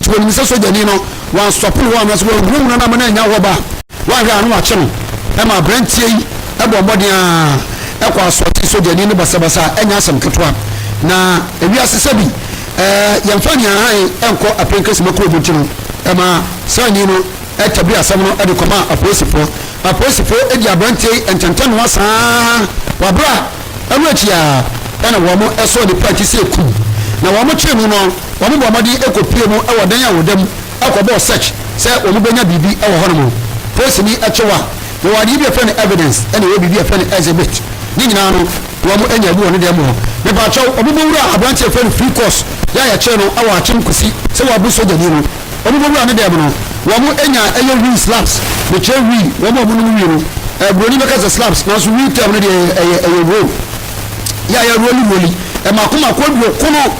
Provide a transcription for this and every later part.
Nti wɔnim sɛ sogyani no wanstɔpo no hɔ anaasɛ wanhunahuna no ama no annya hɔ ba a, wanhwɛ a na wakye no. Ɛma aberanteɛ yi bɔɔ mmɔden ara kɔ asɔɔtee sogyani no basabasa a ɛnyɛ asɛm ketewa. Na ewiase sɛbi ɛɛ yɛmfa nea hann nkɔ apenkasima kurom nti no, ɛma saani no tabiri asɛm no de kɔmaa apolisifoɔ. Apolisifoɔ di aberanteɛ yi ntɛntɛnoa saa ara wɔ berɛ a ɛno akyi ara na wɔsɔɔ ne pant sɛ kum. Na wɔkyee no no, wɔbɔɔ mmɔden kɔpuee mu wɔ dan a ɔda mu kɔbɔɔ search sɛ wɔbɛnya biribi wɔ hɔnom. Polisini kye wo a, yɛwɔ adeɛ bi a yɛfrɛ no evidence ɛna yɛwɔ biribi a yɛfrɛ no exhibit. Ne nyinaa no, wɔanya bi wɔ ne dan mu hɔ. Mepakyɛw, wɔbɛwura aberanteɛ a yɛfrɛ no Free Course yɛ a yɛkyee no wɔ Akyem Kusi sɛ wabu sogyani no. Wɔn bɔ wura ne dɛm no, wɔn nya ɛyɛ wii slaps, mekyerɛ wii, wɔn a wɔn nom wii no, ɛɛ broni bɛka sɛ slaps, nanso wii term no deɛ ɛyɛ ɛyɛ roll, yɛ a yɛ roli roli, ɛmako mako aduokono,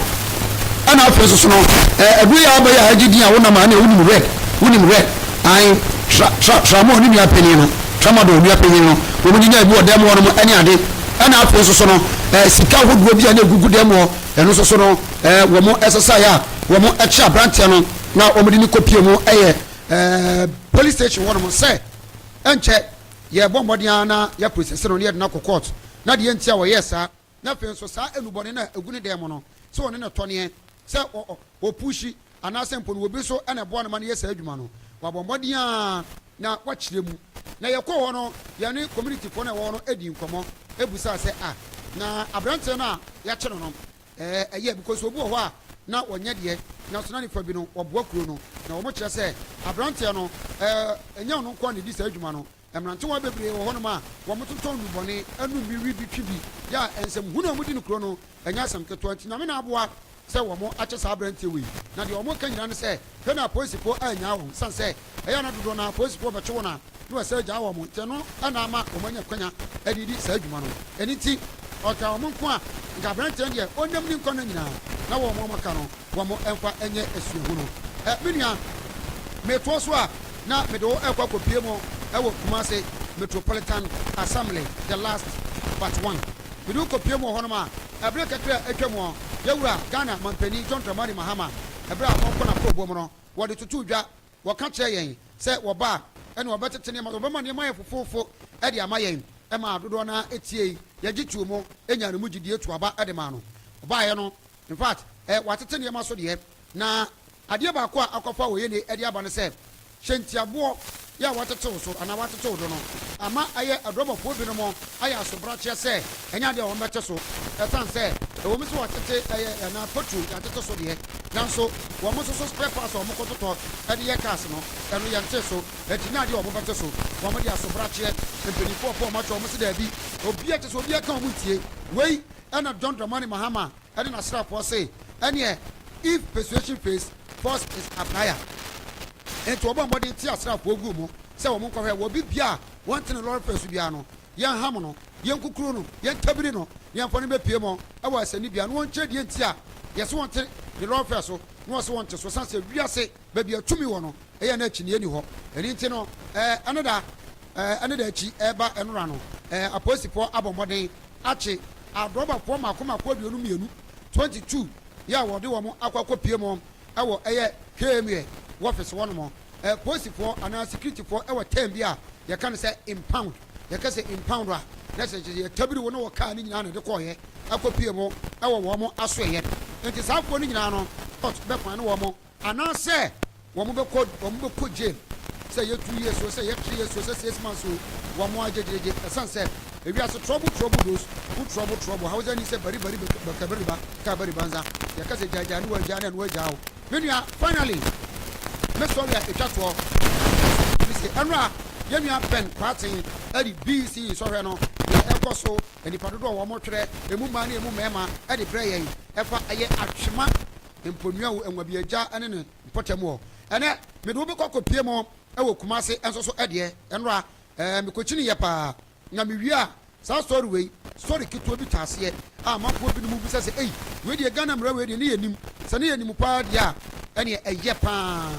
ɛna afei nso so no, ɛɛ ɛduro yɛ aba yɛ a ɛgye din a wonam a ɛna wonim red, wonim red, ae, tra tra tramol ne nua panyin no, tramadol nua panyin no, wɔn nyinya ebi wɔ dɛm hɔ nom ɛne ade, ɛna afei nso so no, ɛɛ sika ahodoɔ bi a na egugu dɛm hɔ, ɛno nso so no, ɛɛ wɔn ɛsesaeɛ a. Wɔkye aberanteɛ no na wɔde no kɔpie mu yɛ police station hɔnom sɛ ɛnkyɛ yɛbɔ mmɔden ara na yɛaprosɛse no na yɛde no akɔ court. Na deɛ nti a wɔyɛɛ saa, na afei nso saa nnubɔne no a ɛgu ne dan mu no, sɛ wɔne no tɔneɛ, sɛ ɔpuhyi anaasɛ mpo no obi nso na ɛboa no ma no yɛ saa adwuma no, wabɔ mmɔden ara na wakyerɛ mu. Na yɛkɔɔ hɔ no, yɛne community foɔ no a ɛwɔ hɔ no dii nkɔmmɔ bisaa sɛ, ah, na aberanteɛ no a yɛakye no no, Ɛɛ ɛyɛ because obi wɔ hɔ a na ɔnyɛ deɛ nanso na nifa bi no ɔboa kuro no na wɔn kyerɛ sɛ abranteɛ no ɛɛ ɛnyɛ ɔno nkoa na ɛdi saa adwuma no mmrantewa bebree wɔ hɔnom a wɔn tontɔn nnubɔne ɛnum bi wi bi twi bi yɛ a nsɛm hunu a wɔn di no kuro no ɛnyɛ asɛm ketewa nti Nyame na aboa sɛ wɔn akyɛ saa abranteɛ wei na deɛ wɔn ka nyinaa ne sɛ hwɛ na apolisifoɔ annyaa wɔn sane sɛ Ɛyɛ a na dodoɔ no ara apolisifoɔ bɛkye wɔn a na wɔasan agyaa wɔn, nti ɛno na ama wɔanya kwanya de redi saa dwuma no. Ɛno nti, ɔkaa wɔn nko a, nka aberanteɛ no deɛ ɔnnam ne nkwa nna nyinaa na wɔn a wɔaka no wɔmfa nyɛ asuahunu. Ɛ, me nua, metoa so a na mede wo rekɔ akɔpue mu wɔ Kumasi Metropolitan Assembly, the last but one. Mede wo kɔpue mu wɔ hɔnom a, ɛberɛ kakra a atwa mu, Yɛwura Ghana Manpanin John Dramani Mahama, ɛberɛ a ɔrekɔ n'akorɔbɔ mu no, wɔde totoo dwa. Wɔka kyerɛɛ yɛn sɛ wɔba a, ɛnna wɔbɛtete nneɛma, wɔbɛma nneɛma ayɛ fofoofo de ama yɛn. Ɛmaa dodoɔ no ara tiei. Yɛgye too mu, nyaa ne mu gyidie too aba de maa no. Ɔbaeɛ no, in fact, eh, watete nneɛma so deɛ. Na adeɛ baako a akɔfa Oyene de aba ne sɛ, hyɛntiaboɔ yɛ a wɔatete wo so anaa wɔatete wo do no ama ayɛ adurɔbɔfoɔ binom ayɛ asobrakyeɛ sɛ ɛnyɛ adeɛ a wɔbɛte so. Ɛsiane sɛ ɛwɔ mu sɛ wɔatete ɛyɛ anaa petrol yɛatete so deɛ, nanso wɔn nso so spare parts a wɔkɔtotɔ de yɛ cars no, ɛno yɛntee so. Enti nyɛ adeɛ a wɔbɛte so. Wɔde asobrakyeɛ, mpanimfoɔ pɛ wɔn akyɛ wɔn se daabi, obiara kyɛ sɛ obiara ka wɔn ntie. Wei na John Dramani Mahama ne n'asraafoɔ se ɛneɛ if persuasion fails, force is applier. Enti wɔbɔɔ mmɔden tee asraafoɔ guu mu sɛ wɔn nkɔhwɛ wɔ obi biara a wɔnte ne lɔre fare so biara no, yɛnham no, yɛnkukuru no, yɛntabiri no, na yɛmfa no mbɛpue mu wɔ asɛnnibea na wɔnkyerɛ deɛ nti a yɛse wɔnte ne lɔre fare so na wɔse wɔnte so. Ɛsiane sɛ wiase baabi a tumi wɔ no, ɛyɛ a na akyinnyeɛ nni hɔ. Ɛno nti no, ɛne da ɛne da akyi ɛreba ɛnora no, apolisifoɔ abɔ mmɔden akye adrɔbafoɔ mmaako mmaako 22, 22, yɛ a wɔde wɔn akɔ akɔpue mu wɔ ɛyɛ KMA wɔfese hɔ nom. Polisifoɔ anaa sikiritifoɔ wɔ term bi a yɛka no sɛ impound. Yɛka sɛ impound a, na kyerɛ sɛ yɛtabiri wo ne wɔ kaa no nyinaa na ɛde kɔeɛ akɔpue mu wɔ wɔn asoɛeɛ. Nti saa foɔ no nyinaa no, court bɛfine wɔn Anaasɛ wɔn bɛkɔ wɔn bɛkɔ jail sɛ ɛyɛ 2 years o, sɛ ɛyɛ 3 years o, sɛ 6 months o, wɔn agyegyegye. Ɛsiane sɛ ewiase trouble trouble those who trouble trouble. Hausa ni sɛ bari bari baka bari ba ka bari banza. Yɛka sɛ gyaagyaa ne wagyaa ne ɛno agyaa o. Me nua, finally me story a ɛtwa toɔ ne sɛ ɛnora yɛn nua Ben Kwarteng ɛde BECE nsɔhwɛ no deɛ ɛkɔ so, nnipa dodoɔ a wɔn twerɛ, emu mmaa ne emu mmarima, ɛde brɛ yɛn ɛfa ɛyɛ Atwema Mponua wo Nwabiagya ne ne mpɔtam hɔ. Ɛnɛ, mede wo bɛkɔ akɔpue mu wɔ Kumase nso so deɛ. Ɛnora, ɛɛ, mekɔkyiniiɛ paa. Na mewie a, saa story wei, story ketewa bi taa aseɛ a amanfoɔ binom bisa sɛ, Ei, wei deɛ Ghana mmara wei deɛ ne yɛnnim. Sɛ ne yɛnim paa deɛ a, ɛneɛ ɛyɛ paa.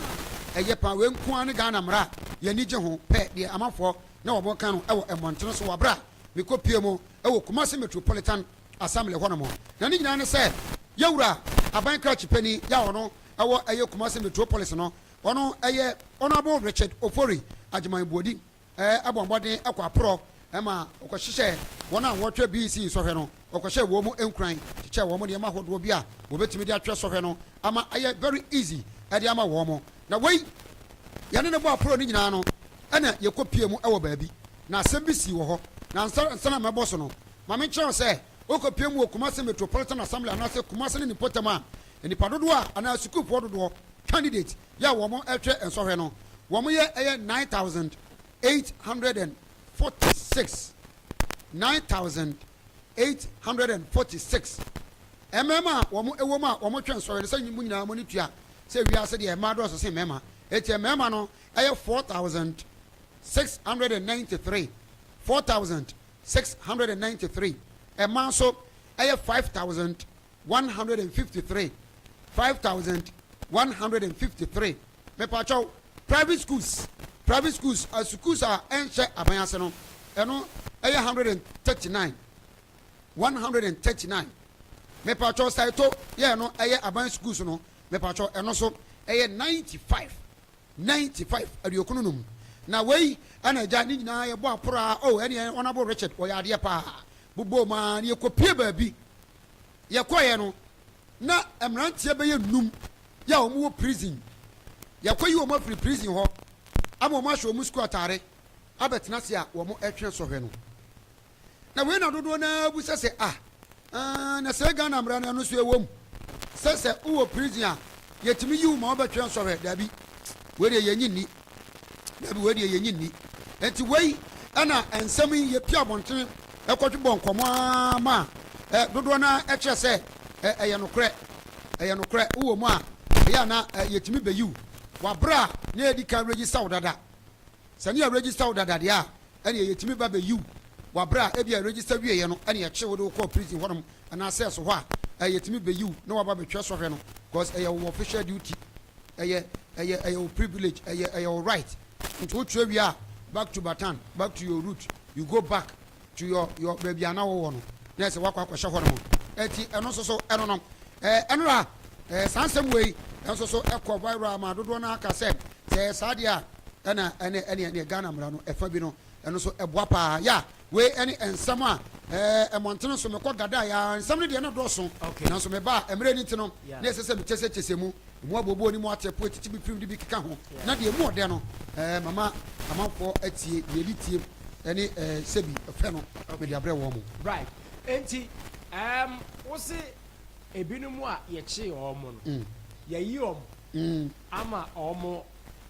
Ɛyɛ paa. Wei nko ara ne Ghana mmara a yɛn ani gye ho pɛ, deɛ amanfoɔ na wɔka no wɔ mmɔntene so wɔ aberɛ a mekɔpue mu wɔ Kumase Metropolitan Assembly hɔnom. Na ne nyinaa ne sɛ, Yɛn wura, aban krakye panin, yɛ a ɔno. ɛwɔ ɛyɛ Kumasi Metropolis no, ɔno ɛyɛ Honourable Richard Ofori Agyeman Buodi, ɛbɔ mmɔden kɔ aporɔ ma wɔkɔhyehyɛ wɔn a wɔtwerɛ BEC nsɔhwɛ no, wɔkɔhyɛɛ wɔn mu nkuran kyekyɛɛ wɔn nneɛma ahodoɔ bi a wɔbɛtumi de atwerɛ sɔhwɛ no ama ayɛ very easy de ama wɔn. Na wei yɛne no bɔ aporɔ no nyinaa no ɛna yɛkɔpie mu wɔ baabi na asɛm bi sii wɔ hɔ. Na ansa na mɛbɔ so no, ma menkyerɛ wo sɛ wokɔpie mu wɔ Kumasi Metropolitan Assembly anaasɛ Kumasi ne ne mpɔtam a, nnipa dodoɔ a anaa sukuufoɔ dodoɔ, candidate, yɛ a wɔn ɛtwerɛ nsɔhwɛ no, wɔn yɛ ɛyɛ 9846, 9846. Mmarima a wɔn ɛwɔ mu a wɔn twɛ nsɔhwɛ no, sɛ mo nyinaa mo ani tua sɛ wiase deɛ mmaa dɔɔso sen mmarima, eti mmarima no ɛyɛ 4693, 4693. Mmaa nso ɛyɛ 5153, 5153. Mepaakyɛw, private schools, private schools, schools a ɛnhyɛ aban ase no, ɛno ɛyɛ 139, 139. Mepaakyɛw, saito yɛ no ɛyɛ aban schools no, mepaakyɛw, ɛno so ɛyɛ 95, 95, 95. Na wei ɛna agya ne nyinaa yɛbɔ aporo a, oh, ɛne Honourable Richard ɔyɛ adeɛ paa bobɔ mu a, ne yɛkɔpie baabi. Yɛkɔɛ no na mmeranteɛ bɛyɛ num yɛ a wɔn wɔ prison. Yɛkɔ yi wɔn afiri prison hɔ ama wɔn ahyɛ wɔn sukuu ataare abɛtena ase a wɔn ɛtwɛn sɔhwɛ no. Na wei na dodoɔ naa bu sɛ ah, na sɛ Ghana mmara no, ɛno nso ɛwɔ mu sɛ wowɔ prison a yɛtumi yi wo ma wobɛtwɛn sɔhwɛ? Dabi, wei deɛ yɛnyi nni. Dabi, wei deɛ yɛnyi nni. Nti wei ɛna nsɛm yi yɛpia abɔntene ɛkɔtwe bɔ nkɔmmɔ ara ma ɛ dodoɔ no ɛkyerɛ sɛ ɛyɛ nokorɛ, ɛyɛ nokorɛ. Wowɔ mu a ɛyɛ ana yɛtumi bɛyi wo wabrɛ a na yɛdi kan register wo dada. Sɛ ne yɛ register wo dada deɛ a, ɛne yɛtumi ba bɛyi wo wabrɛ a ebi a register wieɛ no, ɛne yɛkye wo de wo kɔɔ prison hɔnom anaasɛ so hɔ a, yɛtumi bɛyi wo na waba bɛtwerɛ sɔhwɛ no, because ɛyɛ wo official duty, ɛyɛ wo privilege, ɛyɛ wo right. Nti wotwerɛ wie a, back to batan, back to your root, you go back to your baabi a na wowɔ no, na ɛsɛ wakɔ akɔhyɛ hɔ nom. Ɛti ɛno nso so ɛno no ɛno a saa nsɛm wei ɛnso so ɛkɔ viral ma dodoɔ no aka sɛ ɛyɛ saa deɛ a, ɛna ɛne Ghana mmara no ɛfa bi no, ɛno nso ɛboa paa. Yɛ a wei ɛne nsɛm a ɛmɔntene so mekɔ gada ya nsɛm no deɛ no dɔɔso, nanso meba a mmerɛ ni nti no na ɛsɛ sɛ mekyɛsɛkyɛsɛ mu mu abobo ne mu atɛpo etiti bi firim de bi keka ho, na deɛ mu ɔdɛ no mama amanfoɔ atie deɛ ɛdi tie ɛne sɛbi ɛfɛ no mede abrɛ wɔn mo. Right, nti wosi ebinom a yɛkye wɔn no, yɛyi wɔn ama wɔn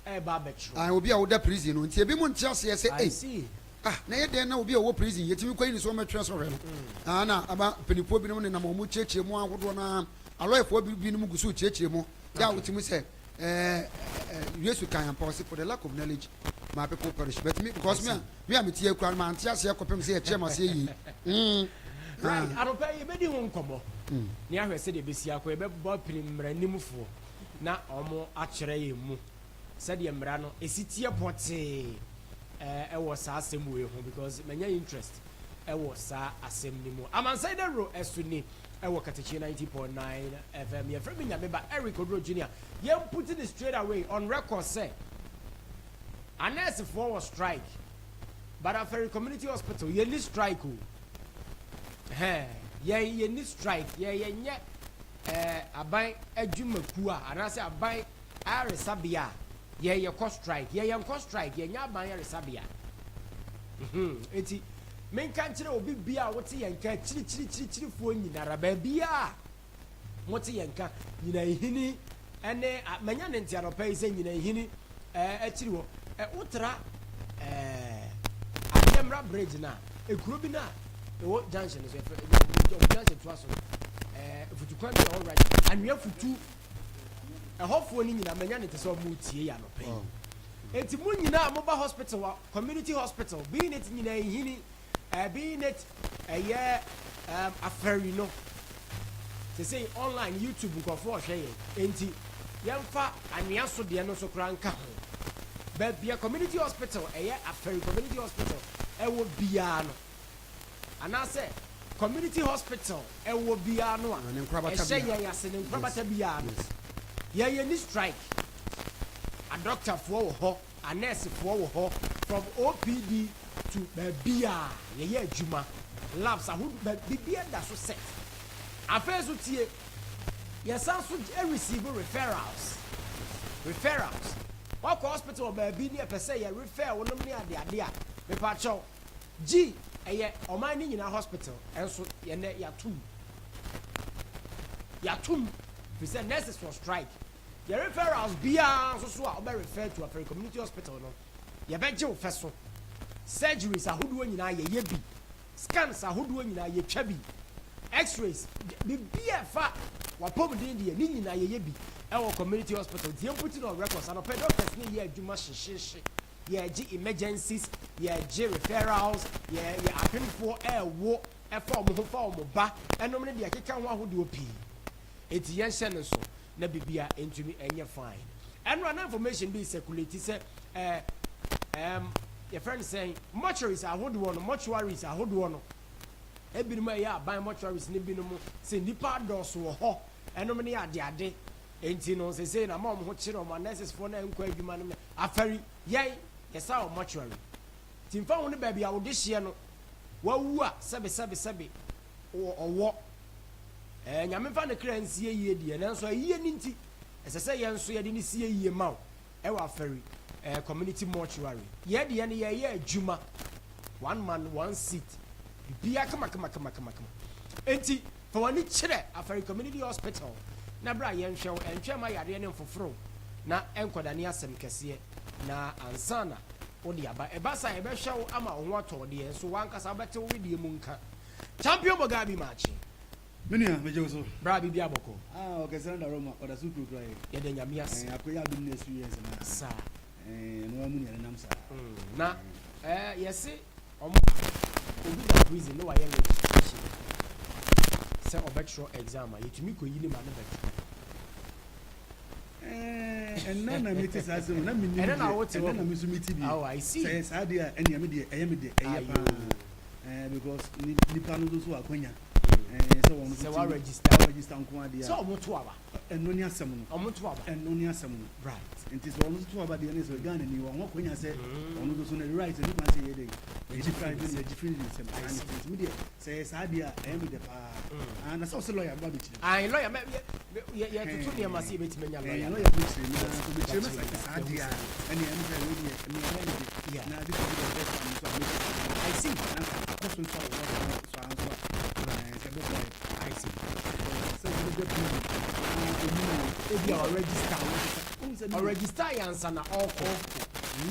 ɛreba abɛtwerɛ. Ah, obi a woda prison no, nti ebi mu nte aseɛ sɛ ei, ah, na yɛ dɛn na obi a ɔwɔ prison yɛtumi kɔ yi ne so ɔmɛtwerɛ sɔhwɛ no? Ah, na aba mpanimfoɔ binom nenam wɔn kyerɛkyerɛ mu ahodoɔ na alɔyɛfoɔ binom gu so kyerɛkyerɛ mu yɛ a wotumi sɛ ɛɛ Yesu kan ampa, ɔsi, "For the lack of knowledge my people perish." But me, because me a me tie kura no, ma ante aseɛ kɔpem sɛ yɛkyerɛ ma aseɛ yie. Right, anɔpɛ yɛbɛdi ho nkɔmmɔ ne ahwɛ sɛdeɛ ɛbɛsi akɔ. Yɛbɛbɔ apini mmaranimfoɔ na ɔmo akyerɛ yɛn mu sɛdeɛ mmara no ɛsi tie pɔtee ɛwɔ saa asɛm wei ho, because manya interest ɛwɔ saa asɛm no mu. Amansan Dawuro ɛso ni ɛwɔ Katakyi 90.9 FM. Yɛfrɛ me Nyame Ba Eric Oduro Junior. Yɛn put it straight away on record sɛ anɛɛsefoɔ wɔ strike, but Afɛri Community Hospital yɛnni strike o. Ɛhɛn, yɛn yɛnni strike. Yɛn yɛnyɛ aban adwumakuo a anaasɛ aban ayaresabea a yɛn yɛkɔ strike. Yɛn yɛnkɔ strike, yɛnyɛ aban ayaresabea. Eti menka nkyerɛ obi bia a wote yɛn ka akyirikyirikyirikyirifoɔ nyinara, baabi a mote yɛn ka nyina nhini ɛne manya ne nte anɔpa yi sɛ nyina nhini akyiri hɔ wotra adeɛ mmra bridge no a, ekuro bi no a ɛwɔ junction no so, yɛfrɛ ɔmo junction toa so no, futukwan bi a ɛwɔ right, Anwea Futu ɛhɔfoɔ no nyinaa, manya ne te sɛ ɔmo tie yɛ anɔpa yi. Eti mo nyinaa moba hospital wa community hospital, being it nyina nhini, being it ɛyɛ Afɛri no, sese online YouTube nkurɔfoɔ ɔhwɛ yɛn, enti yɛmfa Anwea so deɛ no nso koraa nka ho. Baabi a community hospital ɛyɛ Afɛri Community Hospital ɛwɔ biara no, anaasɛ community hospital ɛwɔ biara no a Ne nkorabata ɛhyɛ biara. Yɛn ase ne nkorabata biara no. Yɛyɛ ni strike. Adɔktafoɔ wɔ hɔ, anɛɛsefoɔ wɔ hɔ, from OPD to baabi a yɛyɛ adwuma, labs ahodoɔ, biribiara da so set. Afei so tie, yɛsan so receive referrals. Referrals, wakɔ hospital wɔ baabi ne yɛpɛ sɛ yɛ refer wo nom ne adeade a, mepakyɛw gyi ɛyɛ ɔman ne nyinaa hospital. Ɛnso yɛnɛ yɛatom, yɛatom fi sɛ nurses wɔ strike. Yɛ referrals biara nso so a ɔbɛ refer to Afari Community Hospital no, yɛbɛgye wo fɛ so. Surgeries ahodoɔ nyinaa yɛyɛ bi, scans ahodoɔ nyinaa yɛtwa bi, X-rays, biribi a ɛfa wapɔmuden deɛ ne nyinaa yɛyɛ bi ɛwɔ community hospital. Nti yɛn put it on records, anɔpɛ doctors ne yɛ adwuma hyehyehye. Yɛgye emergencies, yɛgye referrals, yɛ apemfoɔ ɛɛwo, ɛfa wɔn ho, fa wɔn ba, ɛnom ne deɛ ɛkeka ho ahodoɔ pii. Eti yɛnhyɛ no so na bibia ntumi ɛnyɛ fine. Ɛno ana information bi circulate sɛ yɛfrɛ no sɛn, mortuaries ahodoɔ no, mortuaries ahodoɔ no, ebinom a ɛyɛ aban mortuaries ne binom sɛ nipa adɔɔso wɔ hɔ, ɛnom ne adeade. Nti no sese na ma wɔn ho kyerɛ wɔn, nurses foɔ na nkɔ adwuma no. Afari yɛn yɛsa wɔ mortuary ti nfa ho ne baabi a wɔde hyɛ no wawu a, sɛbe sɛbe sɛbe, wɔ ɔwɔ Nyame nfa ne kra nsie yie deɛ, nanso ayie ne nti ɛsɛ sɛ yɛn nso yɛde ne sie yie ma wo. Ɛwɔ Afari Community Mortuary, yɛ deɛ no yɛyɛ adwuma one man, one seat, bibia kama kama kama kama kama. Enti fa w'ani kyerɛ Afari Community Hospital na bere a yɛnhwɛ wo, ɛntwɛn ma yareɛ ne mfoforo na ɛnkɔdane asɛm kɛseɛ na ansa na wode aba. Ɛba sa, yɛbɛhwɛ wo ama wo ho atɔ wo deɛ nso wankasa wobɛte wo wedeɛ mu nka. Champion Bogabi, maakye. Me nua, megye wo so. Bra, biribi abɔkɔ? Ah, ɔkɛse no da Roma, ɔda so kurakura yɛ. Yɛda Nyame ase. Akɔyɛ adom ne experience na saa. Ɛno amu ne yɛnenam saa. Na yɛse ɔmo obi da prison ne wayɛ registration sɛ ɔbɛtwerɛ exam a, yɛtumi kɔyi ne ma ne bɛtwerɛ. Ɛnɛ na mete saa sɛm na menim. Ɛnɛ na wote hɔ. Ɛnɛ na me nso mete bi. Oh, I see. Sɛ ɛyɛ saa deɛ a, ɛnea me deɛ ɛyɛ me deɛ ɛyɛ Ayo. paa, because nipa no nso so akwanya sɛ wɔn nso sɛ tumi- wa register. Wa register nko adeɛ sɛ a, ɔmo to aba. Ɛno ne asɛm no. Ɔmo to aba. Ɛno ne asɛm no. Nti sɛ ɔno nso to aba deɛ ne sɛ Ghana ni, wɔn akwanya sɛ ɔno nso so ne right ne kwan sɛ yɛ dɛ yɛgye firi yɛgye firi ne nsɛm. I see. Nti mi deɛ, sɛ ɛyɛ saa deɛ a, ɛyɛ mi dɛ paa. Ah, na sɛ ɔsɛ lawyer bɛba bɛkyerɛ mu. Ayi, lawyer mɛ yɛ yɛ yɛtoto nneɛma sɛ yɛbɛtumi anya lawyer. Lawyer bɛkyerɛ mu na ɔbɛkyerɛ mu sɛ saa deɛ a, ɛne ɛne sɛ ɛwɔ deɛ ɛne ɛyɛ mi dɛ. Na this is the first time nso a mɛ I see. Na nka akɔ so nso a wɔwɔ so a nso a nka bɛbɔ yɛ. I see. Sɛ ɔmo bɛ prison na ɔmu na Ebi a ɔregister. Ɔmo sɛ Ɔregister yɛ ansa na ɔrekɔ.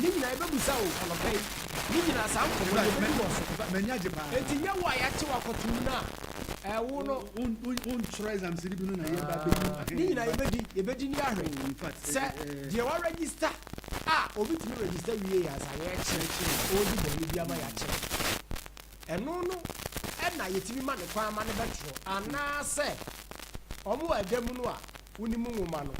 Ne nyinaa yɛbɛbusa o anɔpɛ yi. Ne nyinaa saa nkɔmɔ no yɛbɛdi wɔ so. M'ani agye paa. Eti nyɛ wo a yɛakye wo akɔto mu no a, ɛwo no wontwerɛ exams ni bi no na yɛba bɛyi. Ne nyinaa yɛbɛdi ni ahwɛ. Oh, in fact, sɛ deɛ waregister a, obi tumi register wie yɛ ansa yɛkyerɛ ɔdi bɔnne bi ama yɛakyerɛ ɛno no, ɛna yɛtumi ma ne kwan ma ne bɛtwerɛ, anaasɛ ɔmo a ɛda mu no a wonim nwoma no,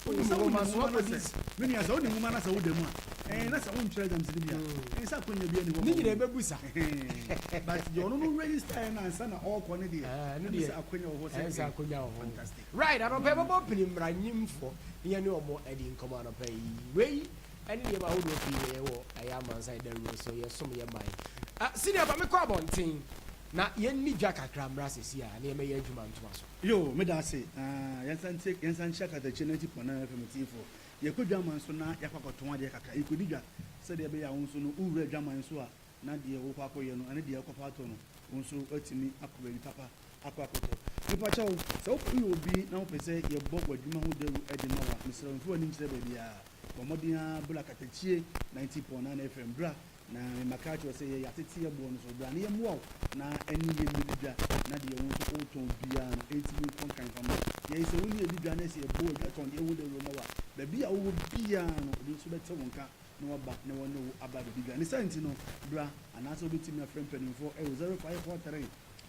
wonim sɛ nwoma wonim so nwoma no wakɔdi. Sɛ me nua, sɛ wonim nwoma no sɛ woda mu a, na sɛ wontwerɛ exams ni bi a, sɛ akwanya bi ani hɔ. Ne nyinaa yɛbɛbusa. But deɛ ɔno no register yɛ no ansa na ɔrekɔ ne deɛ, Ɛno ɛne deɛ sɛ akwanya wɔ hɔ sɛ ɛyɛ sɛ akwanya wɔ hɔ. Fantastic. Right, anɔpɛ bɛbɔ pini mmaranyimfoɔ ne yɛne ɔmo adi nkɔmmɔ anɔpɛ yi. Wei ɛne nneɛma ahodoɔ pii na yɛwɔ ɛyɛ amansan dawuro so yɛsom yɛ man. Ah, senior ba, mekɔ abɔnten na yɛnni dwa kakra mmra sesi a na yɛmɛyɛ adwuma ntoa so. Yo, meda ase. Ah, yɛnsa ntie, yɛnsa nhyɛ Katakye 90.9 FM tiefo. Yɛkɔ dwaman so na yɛakɔ akɔtɔn adeɛ kakra. Yɛkɔdi dwa sɛdeɛ ɛbɛyɛ a wo nso no wowura dwaman so a, na deɛ wokɔ akɔyɛ no ɛne deɛ wokɔfa atɔ no, wo nso atumi akɔ baabi papa akɔ akɔtɔ. Nipa kyɛw, sɛ woyɛ obi na wopɛ sɛ yɛbɔ w'adwuma ho dawuro de ma wo a, mesrɛ wo, mfa w'ani nkyerɛ baabiara. Bɔ mmɔden ara bra Katakyie 90.9 FM. Bra na memaka akyerɛ wo sɛ yɛyɛ atete yɛboɔ no so. Bra na yɛmmoa wo na ɛne yɛn mmɛdi dwa na deɛ wo nso wotɔn biara no ɛntumi nkɔ nkan fa ma yɛn. Sɛ wo ne yɛdi dwa na sɛ yɛbɔ w'adwa tɔn deɛ ɛho dawuro ma wo a, baabi a wowɔ biara no, obi nso bɛte wo nka na waba na wɔne wo aba abɛdi dwa. Ne saa nti no, bra anaasɛ wobɛtumi afrɛ mpanimfoɔ ɛwɔ 0543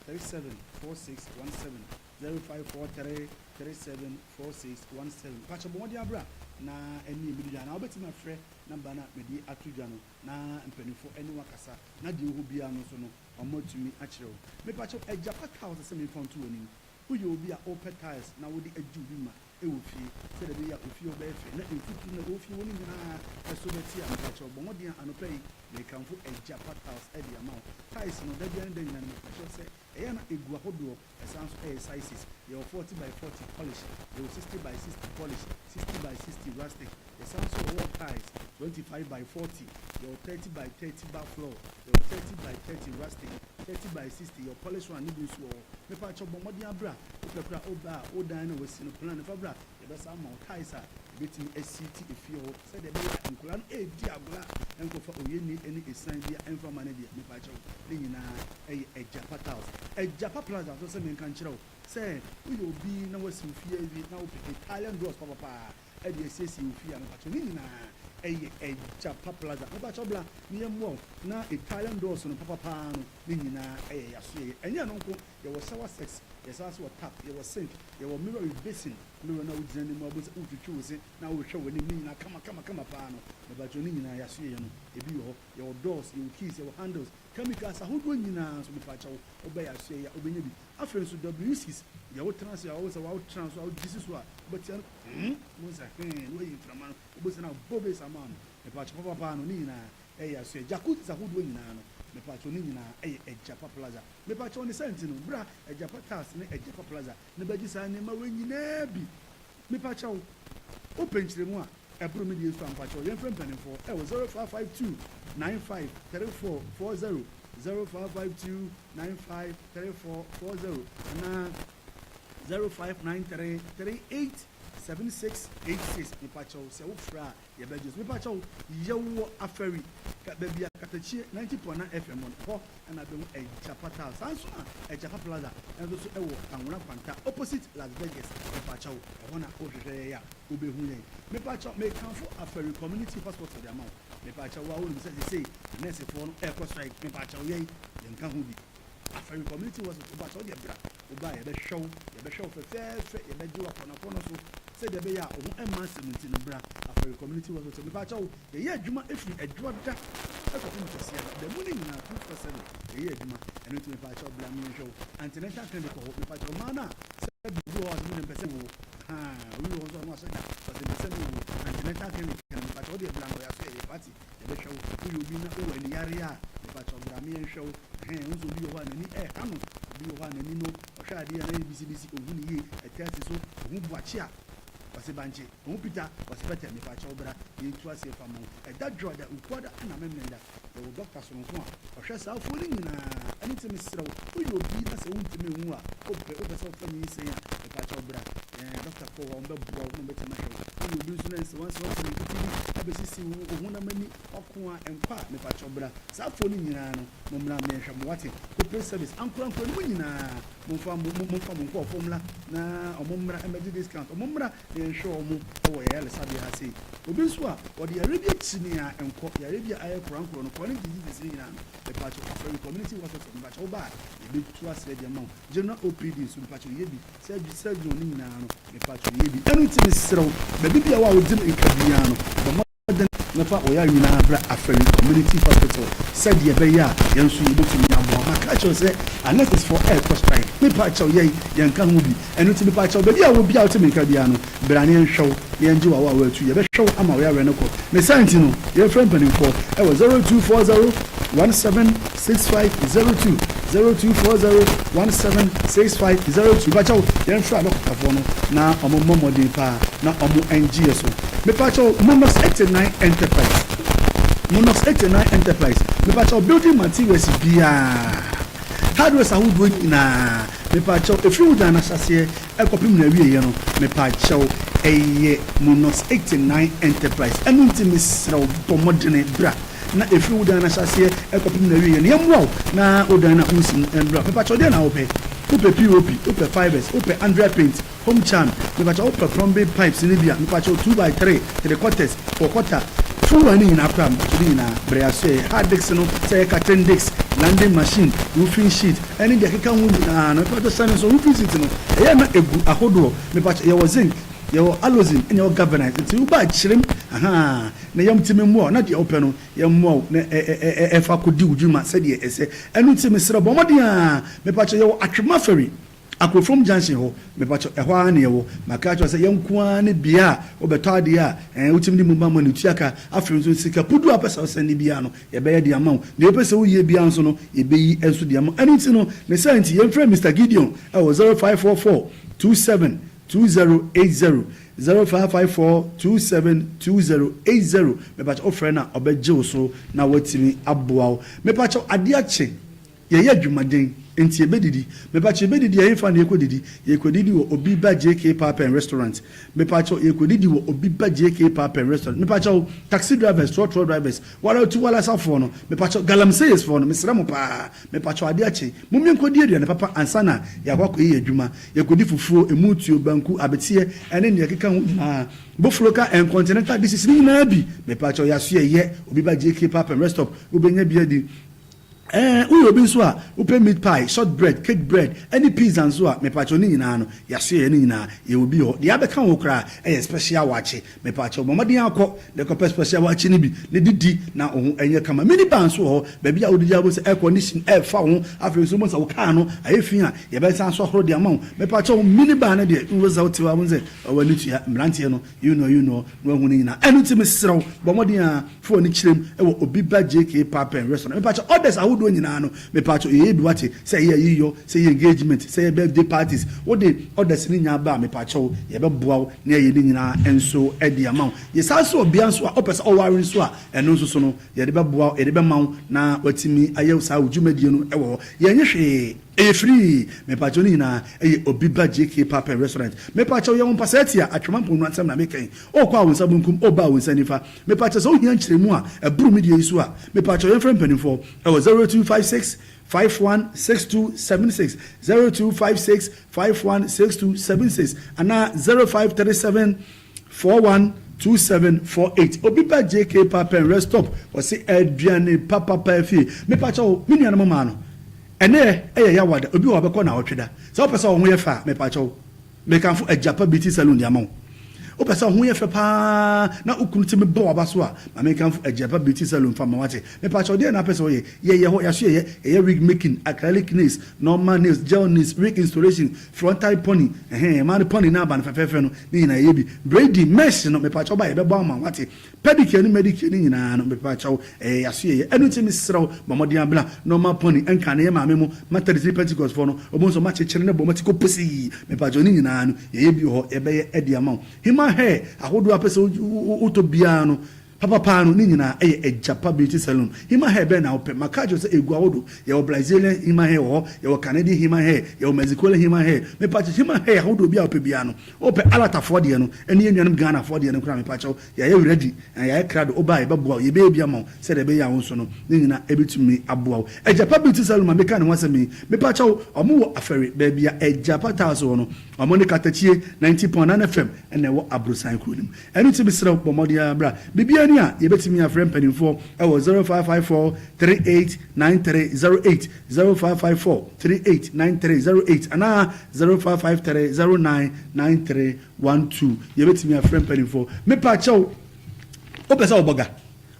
374617, 0543 374617. Pakyɛ, bɔ mmɔden abra na ɛne yɛn bɛdi dwa, anaa wobɛtumi afrɛ number no a mede ato dwa no na mpanimfoɔ ɛne wo akasa na deɛ ɛwɔ hɔ biara no nso no, wɔn atumi akyerɛ wo. Mepakyɛw, Agyapa Tiles sɛ memfa nto w'anim. Woyɛ obi a wopɛ tiles na wode agye obi ma. wɔ fie sɛdeɛ ɛbɛyɛ a ofie hɔ bɛyɛ fɛ na mfuturo no a ɛwɔ fie hɔ no nyinaa so bɛte a. Mepakyɛw bɔ mmɔden a anɔpa yi merekamfo Agyapa Tiles de ama wo. Tiles no, da biara ne da nyinaa no mepakyɛw sɛ ɛyɛ a na ɛgu ahodoɔ, ɛsan nso ɛyɛ sizes. Yɛwɔ 40 by 40 polish, yɛwɔ 60 by 60 polish, 60 by 60 rustic, yɛsan nso wɔ wall tiles 25 by 40, yɛwɔ 30 by 30 bar floor, yɛwɔ 30 by 30 rustic, 30 by 60, yɛwɔ polish one no bi nso wɔ hɔ. Mepakyɛw bɔ mmɔden abra, wopɛ koraa woba a wo dan no a wasi no plan no fa bra, yɛbɛsan ama wo tiles a ɛbɛtumi asiiti efie hɔ sɛdeɛ ɛbɛyɛ a nkwadaa no redi agorɔ a ɛnkɔfa oyenni ne esian biara ɛmfa mma no deɛ, mepakyɛw ne nyinaa ɛyɛ Agyapa Tiles. Agyapa Plaza nso sɛ menka nkyerɛ wo sɛ woyɛ obi na woasi wo fie awie na wopɛ Italian doors papapaa de asiesie wo fie a, mepakyɛw ne nyinaa ɛyɛ Agyapa Plaza. Mepakyɛw bra na yɛmmoa wo na Italian doors no papapaa no ne nyinaa ɛyɛ yasoɛyɛ. Ɛnyɛ ɛno nko, yɛwɔ shower sets, yɛsan nso wɔ tap, yɛwɔ sink, yɛwɔ mirror with basin, mirror no a wogyina anim a wobɛhu sɛ wotwitwi wo se na wohwɛ w'anim ne nyinaa kama kama kama paa no, mepakyɛw ne nyinaa yasoɛyɛ no ebi wɔ hɔ. Yɛwɔ doors, yɛwɔ keys, yɛwɔ handles, chemicals ahodoɔ nyinaa nso mepakyɛw wobɛ yasoɛyɛ a wobɛnya bi. Afei nso WCs, deɛ wotena ase a wohu sɛ woatena so a wogye si so a wobɛtea no hmm, wohu sɛ hee na wayi mframa no, wobɛsi no abɔ base ama no, mepakyɛw papapaa no ne nyinaa ɛyɛ asoɛyɛ. Jacuzzis ahodoɔ nyinaa no mepakyɛw ne nyinaa ɛyɛ Agyapa Plaza. Mepakyɛw ne saa nti no bra Agyapa Tiles ne Agyapa Plaza na bɛgye saa nneɛma wei nyinaa bi. Mepakyɛw wopɛ nkyerɛmu a ɛboro me deɛ so a mepakyɛw yɛmfrɛ mpanimfoɔ ɛwɔ 0552 95 34 40, 0552 95 34 40 anaa 0593 38 76 86. Mepakyɛw sɛ wofrɛ a yɛbɛgye so. Mepakyɛw yɛwɔ Afari ka baabi a Katakyie 90.9 FM wɔ no, ɛhɔ na bɛhu Agyapa Tiles. Saa nso na Agyapa Plaza nso so wɔ Anwona Kwanta opposite Las Vegas. Mepakyɛw ɛhɔ na wohwehwɛ yɛn a wobɛhu yɛn. Mepakyɛw mekamfo Afari Community Hospital de ama wo. Mepakyɛw wo a wonim sɛ sesei anɛɛsefoɔ no ɛrekɔ strike, mepakyɛw yɛn yɛnka ho bi. Afari Community Hospital, mepakyɛw wo deɛ bra, woba a yɛbɛhwɛ wo, yɛbɛhwɛ wo fɛfɛɛfɛ, yɛbɛgye wo akɔnɔakɔnɔ so sɛdeɛ ɛbɛyɛ a wo ho mma asɛm nti no bra Afari Community Hospital. Mepakyɛw yɛyɛ adwuma firi Adwoada kɔpem Kwasiada, da mu no nyinaa 247 yɛyɛ adwuma, ɛno nti mepakyɛw bra ma yɛnhwɛ wo. Antenatal clinic wɔ hɔ, mepakyɛw mmaa no a sɛ bi wɔ hɔ a ɔse me deɛ mepɛ sɛ mewo, ahaa, obi wɔ hɔ nso a ɔno ahyɛ da ɔse mepɛ sɛ mewo, antenatal clinic no mepakyɛw wo deɛ bra na ɔyɛ aso yɛyɛ wate. Yɛbɛhwɛ wo. Woyɛ obi na wowɔ aniyareɛ a, mepakyɛw bra ma yɛnhwɛ wo. Ɛhɛn, wohu sɛ obi wɔ hɔ a n'ani ɛreha no, obi wɔ hɔ a n'ani no, ɔhwɛ adeɛ a na ayɛ bisibisi, ɔnhu no yie, ɛte ase so, ɔhu boakye a, ɔse bankye, ɔhu pita, ɔse pɛtɛ, mepakyɛw bra na yɛntu aseɛ mfa mma wo. Ɛda Dwoada, Wukuada ɛna Memeneda, yɛwɔ dɔkta sononko a ɔhwɛ saa afuo no nyinaa. Ɛno nti mesrɛ wo, woyɛ obi na sɛ wontumi nwu a, wopɛ, wopɛ sɛ wofa nyinsɛn a, mepakyɛw bra. Ɛɛ, dɔktafoɔ wɔ hɔ a wɔbɛboa wo na wɔbɛtumi ahwɛ wo. Woyɛ obi nso na nsewansewa nketenkete bi abɛsisi wo wo honam ani, w'ako a ɛnkɔ a, mepakyɛw bra. Saa afoɔ no nyinaa no, mommra mmɛhwɛ mo, wate? Corporate service, ankorankoro no, mo nyinaa, momfa mo, mo, momfa mo nkurɔfoɔ mmra na wɔn mmra mmɛgye discount. Wɔn mmra na yɛnhwɛ wɔn wɔ yɛn ayaresabea ha sei. Obi nso a, wɔde yareɛ bi akyi no a ɛnkɔ, yareɛ bi a ayɛ korankorɔ no, chronic diseases no nyinaa no, mepakyɛw, Afari Community Hospital, mepakyɛw woba a, yɛbɛtu aseɛ de ama wo. General OPD nso, mepakyɛw yɛ bi. Surgery surgery no nyinaa no mepakyɛw yɛ bi. Ɛno nti mesrɛ wo baabi biara a wode me nka biara no bɔ mmɔden na fa wo yare nyinaa bra Afari Community Hospital sɛdeɛ ɛbɛyɛ a yɛn nso yɛbɛtumi aboa. Maka akyerɛ wo sɛ anɛsesfoɔ ɛrekɔ strike. Mepakyɛw yɛn yɛnka ho bi. Ɛno nti mepakyɛw baabi a wɔ biara a wote me nka biara no bra na yɛnhwɛ wo na yɛngye wo awo a woatu. Yɛbɛhwɛ wo ama wo yareɛ no kɔ. Ne saa nti no, yɛmfrɛ mpanimfoɔ wɔ 0240 176502, 0240 176502. Mepakyɛw, yɛmfrɛ adɔkotafoɔ no na wɔn mmɔ mmɔden paa na wɔn ngye yɛ so. Mepakyɛw, Monox 89 Enterprise, Monox 89 Enterprise, mepakyɛw, building materials biara, hardwares ahodoɔ nyinaa, mepakyɛw, ɛfiri wo dan no ahyɛaseɛ Ɛkɔpem n'awieɛ no, mepaakyɛw, ɛyɛ Monos 89 Enterprise. Ɛno nti mesrɛ wo bɔ mmɔdene bra na ɛfiri wo dan no ahyɛaseɛ kɔpem n'awieɛ no, yɛmmoa wo na wo dan no a wonsi no mmra. Mepaakyɛw deɛn na wopɛ? Wopɛ POP, wopɛ fibres, wopɛ Andrea paint, home charm, mepaakyɛw wopɛ plumbing pipes no bi a, mepaakyɛw 2 by 3, 3 quarters, 4 quarter, full one ne nyinaa koraa, mepaakyɛw ne nyinaa brɛ asoɛeɛ. Hard disk no, sɛ ɛyɛ cutting disc, landing machine, roofing sheet, ɛne deɛ ɛkeka ho nyinaa no, mepakyɛ hyɛ no nso, roofing sheet no, ɛyɛ na ɛgu ahodoɔ, mepakyɛ yɛwɔ zinc, yɛwɔ aluzinc, ɛna yɛwɔ galvanized, nti woba akyerem, ahaa, na yɛmtumi mmoa wo, na deɛ wopɛ no, yɛmmoa wo, na ɛfa kɔdi wo dwuma sɛdeɛ ɛsɛ. Ɛno nti mesrɛ bɔ mmɔden a, mepakyɛ yɛwɔ Atwema Ferry. Akorofrom junction hɔ, mepakyɛw, ɛhɔ ara na yɛwɔ. Maka akyerɛ wo sɛ yɛn nko ara ne bea a wobɛtɔ adeɛ a, ɛɛ, wotumi de mobile money tua ka. Afei nso, sika puduo a wopɛ sɛ wosɛnde biara no, yɛbɛyɛ de ama wo. Deɛ wopɛ sɛ woyie biara nso no, yɛbɛyi nso de ama wo. Ɛno nti no, ne saa nti, yɛmfrɛ Mister Gideon wɔ 0544 27 2080, 0554 27 2080. Mepakyɛw, wofrɛ no a, ɔbɛgye wo so na watumi aboa wo. Mepakyɛw, adeɛ akye. Yɛyɛ adwumaden nti yɛbɛdidi. Mepakyɛw yɛbɛdidi a ɛhefa na yɛkɔdidi? Yɛkɔdidi wɔ Obi Ba JK Papen Restaurant. Mepakyɛw yɛkɔdidi wɔ Obi Ba JK Papen Restaurant. Mepakyɛw taxi drivers, trɔtrɔ drivers, wala tu wala safoɔ no, mepakyɛw galamseyers foɔ no, mesrɛ mo paa, mepakyɛw adeɛ akye, mom yɛnkɔdi aduane papa ansa na yɛakɔ akɔyɛ yɛn adwuma. Yɛkɔdi fufuo, emu tuo, banku, abeteɛ ɛne nea ɛkeka ho nyinaa. Bofloka and continental dishes no nyinaa bi. Mepakyɛw yɛaso yɛyɛ Obi Ba JK Papen Restop, wobɛnya bi adi. Ɛɛ, woyɛ obi nso a wopɛ meat pie, short bread, cake bread, ɛne pizza nso a, mepakyɛw ne nyinaa no, yɛasoɛ yɛ ne nyinaa, yɛwɔ bi wɔ hɔ. Deɛ abɛka ho koraa yɛ special waakye. Mepakyɛw, bɔ mmɔden ara kɔ na kɔpɛ special waakye no bi na didi na wo ho nyɛ kama. Mini bar nso wɔ hɔ, baabi a wodidi a wobɛhu sɛ air condition ɛrefa wo ho. Afei nso wobɛhu sɛ wo car no ayɛ fi a, yɛbɛsan nso ahoro de ama wo. Mepakyɛw, mini bar no deɛ, wobɛhu sɛ wote hɔ a, wobɛhu sɛ w'ani tua mmeranteɛ no, you know, you know, na wahu ne nyinaa. Ɛno nti mesrɛ wo, bɔ mmɔden ara fa w'ani kyerɛ mu wɔ Obi Ba JK Papen Restaurant. Mepakyɛ orders ahodoɔ nyinaa no, mepakyɛ yɛyɛ bi wate, sɛ ɛyɛ ayiyɔ, sɛ ɛyɛ engagement, sɛ ɛyɛ birthday parties, wode orders no nyinaa ba a, mepakyɛ wo, yɛbɛboa wo na yɛayɛ ne nyinaa nso de ama wo. Yɛsan nso wɔ bea nso a wopɛ sɛ ɔware nso a, ɛno nso so no, yɛde bɛboa wo, yɛde bɛma wo na woatumi ayɛ saa wo dwumadie no wɔ hɔ. Yɛnnye hwee. Ɛyɛ free mepakyɛw ne nyinaa ɛyɛ obi ba JK Papen restaurant mepakyɛw yɛwɔ mpasaa tia atwema mpɔnnu asɛm na meka yi ɔkɔ a wo nsa bonkum ɔba a wo nsa nifa mepakyɛw sɛ wohia nkyerɛmu a ɛboro me deɛ yi so a mepakyɛw yɛmfrɛ mpanimfoɔ ɛwɔ 0256 516276 0256 516276 anaa 0537 412748 obi ba JK Papen restop ɔse aduane papapa fie mepakyɛw me nuanom maa no Ɛnnɛ yɛ yawa da, obi wɔ hɔ a ɔbɛkɔ naawɔtwe da. Sɛ wopɛ sɛ wo ho yɛ fɛ a, mepakyɛw, mekamfo Agyapa Beauty Salon de ama wo. Wopɛ sɛ wo ho yɛ fɛ paa na wo kunu tumi bɔ w'aba so a, ma menkamfo Agyapa Beauty Salon mfa mma wo, wate? Mepakyɛw, deɛn na wopɛ sɛ woyɛ? Yɛyɛ hɔ, yɛaso yɛyɛ, yɛyɛ wig making, acrylic nails, normal nails, gel nails, wig installation, frontal pony, ɛhɛn, mmaa no pony no aba no fɛfɛɛfɛ no, ne nyinaa yɛyɛ bi. Braiding, mesh no, mepakyɛw ba a yɛbɛbɔ ama wo, wate? Pedicure ne medicure ne nyinaa no mepakyɛw ɛyɛ yasoyɛyɛ ɛno nti mesrɛ wo bɔ mmɔden abla normal pony nka ne yɛ maame mo Methodist ne Pentecost foɔ no wobɛhu sɛ ɔmo akyekyere ne bɔ ɔmo ati kɔ posii mepakyɛw ne nyinaa no yɛyɛ bi wɔ hɔ yɛbɛyɛ ɛde ama wo human hair ahodoɔ a pɛ sɛ wotɔ biara no papapaa no ne nyinaa ɛyɛ Agyapa beauty salon human hair bɛn na wopɛ maka akyerɛ wo sɛ ɛgu ahodoɔ yɛwɔ Brazilian human hair wɔ hɔ yɛwɔ Canadian human hair yɛwɔ Mexicola human hair mepakyɛw human hair ahodoɔ biara a wopɛ biara no wopɛ Alatafoɔ deɛ no ɛne yɛn nuanom Ghanafoɔ deɛ no koraa mepakyɛw Yɛayɛ ready na yɛayɛ krado, woba a yɛbɛboa wo, yɛbɛyɛ bi ama wo sɛdeɛ ɛbɛyɛ a wo nso no ne nyina ɛbɛtumi aboa wo. Agyapa Beauty Salon a meka ne ho asɛm yi, mepakyɛw, wɔn wɔ Afɛre, baabi a Agyapa Tiles wɔ no, wɔn ne Katakyie 90.9 FM na ɛwɔ Aborosan kuro no mu. Ɛno nti mesrɛ wo bɔ mmɔden ara bra. Biribiara ni a yɛbɛtumi afrɛ mpanimfoɔ wɔ 0554 389308, 0554 389308 anaa 0553 0993 One two yɛbɛtumi afrɛ mpaninfoɔ. Mepakyɛw wopɛ sɛ wobɔ ga?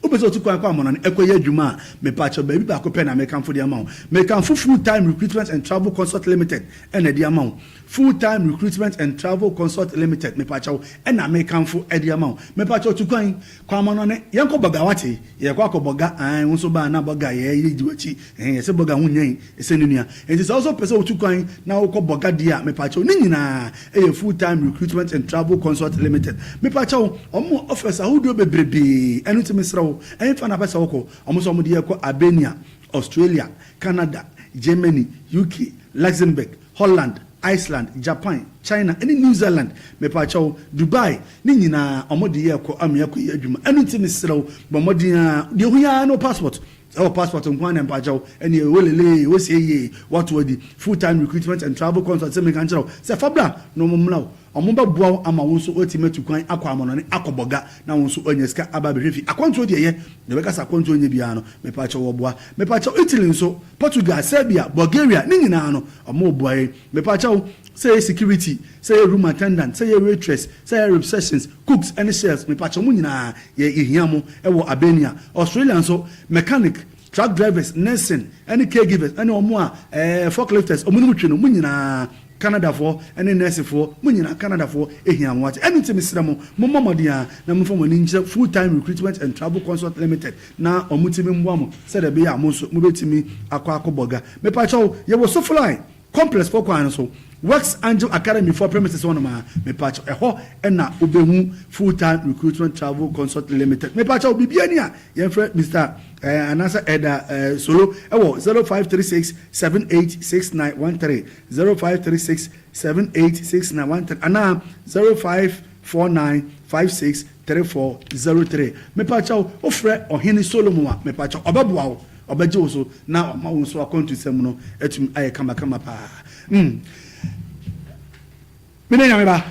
Wopɛ sɛ wotu kwan kɔ amɔnɔne ɛkɔyɛ adwuma a? Mepakyɛw baabi baako pɛ na mekamfo de ama wo. Mekamfo Full Time Recruitment and Travel Consult Limited ɛna ɛde ama wo. Full Time Recruitment and Travel Consult Limited mepakyɛw ɛna mekamfo ɛde ama wo. Mepakyɛw tu kwan kɔ amɔnɔne yɛnkɔ bɔ ga wate? Yɛkɔ akɔbɔ ga ae wo nso ba a na bɔ ga yɛɛ yɛdi w'akyi ɛhɛn yɛse bɔ ga ho nyɛn sɛ ne nua. Enti sɛ wo nso wopɛ sɛ wotu kwan na wokɔ bɔga deɛ a, mepakyɛw, ne nyinaa yɛ Full Time Recruitment and Travel Consult Limited. Mepakyɛw, wɔn wɔ offers ahodoɔ bebrebee, ɛno nti mesrɛ wo, ɛhefa na wopɛ sɛ wokɔ? Wɔn nso wɔde yɛ kɔ Albania, Australia, Canada, Germany, UK, Luxembourg, Holland, Iceland, Japan, China ne New Zealand. Mepakyɛw, Dubai, ne nyinaa wɔde yɛ kɔ ama yɛakɔyɛ adwuma. Ɛno nti mesrɛ wo, bɔ mmɔden ara, deɛ ɛho hia ara ne wo passport. Ɛwɔ passport nko ara na mpakyɛw ɛneɛ wolele wosie yie wato adi full time recruitment and travel consult sɛ menka nkyerɛ wo sɛ fa bra na ɔmo mmra wo ɔmo bɛboa wo ama wo nso woatumi atu kwan akɔ amanɔne akɔ bɔga na wo nso woanya sika aba abɛhwɛ fie akwantuo deɛ yɛ deɛ bɛka sɛ akwantuo nyɛ biara no mepakyɛw wɔboa mepakyɛw Italy nso Portugal Serbia Bulgaria ne nyinaa no ɔmo boa yɛn mepakyɛw sɛ ɛyɛ security sɛ ɛyɛ room attendant sɛ ɛyɛ waitress sɛ ɛyɛ receptions Cooks ne chefs, mepakyɛw mo nyinaa yɛ yɛhia mo wɔ Albania. Australia nso, mechanic, truck drivers, nursing ne caregivers ne wɔn a ɛɛ forklifters, wɔn ne mo twi no, mo nyinaa Canadafoɔ ne nɛɛsefoɔ, mo nyinaa Canadafoɔ hia mo wate. Ɛno nti mesrɛ mo, mommɔ mmɔden ara na momfa mo ani nkyerɛ Full Time Recruitment and Travel Consult Limited na wɔtumi mmoa mo sɛdeɛ ɛbɛyɛ a mo nso mobɛtumi akɔ akɔbɔ ga. Mepakyɛw, yɛwɔ Sofoline Complex foɔ kwan no so, Works Angel Academy foɔ premises hɔnom ara. Mepakyɛw, ɛhɔ na wobɛhu Full Time Recruitment Travel Consult Limited. Mepakyɛw, biribiara ni a, yɛmfrɛ Mister eh, anaasɛ Elder eh, Solo wɔ 0536 786913, 0536 786913 anaa 0549 56 3403. Mepakyɛw, wofrɛ Ɔhene Solomon a, mepakyɛw, ɔbɛboa wo, ɔbɛgye wo so, na wama wo nso akwantusɛm no atumi ayɛ kamakama paa. Mm. Me ne Nyame ba.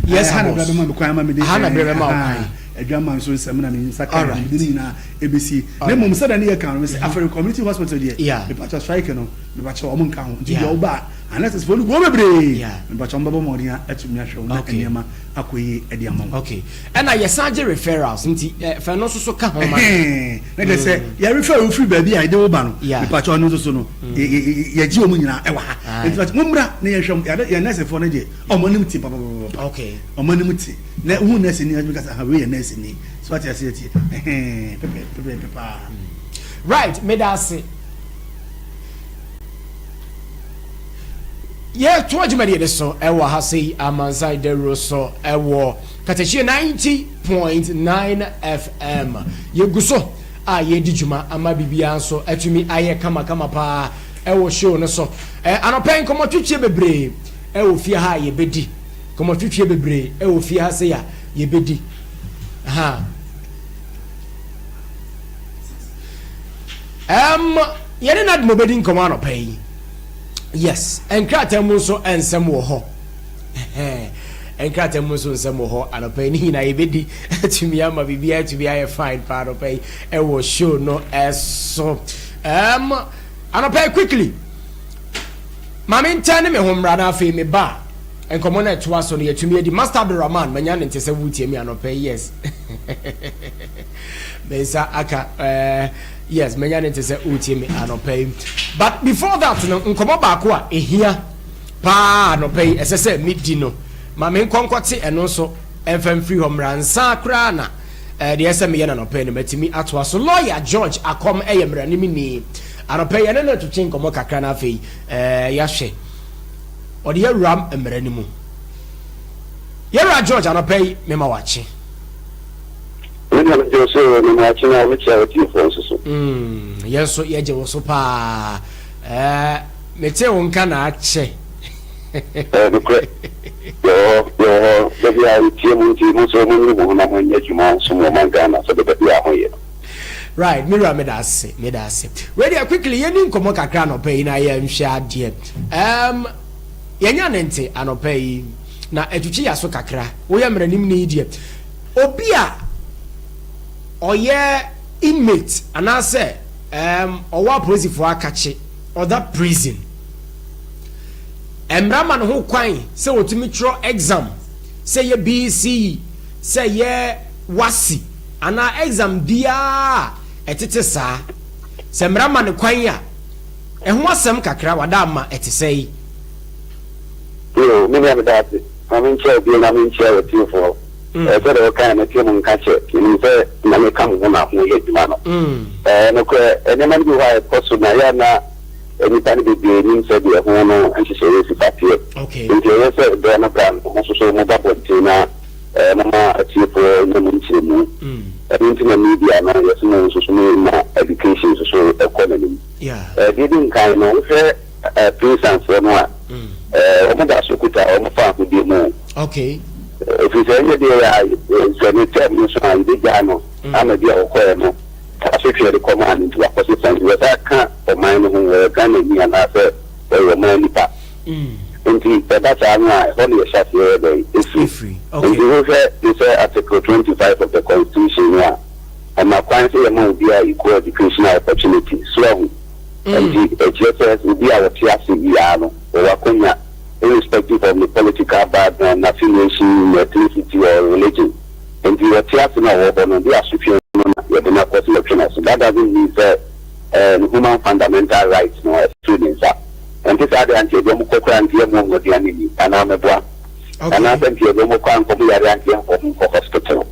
Yes, Ɛha na berɛ bɛma me kwan ama mede Aha na berɛ bɛma wo kwan. Adwamma nso nsɛm na me nsa ka na mede ne nyinaa ɛbɛsie. Na mmom sɛdeɛ ne yɛ ka no, mesɛ Afɛre Community Hospital deɛ, mepakyɛw strike no, mepakyɛw wɔn nka ho. Nti deɛ woba a, nurses foɔ no gu hɔ bebree. Mepakyɛw wɔn bɛbɔ mmɔden atumi ahwɛ wo na nneɛma akɔ yie de ama wo. Okay. Ɛna yɛsan gye referrals nti fɛ no nso so ka ho ma. Ɛhɛn, na kyerɛ sɛ yɛ refer wo firi baabi a yɛde wo ba no, mepakyɛw ɛno nso so no, yɛgye wɔn nyinaa ɛwɔ ha. Nti mepakyɛw mommra na yɛnhwɛ mo. Yɛn nursefoɔ no deɛ, wɔn anim te papapapapa. Wɔn anim te. Na wohu nurse ni a, wotumi ka sɛ aha wei yɛ nurse ni. So wate aseɛ tie? Ɛhɛn, pɛpɛ pɛpɛɛpɛ paa. Right, meda ase. Yɛtoa dwumadie no so ɛwɔ ha sei Amansan Dawuro so ɛwɔ Katakyie 90.9 FM. Yɛgu so a yɛredi dwuma ama biribiara nso atumi ayɛ kamakama paa ɛwɔ show no so. Anɔpa yi nkɔmmɔtwetwe bebree ɛwɔ fie ha a yɛbɛdi. Nkɔmmɔtwetwe bebree ɛwɔ fie ha sei a yɛbɛdi. Ha. Um, yɛne Nadmo bɛdi nkɔmmɔ anɔpa yi. Yes, nkrataa mu nso nsɛm wɔ hɔ. Nkrataa mu nso nsɛm wɔ hɔ anɔpa yi. Ne nyinaa yɛbɛdi atumi ama biribiara atumi ayɛ fine paa anɔpa yi ɛwɔ show no ɛso. Um, anɔpa yi quickly, maame ntɛn ne me ho mmra na afei me ba nkɔmmɔ no ɛtoa so no yɛtumi adi. Master Abdulrahman, manya ne nte sɛ wotie me anɔpa yi, yes. Me nsa aka, uh, Yes, manya ne nte sɛ woretie me anɔpa yi. But before that no, nkɔmmɔ baako a ehia paa anɔpa yi ɛsɛ sɛ medi no, ma me nkɔ nkɔte ɛno nso ɛmfa mfiri hɔ mmra nsa koraa na eh, deɛ ɛsɛ meyɛ no anɔpa yi no matumi atoa so. Lawyer George Akɔm ɛyɛ mmaranimni. Anɔpa yi yɛne no retwetwe nkɔmmɔ kakra na afei eh, yɛahwɛ ɔde yɛawura mmara no mu. Yɛwura George anɔpa yi mema wakye. Me nua megye wo so oo, mema wakye na mekyia w'atiefoɔ nso so. Mm, yɛn nso yɛgye wo so paa. Eh, metee wo nka na akyɛ. Eh, nokorɛ, yɛwɔ hɔ, yɛwɔ hɔ, da biara yɛtie mo nti mo nso monyere mo ho na monyɛ adwuma nsom ɔman Ghana sɛdeɛ da biara moyɛ no. Right, me wura meda ase, meda ase. Wei deɛ quickly yɛni nkɔmmɔ kakra anɔpa yi na yɛnhwɛ adeɛ. Um, yɛnya ne nte anɔpa yi na atwitwi yɛ so kakra. Woyɛ mmaranimni deɛ, Obi a ɔyɛ inmate anaasɛ um, ɔwɔ apolisifoɔ akakye, ɔda prison. Mmara ma no ho kwan sɛ ɔtumi twerɛ exam, sɛ yɛ BECE, sɛ yɛ WASSCE anaa exam biara a ɛtete saa. Sɛ mmara ma no kwan a, ɛho asɛm kakra wada ama ɛte sɛn? Yo, me nua meda ase. Ma menkyia wo bio na menkyia w'atiefoɔ. Ɛɛ, sɛdeɛ wokaeɛ no, mete mo nka kyɛ. Menim sɛ Nyame ka mo ho na moyɛ adwuma no. Ɛɛ, nokorɛ, nneɛma no bi wɔ hɔ a ɛkɔ so na ɛyɛ a na nnipa no bebree nnim sɛdeɛ ɛho no nhyehyɛeɛ si fa teɛ. Enti ɛyɛ sɛ berɛ no ba no, mo nso so moba abɔnten na moma atiefoɔ nya mu nkyerɛmu. Ɛno nti na media no, yɛse mo nso so moma education nso so kɔ n'anim. Ɛɛ, deɛ ɛdi nkan no, wohwɛ. Princetonfoɔ no a, wɔn da so kuta wɔn fawohodie mu. Okay. Ɛfiri sɛ ɛnyɛ deɛ a sɛ ne term no so a yɛbɛgyaa no ama bi a wɔkɔɛ no asotweɛ de kɔmaa no nti wakɔsesa nti wɔsan ka ɔman no ho, wɔyɛ Ghanani anaasɛ wɔyɛ ɔman nipa. Nti ɛba saa no a ɛhɔ na yɛhyɛ aseɛ yɛ dɛn ɛfiri. Nti wohwɛ te sɛ Article 25 of the Constitution no a, ɛma kwan sɛ yɛma obiara equal educational opportunity. So ahu? Enti ɛkyerɛ sɛ obi a ɔte ase biara no, ɔwɔ akwanya irrespective of ne political background, n'affiliation, ne ethnicity or religion. Enti ɔte ase na ɔwɔ hɔ no, de asotwe no na yɛde no akɔ sɛ yɛtwe n'aso. That doesn't mean sɛ ne human fundamental rights no afiri ne nsa. Ɛnte saa deɛ a nti yɛde wɔn kɔ koraa nti yɛmmoa wɔn aduane nni anaa mɛboa? Anaasɛ nti yɛde wɔn kɔ a nka wɔn yare a nti yɛmfa wɔn nkɔ hospital?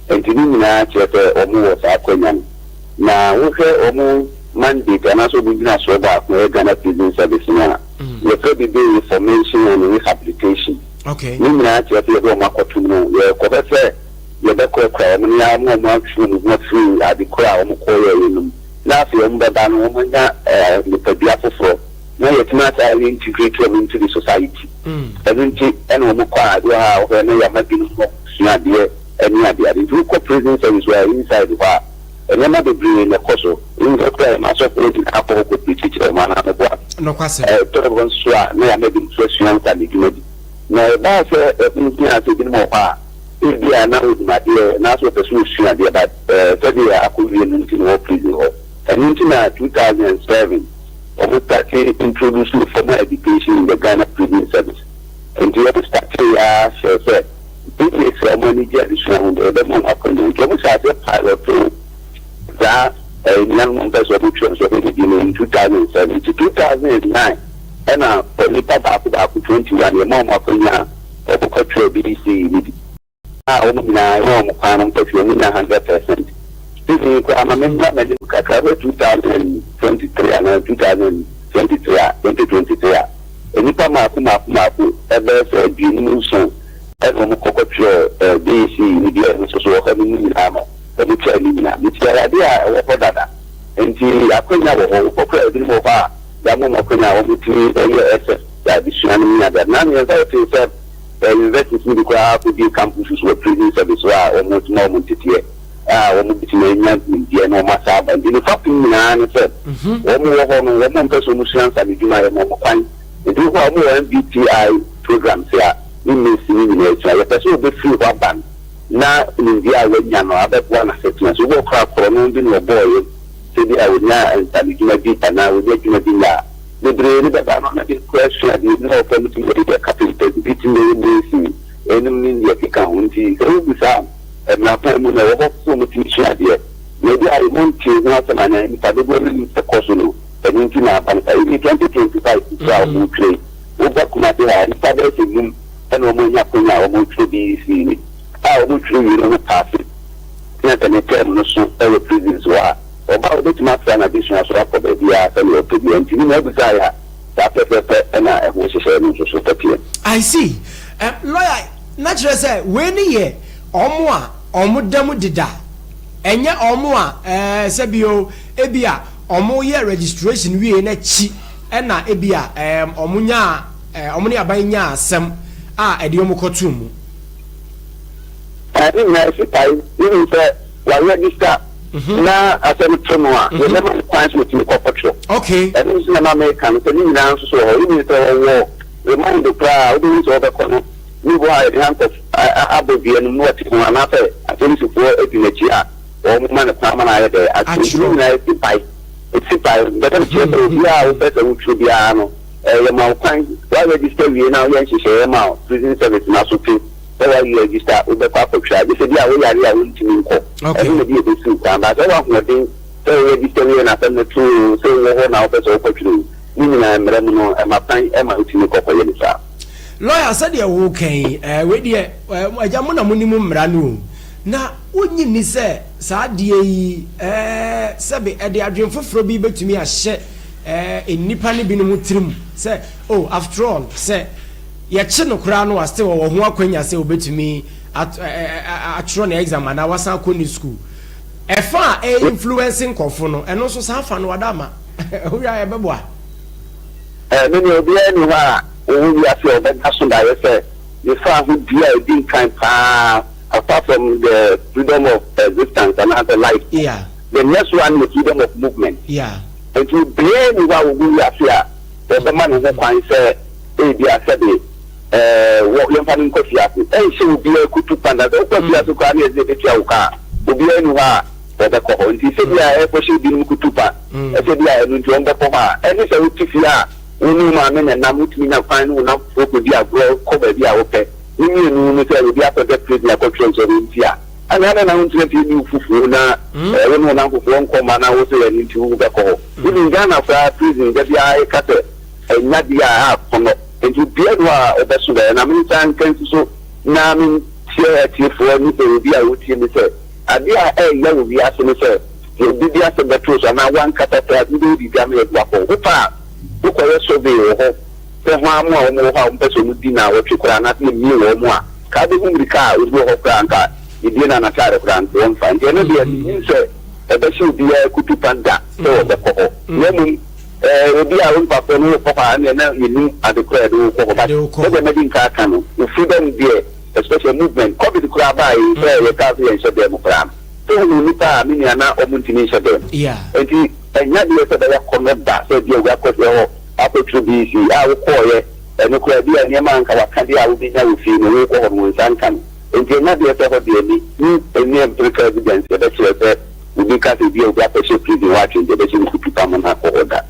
Nti ne nyinaa kyerɛ sɛ wɔn wɔ saa akwanya no. Na wohwɛ wɔn mandate anaasɛ wɔn ngyinasoɔ baako a ɛyɛ Ghana Prison Service no a, yɛfrɛ biribi reformation and rehabilitation. Ne nyinaa kyerɛ sɛ yɛde wɔn akɔtom no, yɛrekɔhwɛ sɛ yɛbɛkorakora wɔn na yɛama wɔn atwe wɔn ho afiri ade korɔ a wɔkɔyɛeɛ no mu, na afei wɔbɛba no wɔanya nipadua foforɔ na yɛatumi asan reintegrate wɔn into the society. Ɛno nti ɛna wɔkɔ a, ebi wɔ hɔ a wohwɛ na yɛama binom sua adeɛ ne adeade. Nti wokɔ prison service hɔ a, inside hɔ a, nneɛma bebree na ɛkɔ so. Wohu sɛ koraa yɛma asɔfoɔ gyina akɔ hɔ kɔ preachi kyerɛ wɔn anaa meboa? Nokwasɛm. Ɛtɔ da nso a na yɛama binom nso asua nsanodwuma bi. Na ɛbaa sɛ ɛho hiaa sɛ ebinom wɔ hɔ a, ebia na wɔnim adeɛ anaasɛ wɔpɛ sɛ wɔsua adeɛ but sɛdeɛ akɔwie no nti na wɔwɔ prison hɔ. Ɛno nti na 2007 wɔn starte introduce formal education in the Ghana Prison Service. Nti wɔn startee ara hyɛɛ sɛ inmates a wɔn ani gye adesua ho deɛ yɛbɛma wɔn akwannya. Nti wɔn hyɛɛ aseɛ pilotoo saa nnuanom a wɔpɛ sɛ wɔtwerɛ nso wɔbɛdidi no in 2007. Nti 2009 ɛna nnipa baako baako 21 yɛma wɔn akwannya a wɔkɔtwerɛ BECE no bi. A wɔn nyinaa yɛma wɔn kwan no nkɔtwerɛ, wɔn nya 100%. Seesei koraa ma memmra m'anim kakra, bɛyɛ 2023 anaa 2023 a, 2023 a, nnipa mmaako mmaako mmaako bɛyɛ sɛ 57 ɛna wɔn kɔ kɔtwerɛ BECE no bi a ɛno nso so wɔ hɔ no mu nyinaa no, wɔtwerɛ ne nyinaa. Nti ɛyɛ adeɛ a ɛwɔ hɔ dada. Nti akwanya wɔ hɔ. Wokɔ koraa a ebinom wɔ hɔ a yɛama wɔn akwanya a wɔtumi yɛ SS adesua no ne adeade. Na mmiɛnsa wotee sɛ universities no bi koraa akɔbue campuses wɔ prison service hɔ a wɔtumi ma wɔn nteteɛ a wɔbɛtumi anya nimdeɛ na wɔasa aba. Nti ne fapem nyinaa ne sɛ wɔn wɔ hɔ no wɔn mpɛ sɛ wɔsua nsanodwuma, yɛma wɔn kwan. Nti wokɔ a wɔwɔ MVTI programs a ne mesi no nyinaa sua. Yɛpɛ sɛ wɔbɛfiri hɔ aba no na nimdeɛ a wɔanya no abɛboa n'asetena. So wobɔ koraa korɔno bi na ɔbɔeɛ sɛ bi a ɔnya nsanodwuma bi anaa ɔnya adwuma bi nyɛ a, bebree no bɛba no na bi koraa sua adeɛ bi na ɔpɛ no tumi yɛ carpenter, bi tumi yɛ mason, ɛnom ne deɛ ɛkeka ho. Nti sɛ wobu saa a, mmara kwan mu no ɛwɔ hɔ sɛ wɔtumi sua adeɛ. Na ebi a wɔntee ho asɛm anaa nnipa dodoɔ no nim sɛ ɛkɔ so no, ɛno nti na aba no saa. Even 2025 koraa a wɔretwerɛ yi, woba Kumasi ha a, nnipa bɛyɛ sɛ num ɛna wɔanya akwanya a wɔretwerɛ BEC no a wɔtwerɛ wie no wɔpaase na sɛ ne term no so wɔ prisons hɔ a, ɔba a ɔbɛtumi atra n'adesua so akɔ baabiara sɛdeɛ ɔpɛ biara. Nti ne nyinaa bisaeɛ a, saa pɛpɛpɛ na ɛho nhyehyɛeɛ no nso so teɛ. I see. Lawyer, na kyerɛ sɛ wei no yɛ wɔn a wɔn da mu deda, ɛnyɛ wɔn a ɛɛ sɛbi o, ebia wɔyɛ registration wie no akyi ɛna ebia ɛɛm wɔn nyaa ɛɛ wɔn ne aban nyaa asɛm a ɛde wɔn kɔtoo mu. Ne nyinaa si pae. Wonim sɛ wa register na asɛm to no a, yɛbɛma no kwan sɛ ɔtumi kɔ kɔtwerɛ. Ɛno nso na na meka no sɛ ne nyinaa nso so wɔ hɔ. Wonim sɛ wɔwɔ remand koraa a, wobɛhu sɛ wɔbɛkɔ no, ne hɔ a yɛde handcuff abɔ dua no mu na wɔte ho anaasɛ apolisifoɔ adi n'akyi a wɔma no kwan ma no ayɛ dɛ atwerɛ. Nti ne nyinaa si pae. Ɛsi pae. Mpɛ sɛ mekyerɛ sɛ obiara a wopɛ sɛ wotwerɛ biara no, yɛma wo kwan. Wa register wie na woyɛ nhyehyɛeɛ ma prison service no aso te. Sɛ woayɛ register a, wobɛkɔ akɔtwerɛ a, gye sɛ bi a woyare a wontumi nkɔ. Ɛno na bi a ɛbɛsi wo kwan. But sɛ wowɔ ahoɔden sɛ wo register wie na asɛm no to wo oo, sɛ wowɔ hɔ na wopɛ sɛ wokɔtwerɛ oo, ne nyinaa mmara mu no, ɛma kwan ma wotumi kɔ kɔyɛ no saa. Lawyer, sɛdeɛ woreka yi, eh, wei deɛ, eh, agya mo na monim mmara no o. Na wonnye nni sɛ saa adeɛ yi, eh, sɛbe ɛde adwene foforɔ bi bɛtumi ahyɛ, eh, nnipa no binom tirim sɛ, oh, after all, sɛ yɛkye no koraa no a still ɔwɔ ho akwanya sɛ obetumi atwerɛ ne exam anaa wasan akɔ ne school. Ɛfa a ɛyɛ influence nkurɔfo no, ɛno nso saa fa no wada ama. Wohwɛ a ɛbɛboa? Me nua, obiara nni hɔ a ɔwɔ wiase a ɔbɛda so daeɛ sɛ ne fahodie a ɛdi nkan pa ara, apart from the freedom of existence anaasɛ life, the next one yɛ freedom of movement. Nti obiara nni hɔ a ɔwɔ wiase a wɔbɛma ne ho kwan sɛ ebia sɛbe wɔ yɛmfa no nkɔ afiase. Ɛnhyɛ obiara kutu kwan da. Sɛ wokɔ afiase koraa na yɛse yɛbɛtua wo ka a, obiara nni hɔ a wɔbɛkɔ hɔ. Nti sɛ bia ɛrekɔhyɛ ebinom kutu pa, sɛ bia ɛno nti wɔbɛkɔ hɔ a, ɛne sɛ wote fie a wo ne wo maame na ɛnam, wotumi nya kwan ne wo nnamfofoɔ kɔdi agorɔ kɔ baabi a wopɛ. Ne mmienu no sɛ obi akɔda prison akɔtwerɛ nsɔhwɛ nti a, ɛnna adɛn na wontena fie nni wo fufuo na wo ne wo nnamfofoɔ nkɔ mma na wo sɛ ɛno nti wobɛkɔ hɔ. Even Ghana koraa prison da biara yɛka sɛ. Ɛnyɛ adeɛ a akɔnnɔ. Enti obiara nni hɔ a ɔbɛso daeɛ. Na mensan nka nsi so na menkyerɛ atiefoɔ ne obi a ɔretie me sɛ, adeɛ a ɛyɛ wɔ wiase ne sɛ, sɛ obi de asɛm bɛto wo so anaa w'ankasa koraa wobɛyɛ biribi ama yɛde wo akɔ hɔ. Wopɛ a, wokɔyɛ survey wɔ hɔ sɛ hwan mo a wɔwɔ hɔ a wɔpɛ sɛ wɔdi nnawɔtwe koraa anaasɛ yɛmmie wɔn a, ka wobɛhu mmirika a obi wɔ hɔ koraa a anka yɛbie no a n'ataade koraa anka wɔmfa. Nti ɛno deɛ mennim sɛ ɛbɛhyɛ obiara kutupa da sɛ wɔbɛkɔ hɔ. Na mmom Eh, obi a wo mfasoɔ no wokɔ hɔ a ɛneɛ na yɛnim ade korɔ a yɛde wo kɔ hɔ but sɛdeɛ madi nka aka no wo freedom deɛ especially movement covid koraa baa yi sɛ yɛkaa sɛ yɛnhyɛ dan mu koraa no sɛ wohu nnipa a me nua na ɔmo ntumi nhyɛ dan mu nti ɛnya deɛ sɛ ɛbɛyɛ akɔnnɔ da sɛ bia wura kɔ hɔ akɔtwerɛ BC a wokɔɔyɛ ɛno koraa bi a nneɛma a nka waka deɛ a wobɛnya wɔ fie no wokɔ hɔ no wo nsa nka no nti ɛnya deɛ sɛ hɔ deɛ me nni empirical evidence ɛbɛkyerɛ sɛ Obi ka sɛ ebia obi akɔhyɛ prison hɔ atwe nti ɛbɛhyɛ no kutupa ma no akɔ hɔ da.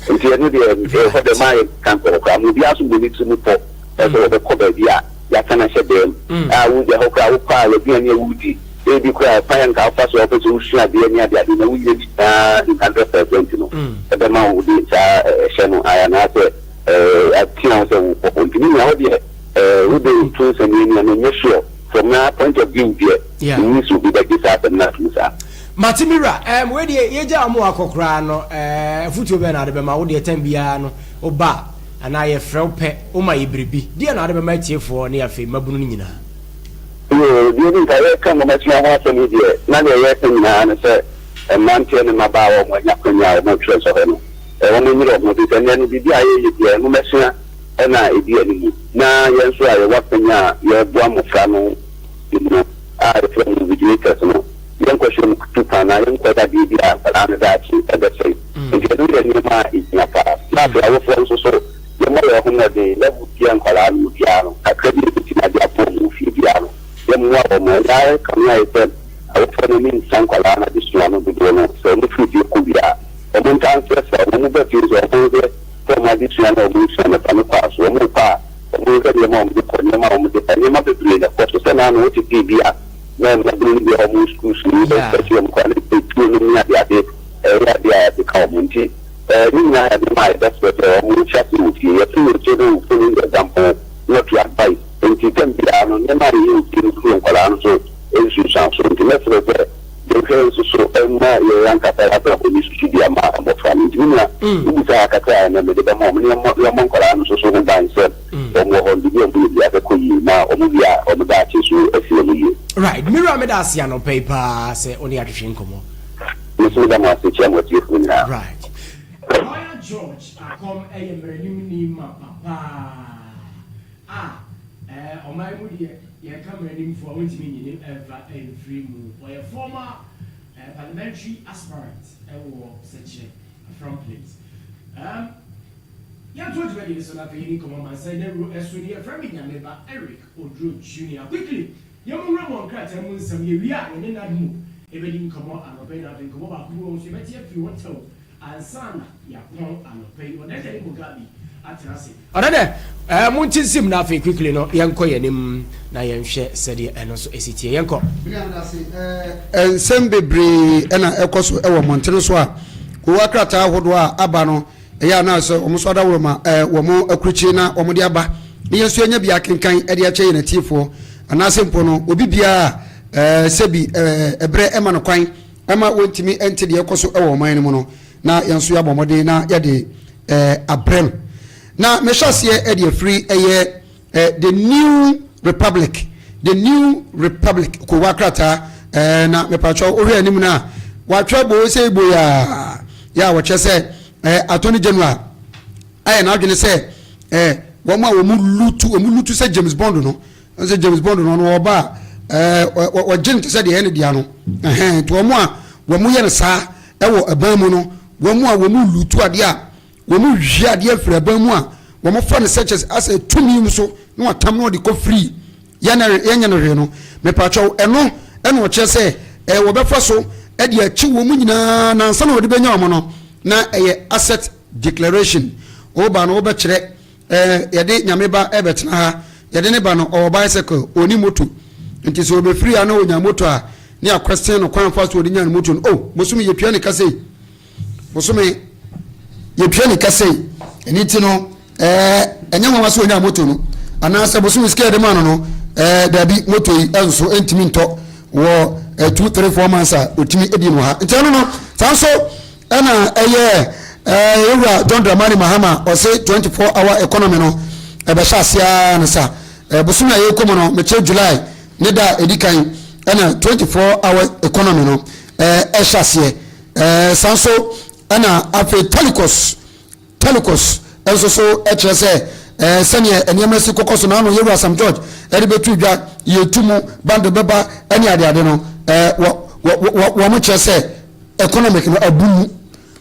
Nti ɛno deɛ ɛhɔ deɛ mma yɛnka nkɔ hɔ koraa. Ma obiara nso mmɔ ne tirim pɔ sɛ ɔbɛkɔ baabi a yɛaka no ahyɛ dan mu a wo ɛhɔ koraa wokɔ a w'aduane a woredi ebi koraa ɛkwan a nka wofa so a wopɛ sɛ wosua adeɛ ne adeade na wonya ne nyinaa in 100% no ɛbɛma wode saa ɛhyɛ no ayɛ anaasɛ atia wo sɛ wokɔ hɔ. Nti me nua hɔ deɛ wode to nsɛnneɛ ni a menyɛ sure from my point of view deɛ Menni sɛ obi bɛgye saa asɛm no atom saa. Mate me wura, ɛɛm wei deɛ yɛgyaa mo akɔ koraa no ɛɛ afutuo bɛn na wode bɛma, wo deɛ tɛm biara no woba a anaa yɛfrɛ wo pɛ woma yɛ biribi, deɛn na wode bɛma atiefoɔ ne afei mmabunu no nyinaa? Yoo, deɛ ɛdi nka yɛreka nwomasua ho asɛm yi deɛ, na deɛ yɛreka nyinaa ne sɛ mmeranteɛ ne mmabaawa a wɔanya akwanya a wɔretwerɛ nsɔhwɛ no, wɔnyere wɔn ho, ɛfiri sɛ nnɛ no biribi a yɛreyɛ biara nwomasua na ɛdi anim, na yɛn nso a yɛwɔ akwanya a yɛreboa mmɔfra no no a yɛfrɛ no invigilators no, yɛnkɔhyɛ wɔn kutupa anaa yɛnkɔyɛ adeɛ bi a nkwadaa no daakye ɛbɛsɛe. Nti ɛno yɛ nneɛma a ɛhia paa. Na afei awofoɔ nso so, yɛmmɔ yɛn ho mmɔden, level biara nkwadaa no wɔ biara no, kakra bi a yɛbɛtumi de aboa wɔn wɔ fie biara no, yɛmmoa wɔn. Ɛyɛ ara kame ayɛ sɛ awofoɔ no ani nsa nkwadaa no adesua no dodoɔ no, sɛ wɔfiri fie kɔ wie a, wɔn ntaa nsrɛsrɛ wɔn, wɔba fie nso a wɔnhwɛ sɛ wɔn adesua no a wɔresua no ɛfa ne kwan so, wɔrekɔ a, Wɔhwɛ nneɛma a wɔde kɔ, nneɛma a wɔde ba, nneɛma bebree na ɛkɔ so. Sɛ na ano wote biribi a na mmabunu no bi a wɔwɔ sukuu so yi bɛkyerɛ wɔn kwan, etuo nom ne adeade, ɛyɛ adeɛ a yɛde ka wɔn. Nti ne nyinaa yɛ nneɛma a yɛbɛsrɛ sɛ wɔnhyɛ aseɛ wɔ fie. Yɛse your children will follow your example, not your advice. Nti tɛm biara no, nneɛma a yɛyɛ wɔ fie no so wɔ nkwadaa no so nsunsuansoɔ. Nti mɛsrɛ sɛ yɛnhwɛ nso so mma yɛn ankasa yɛn abrabɔ nyɛ susudua mma mmɔfra no. Nti me nua, wobisa a kakra a ɛnnɛ mede bɛma wɔn, na yɛmmɔ yɛmmɔ nkwadaa no nso so ho ban sɛ wɔn wɔ hɔ no, biribi a wɔyɛ biara bɛkɔ yie, na wɔn wie a wɔn daakye nso asi wɔn yie. Right, me wura meda ase anɔpa yi paa sɛ wo ne yɛ atwetwe nkɔmmɔ. Me nso meda mo ase kyia mo atiefoɔ nyinaa. Right. Lawyer George Akɔm yɛ mmaranimni mapa paa a ɔman mu deɛ yɛka mmaranimfoɔ a wontumi nyi ne mfa mfiri mu. Ɔyɛ former parliamentary aspirant wɔ Sɛkyerɛ Afram Plains. Um, yɛntoa dwumadie no so na afei yɛni nkɔmmɔ amansan dawuro ɛso ni. Yɛfrɛ me Nyameba Eric Oduro Junior. Quickly, yɛn mu nwura mu wɔ nkrataa mu nsɛm. Yɛwie a yɛne NADMO ɛbɛdi nkɔmmɔ anɔpa yi na afei nkɔmmɔ baako bi wɔ hɔ nso yɛbɛte afiri hɔ tɛw Ansa na yɛapɔn anɔpa yi, Ɔdɛdɛ ne Mugabe atena ase. Ɔdɛdɛ, eh, monte nsim na afei quickly no yɛnkɔ yɛn anim na yɛnhwɛ sɛdeɛ ɛno nso ɛsi teɛ. Yɛnkɔ. Me nua meda ase. Eh, nsɛm bebree na ɛkɔ so wɔ mmɔntene so a kowa krataa ahodoɔ a aba no ɛyɛ a na sɛ wɔn nso adaworo ma eh, wɔn akurukyi na wɔn de aba na yɛn nso yɛnya bi akenkan de akyɛ yɛn atiefoɔ anaasɛ mpo no obi biara eh, sɛbi eh, ɛberɛ ɛma no kwan ɛma wɔntumi nte deɛ ɛkɔ so wɔ ɔman no mu no, na yɛn nso yɛabɔ mmɔden na yɛde abrɛ no. Na mehyɛ aseɛ de afiri ɛyɛ The New Republic, The New Republic kowa krataa, na mepatwɛ wohwɛ anim no a, wɔatwerɛ boo sɛ ibo yaa, yɛ a wɔkyerɛ sɛ Attorney General ayɛ n'adwene sɛ wɔn a wɔn lutu, wɔn lutu sɛ James Bond no, Ɔn sɛ James Bond no ɔno ɔba a ɛɛ ɔgye no te sɛ deɛ ɛyɛ ne dea no ɛhɛn nti wɔn a wɔn yɛ no saa ɛwɔ ɛban mu no wɔn a wɔn lutu adeɛ a wɔn hwie adeɛ firi ɛban mu a wɔn fa no sɛ kyɛ asɛ tumi mu so na wɔatam na wɔde kɔ firi yɛn yɛnyɛ no hwee no mepatwɛw ɛno ɛna ɔkyerɛ sɛ ɛɛ wɔbɛfa so ɛde akyi wɔn nyinaa nansa na wɔde bɛnya wɔn no na ɛyɛ asset declaration ɔba no wɔbɛkyerɛ Eh, yɛde Nyame ba ɛbɛtena ha. Yɛde ne ba no, ɔwɔ bicycle, ɔnni moto. Nti sɛ ɔbɛfiri ha na ɔnya moto a, ne yɛ question no kwan fa so ɔde nya ne moto no. Oh, bosome yɛtua ne ka sei. Bosome yɛtua ne ka sei. Ɛno nti no, Ɛɛ, ɛnyɛ nwanwa sɛ onyaa moto no, anaasɛ bosome sika a yɛde maa no no, ɛɛ, dabi, moto yi nso ntumi ntɔ wɔ ɛɛ 2, 3, 4 months a otumi di no ha. Nti ɛno no, saa nso ɛna ɛyɛ ɛɛ yɛwura John Dramani Mahama ɔse 24 hour economy no ɛbɛhyɛ aseɛ ara ne sa. Ɛɛ bosome a yɛrekɔ mu no, mekyerɛ July ne da a ɛdi kan ɛna 24 hour economy no ɛɛ ɛhyɛ aseɛ. Ɛɛ saa nso ɛna afei Telecos Telecos nso so kyerɛ sɛ sɛdeɛ nneɛma si kɔkɔ so na ano Yɛwura Sam George de bɛto dwa, yɛtu mu, bundle bɛba ne adeade no, wɔ wɔ wɔn kyerɛ sɛ economic no abu mu,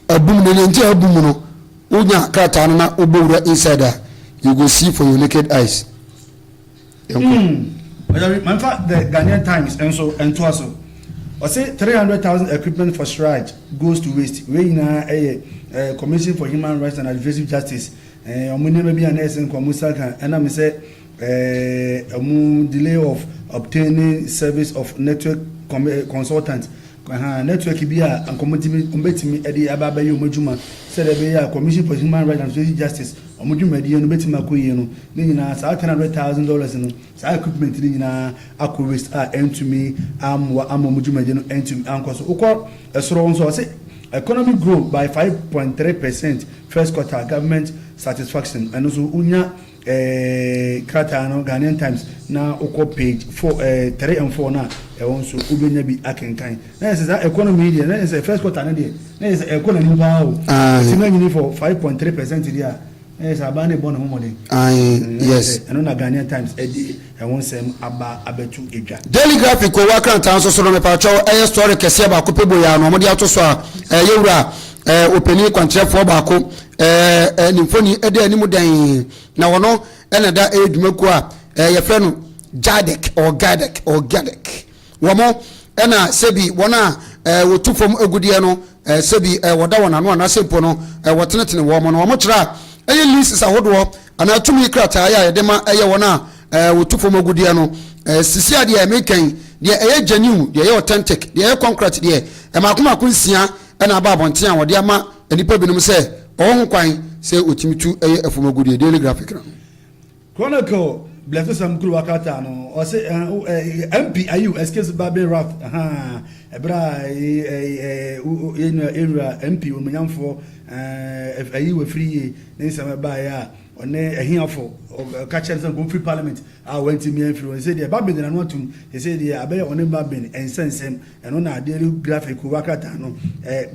abu mu na deɛ nti a abu mu no, wonya krataa no na wobɔ wura inside a, you go see for your naked eyes. Yɛnkɔ. Ɔyare, ma nfa The Ghanaian Times nso ntoa so. Ɔse 300,000 equipment for CHRAJ goes to waste. Wei nyinaa ɛyɛ eh, Commission for Human Rights and Administrative Justice eh, wɔn nneɛma bi a na ɛsɛ nka wɔn nsa ka ɛnam sɛ eh, wɔn delay of obtaining service of network eh, consultant Ahaa, network bi a anka wɔtumi, wɔbɛtumi de aba abɛyɛ wɔn adwuma sɛdeɛ ɛbɛyɛ a Commission for Human Rights and Social Justice wɔn dwumadie no bɛtumi akɔ yie no, ne nyinaa saa $300,000 no, saa equipment no nyinaa akɔ waste a ɛntumi ammoa amma wɔn dwumadie no antumi ankɔ so. Wokɔ soro hɔ nso a, wɔse economy grow by 5.3 percent first quarter, government satisfaction, ɛno nso wonya Eh, krataa no Ghanaian Times na wokɔ page 4, eh, 3 and 4 no a, ɛhɔ nso wobɛnya bi akenkan. Na yɛ sɛ saa economy yi deɛ, na yɛ sɛ first quarter no deɛ, na yɛ sɛ ɛkɔ n'anim paa o. Ɛtumi anyini for 5.3% deɛ a, na yɛ sɛ aban no rebɔ ne ho mmɔden. Aye, yes. Ɛno na Ghanaian Times ɛde ɛho nsɛm aba abɛto edwa. Daily Graphic kowa krataa nso so no, mepaakyɛw, ɛyɛ story kɛseɛ baako pɛ boyaa no wɔde ato so a, ɛyɛ wura ɔpanin kwankyerɛfoɔ baako ɛɛ ne mfoni ɛda anim dɛn na ɔno ɛna ɛda ɛyɛ dwumakuo a ɛɛ yɛfrɛ no Jadek or Gadek or Gadek wɔn ɛna sɛbi wɔn a ɛɛ wɔtu fam agudeɛ no ɛɛ sɛbi ɛɛ wɔda wɔn ano anaasɛ mpo no ɛɛ wɔtenetene wɔn no wɔn kyerɛ a ɛyɛ leases ahodoɔ anaa tumi krataa yɛ a yɛde ma ɛyɛ wɔn a ɛɛ wɔtu fam agudeɛ no ɛɛ sisi adeɛ ɛmekɛn deɛ ɛyɛ genuine, deɛ ɛyɛ authentic, deɛ ɛyɛ concrete deɛ ɛmaako mako 6 ɛna aba abɔnten a wɔde ama nnipa binom sɛ ɔwɔ ho kwan sɛ ɔtumi tu yɛ ɛfam agudeɛ. Daily Graphic no. Chronicle Blɛsesɛm kuruwa krataa no, ɔse MP Ayew escapes Babin wrath, ahaa, ɛberɛ a yɛn wura MP onuonyamfoɔ Ayew Afriyie ne nsɛm ɛbaeɛ a ɔne ahiafo ɔka kyerɛ no sɛ nka ɔmfiri parliament a wantumi amfiri hɔ. Sesei deɛ Babin de n'ano atum, sesei deɛ abɛyɛ ɔne Babin nsɛnsɛm. Ɛno na Daily Graphic kuruwa krataa no,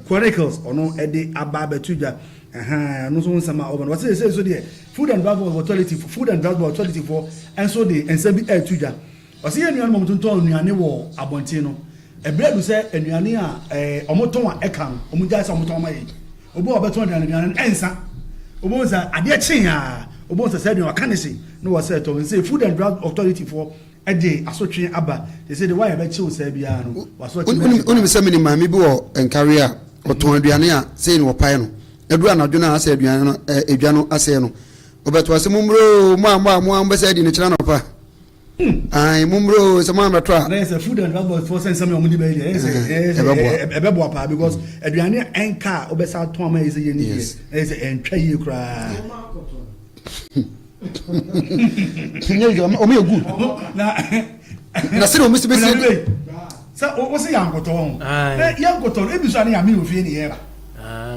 Chronicles, ɔno de aba abɛto dwa. Ɛhaa, ɛno nso ho nsɛm a ɔba no. Wɔse seesei nso deɛ, Food and Drug Authority, Food and Drug Authority foɔ nso de nsɛm bi ɛreto dwa. Wɔse yɛn nuanom a wɔtontɔn nnuane wɔ abɔnten no, ɛberɛ adu sɛ nnuane a wɔtɔn a ɛka no, wɔgyae sɛ wɔtɔn ma yɛn. Obi a ɔbɛtɔn aduane, aduane no ɛnsa. Wobɛhu sɛ adeɛ kyee a, wobɛhu sɛ saa aduane waka ne se na wɔsɛ ɛtɔn. Seesei Food and Drug Authority foɔ de asotwe aba. Seesei de, wo a yɛbɛkye wo saa biara no, w'asorɔkye bɛte paa. Wonim sɛ menim maame bi wɔ Nkawie a ɔtɔn aduane a sei na wɔpae no. Ɛduru anadwo no a asɛ aduane no edwa no asɛe no, ɔbɛto ase, Mommrɛ oo, mo a mo a mo a mobɛsɛe adi no kyena anɔpa. Ae, mommrɛ oo, sɛ moammɛtɔ a. Na yɛ sɛ Food and Drug Board foɔ sɛ nsɛm a wɔde bɛyɛ deɛ, ɛyɛ sɛ ɛbɛboa. Ɛbɛboa paa because aduane a ɛnka a wobɛsa atɔn ama yɛ sɛ yɛnni deɛ, ɛyɛ sɛ ɛntwa yie koraa. Nyɛ yɛ ɔmo yɛ good. Na na sɛ ɔmo si bɛ si. Sɛ o si yɛ ankotɔ ho. Na yɛ nkotɔ no ebi so a ne yame ofie ne yɛ ba.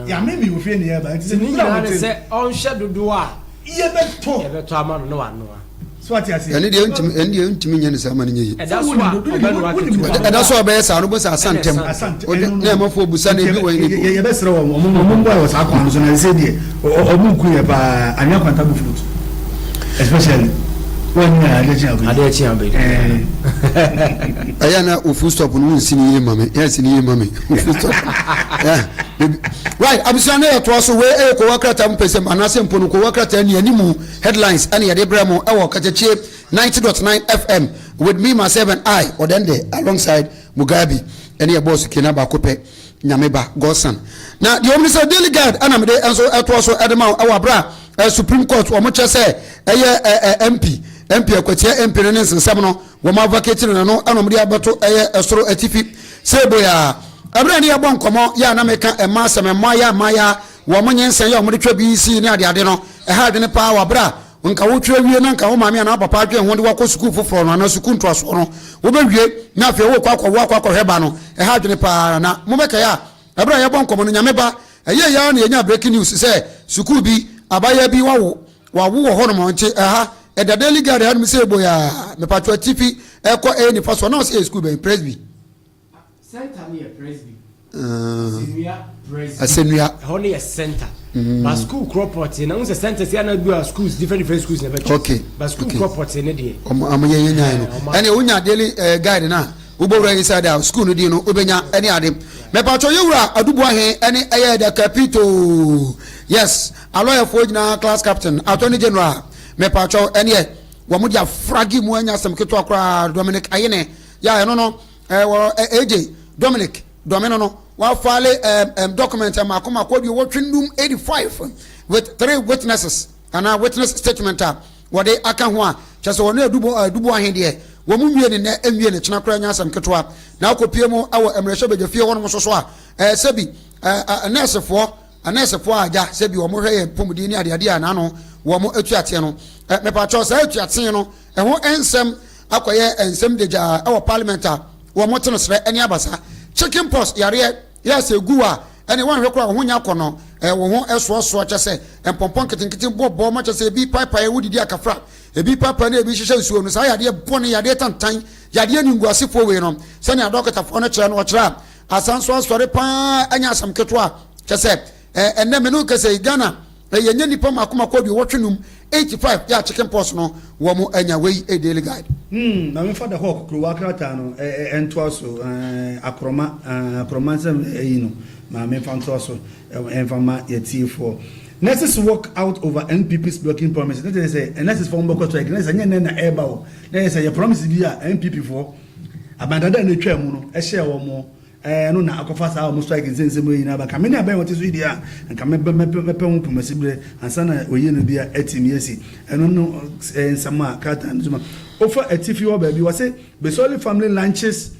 Yame mi ofie ne yɛ ba. Nti sɛ ne nyinaa ne sɛ ɔnhyɛ dodoɔ a yɛ bɛ tɔ. Yɛ bɛ tɔ ama no na wanoa. So ate ase. Ɛne deɛ ntumi ɛne deɛ ntumi nyɛ ne saa ma ne nyɛ yie. Ɛda so a ɔbɛnoa ketewa. Ɛda so a ɔbɛyɛ saa no bɔ sɛ asa ntɛm. Ne ɛmɔfoɔ busa na ebi wɔ ne bi. Yɛbɛsrɛ wɔn wɔn wɔn mmoa wɔ saa kwan no so na ɛsɛ deɛ wɔn nku yɛ paa anwea kwanta bu fruit especially wɔn nyina adeɛ kye abɛdi. Adeɛ kye abɛdi. Ɛyɛ na o full stop no nsi ne yie ma me yɛn si ne yie ma me o full stop. Right, abusua ne yɛ toa so wei ɛyɛ kowa krataa mu pɛsɛm anaasɛ mpo no kowa krataa ni animu headlines ɛna yɛde brɛ mo ɛwɔ Katakyie 90.9 FM with me myself and I Ɔdɛndɛ alongside Mugabe ɛne yɛ boss Kena baako pɛ Nyame ba Godson. Na deɛ wɔn ne sɛ Daily Guide ɛna mede nso ɛtoa so ɛde ma ɛwɔ abira ɛ Supreme Court wɔn kyɛ sɛ ɛyɛ ɛ ɛ MP MP Akwatia MP no ne nsensɛm no wɔn advocate no no ɛna wɔn de abɛto ɛyɛ ɛsoro atifi sɛ eboya ɛberɛ ne yɛbɔ nkɔmɔ yɛ a na meka ɛma asɛm ɛma yɛ ama ya. wɔn nyinsɛn yɛ a wɔde twa BEC ne adeade no, ɛha adwene paa wɔ bere a nka wotwerɛ wie na nka wo maame anaa wo papa adwene ho de wakɔ sukuu foforɔ no anaa sukuu ntoasoɔ no, wobɛwie na afei wokɔ akɔwo akɔ akɔhwɛ ba no, ɛha adwene paa. Na mobɛkae a, ɛberɛ a yɛbɔ nkɔmmɔ no, Nyame ba, ɛyɛɛ yɛ ara na yɛnyaa breaking news sɛ sukuu bi, abaayewa bi wawo, wawo wɔ hɔnom, nti ɛha, ɛda Daily Guide hanom sɛ boyaa, mepatwo atifi ɛkɔ ɛyɛ nifa soɔ, na ɔsɛ ɛyɛ sukuu bɛn, Presby. Center no yɛ Presby. Asɛnnua Presby. Asɛnnua. Ɛhɔ no yɛ center. Mm. Ba school korɔ pɔtee na n sɛ center si ana bi a schools different different schools na ɛbɛtwa. Okay. Ba school korɔ pɔtee ne deɛ. Ɔmo ɔmo yɛ yɛn nyan no. Ɛnna wonya daily eh, guide na wobɔwura inside a school no din no wobɛnya ɛne ade. Mɛpatwɔ yɛwura Aduboahe ɛne ɛyɛ the capito. Yes, alɔyɛfoɔ nyinaa class captain, attorney general. Mɛpatwɔ ɛneɛ wɔn de afragi mu anya asɛm ketewa koraa Dominic Ayene. Yɛ ɛno no. Eh, wɔ eh, AJ, Dominic, dɔme no no, wafale um, um, document mmaako mmaako aduowɔtwe num 85 with three witnesses anaa witness statement a wɔde aka ho a kyɛ sɛ wɔne adubo adubo ahe deɛ wɔn mu nwie ne nnɛ nwie ne kyena koraa nya asɛm ketewa na akɔpie mu wɔ mmerɛhyɛ badwafie hɔnom nso so a ɛɛ sɛbi ɛɛ nɛɛsefoɔ anɛɛsefoɔ a agya sɛbi wɔn hwɛ yɛn pɔmuden ne adeade a n'ano wɔn atuateɛ no ɛ mepatwɔ saa atuateɛ no Ɛho nsɛm akɔyɛ nsɛm gyagyaa wɔ parliament a wɔn te no serɛ ne abasa. Chicken pox yareɛ yɛ a sɛ ɛgu wo a ɛne woanhwɛ koraa wo ho nyɛ akɔnɔ, wo ho soasoa kyɛ sɛ mpɔmpɔ nketenkete bɔ bɔ ma kyɛ sɛ ebi paepae wo didi akafra, ebi paepae na ebi hyehyɛ nsuo no. Saa yadeɛ bɔne, yadeɛ tantan, yadeɛ animguasefoɔ wei no sɛnea dɔkotafoɔ no kyerɛ no ɔkyerɛ a asan so asɔre paa ɛnyɛ asɛm ketewa kyɛ sɛ Ɛnɛ me ne wo kasa yi Ghana yɛnyɛ nnipa mako mako aduowɔtwe num, 85 yɛ a chicken pox no wɔn anya wei yɛ daily guide. Hmm, ma memfa The Hawk kurowa krataa no ntoa so, eh, akorɔma, eh, akorɔma nsɛm ayi no, ma memfa ntoa so mfa ma yɛtiefoɔ. Nurses walk out over NPP's blocking promises. Na kyerɛ sɛ nurses foɔ wɔbɛkɔ strike, na kyerɛ sɛ ɛnyɛ nnɛ na ɛreba o. Na kyerɛ sɛ yɛ promises bi a NPP foɔ aban dada a na atwa mu no hyɛɛ wɔn. Ɛno na akɔfa saa wɔn strike nsɛnsɛm wei nyinaa aba. Nka me ne abɛn wɔte so yi deɛ a, nka mɛpɛ mɛpɛ mɛpɛ ho pomasiberɛ ansa na oyie no bi a atumi asi. Ɛno no ɛyɛ nsɛm a krataa no soma. Wofa atifi hɔ baabi, wɔse Besoli family launches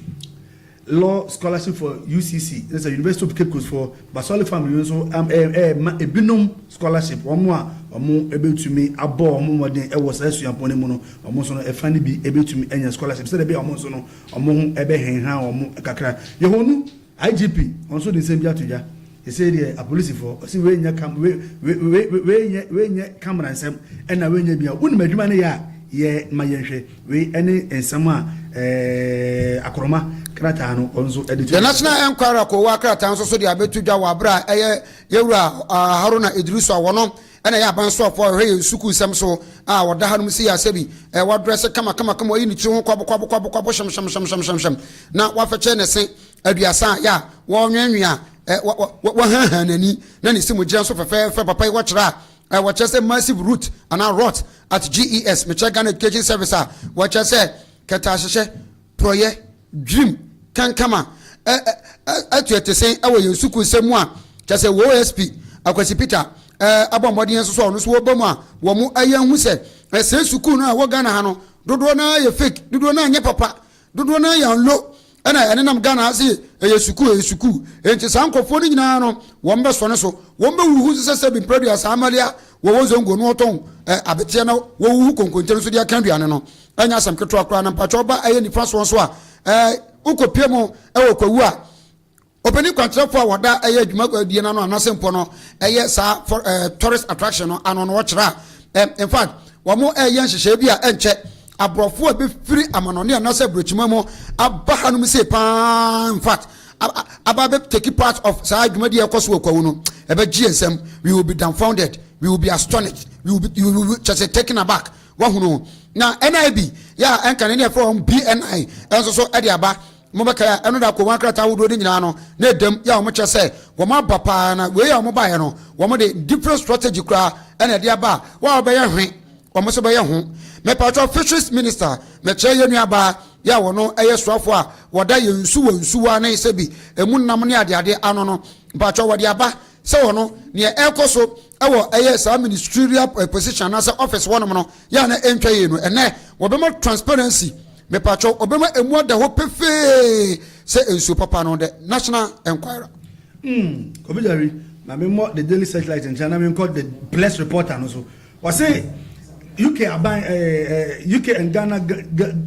law scholarship for UCC, ne sɛ University of Cape Coast foɔ, Basoli family nso ɛɛma ebinom scholarship, wɔn a wɔn ɛbɛtumi abɔ wɔn mmɔden ɛwɔ saa suapɔn no mu no, wɔn nso no ɛfa no bi ɛbɛtumi anya scholarship sɛdeɛ ɛbɛyɛ a wɔn nso no Wɔn ho bɛhenha wɔn kakra. Yehonu, IGP, ɔno nso de nsɛm bi ato dwa. Seesei deɛ apolisifoɔ, ɔse wei nyɛ kam, wei, wei, wei, wei nyɛ, wei nyɛ camera nsɛm, ɛna wei nyɛ bia. Wonim adwuma no yɛ a, yɛ ma yɛnhwɛ. Wei ɛne nsɛm a ɛɛ Akoroma krataa no ɔno nso de to The dwa. National Enquirer koowa krataa nso so de abɛto dwa wɔ aberɛ a ɛyɛ Yɛwura Haruna Iddrisu a wɔno na ɛyɛ aban soafoɔ a ɔhwɛ yɛn sukuu nsɛm so a ɔda hanom sei a sɛbi eh, wadrɛse kama kama kama, wayi ne tiri ho kwabo kwabo kwabo kwabo hyɛm hyɛm hyɛm hyɛm hyɛm hyɛm na wafɛkyɛ ne se aduasa a yɛ a wɔnwenwe a eh, wahaha n'ani na ne si mu gyina nso fɛfɛɛfɛ papa yi wɔkyerɛ a eh, wɔkyerɛ sɛ massive root anaa rot at GES mekyerɛ Ghana Education Service a wɔkyerɛ sɛ kɛtɛahyehyɛ porɔeɛ, dwirim, kankama, ɛ ɛ atu ɛtesen wɔ yɛn sukuu nsɛm mu a, kyerɛ sɛ wɔ OSP, Akwasi Peter, ɛ abɔ mmɔden nso so a ɔno nso wɔba mu a wɔn ayɛ ahu sɛ ɛ sɛ sukuu no a ɛwɔ Ghana ha no dodoɔ no ara yɛ fake, dodoɔ no ara nyɛ papa, dodoɔ no ara yɛ anlo ɛna ɛnenam Ghana ha se ɛyɛ sukuu ɛyɛ sukuu. Enti saa nkurɔfoɔ no nyinaa no wɔn bɛsɔ ne so, wɔn bɛhuhu nso sɛ sɛ bi mprɛduasa amalia wɔwɔ zongo no wɔtɔn ɛ abeteɛ na wɔhuhu konkonte no so de aka aduane no. Ɛnyɛ asɛm ketewa koraa na mpakyɛw ba ɛyɛ nifa soɔ nso a ɛɛ wokɔpie mu ɛwɔ kwawu a ɔpanin kwankyerɛfoɔ a wɔda ɛyɛ adwuma die no ano anaasɛ mpo no ɛyɛ saa for ɛɛ tourist attraction no ano no wɔkyerɛ a ɛɛ in fact wɔn ɛyɛ nhyehyɛe bi a ɛnkyɛ aborɔfo a bɛfiri amanɔne anaasɛ aburokyima mu aba hanom sei paa in fact aba bɛ take part of saa dwumadi a ɛkɔ so wɔ kwawu no ɛbɛgye yɛn nsam. We will be dumbfounded, we will be astonished, we will be, we will be kyɛ sɛ taken aback. Wahunu? Na NIB, yɛ a ɛnka ne ne yɛfrɛ wɔn BNI nso so de aba. Mobɛkae a, ɛno da kɔ wɔn krataa ahodoɔ no nyinaa no, na ɛdam, yɛ a wɔkyerɛ sɛ wɔn aba paa, na wei a wɔn baeɛ no, wɔn de different strategy koraa ɛna ɛde aba a, wɔn a wɔbɛyɛ hwe, wɔn nso bɛyɛ ho. Mepatwɔ fisheries minister, mekyerɛ yɛn nuabaa, yɛ a wɔn ɛyɛ soafoɔ a wɔda yɛn nsu wɔ nsuwa ne sɛbi emu nam ne adeade ano no, mpatwɔ wɔde aba sɛ ɔno nea ɛrekɔ so wɔ ɛyɛ saa ministerial eh, position anaasɛ office hɔnom no yɛ a na ɛntwa yie no ɛnɛ wɔbɛma transparency mepatwɔ wɔbɛma emu ada hɔ pefee sɛ nsuo papa no the National Enquirer. Mm, Kofi Jari, Ma memmɔ The Daily Searchlight nkyɛn na menkɔ The Blessed Reporter no so. Wɔse UK aban eh, eh, UK and Ghana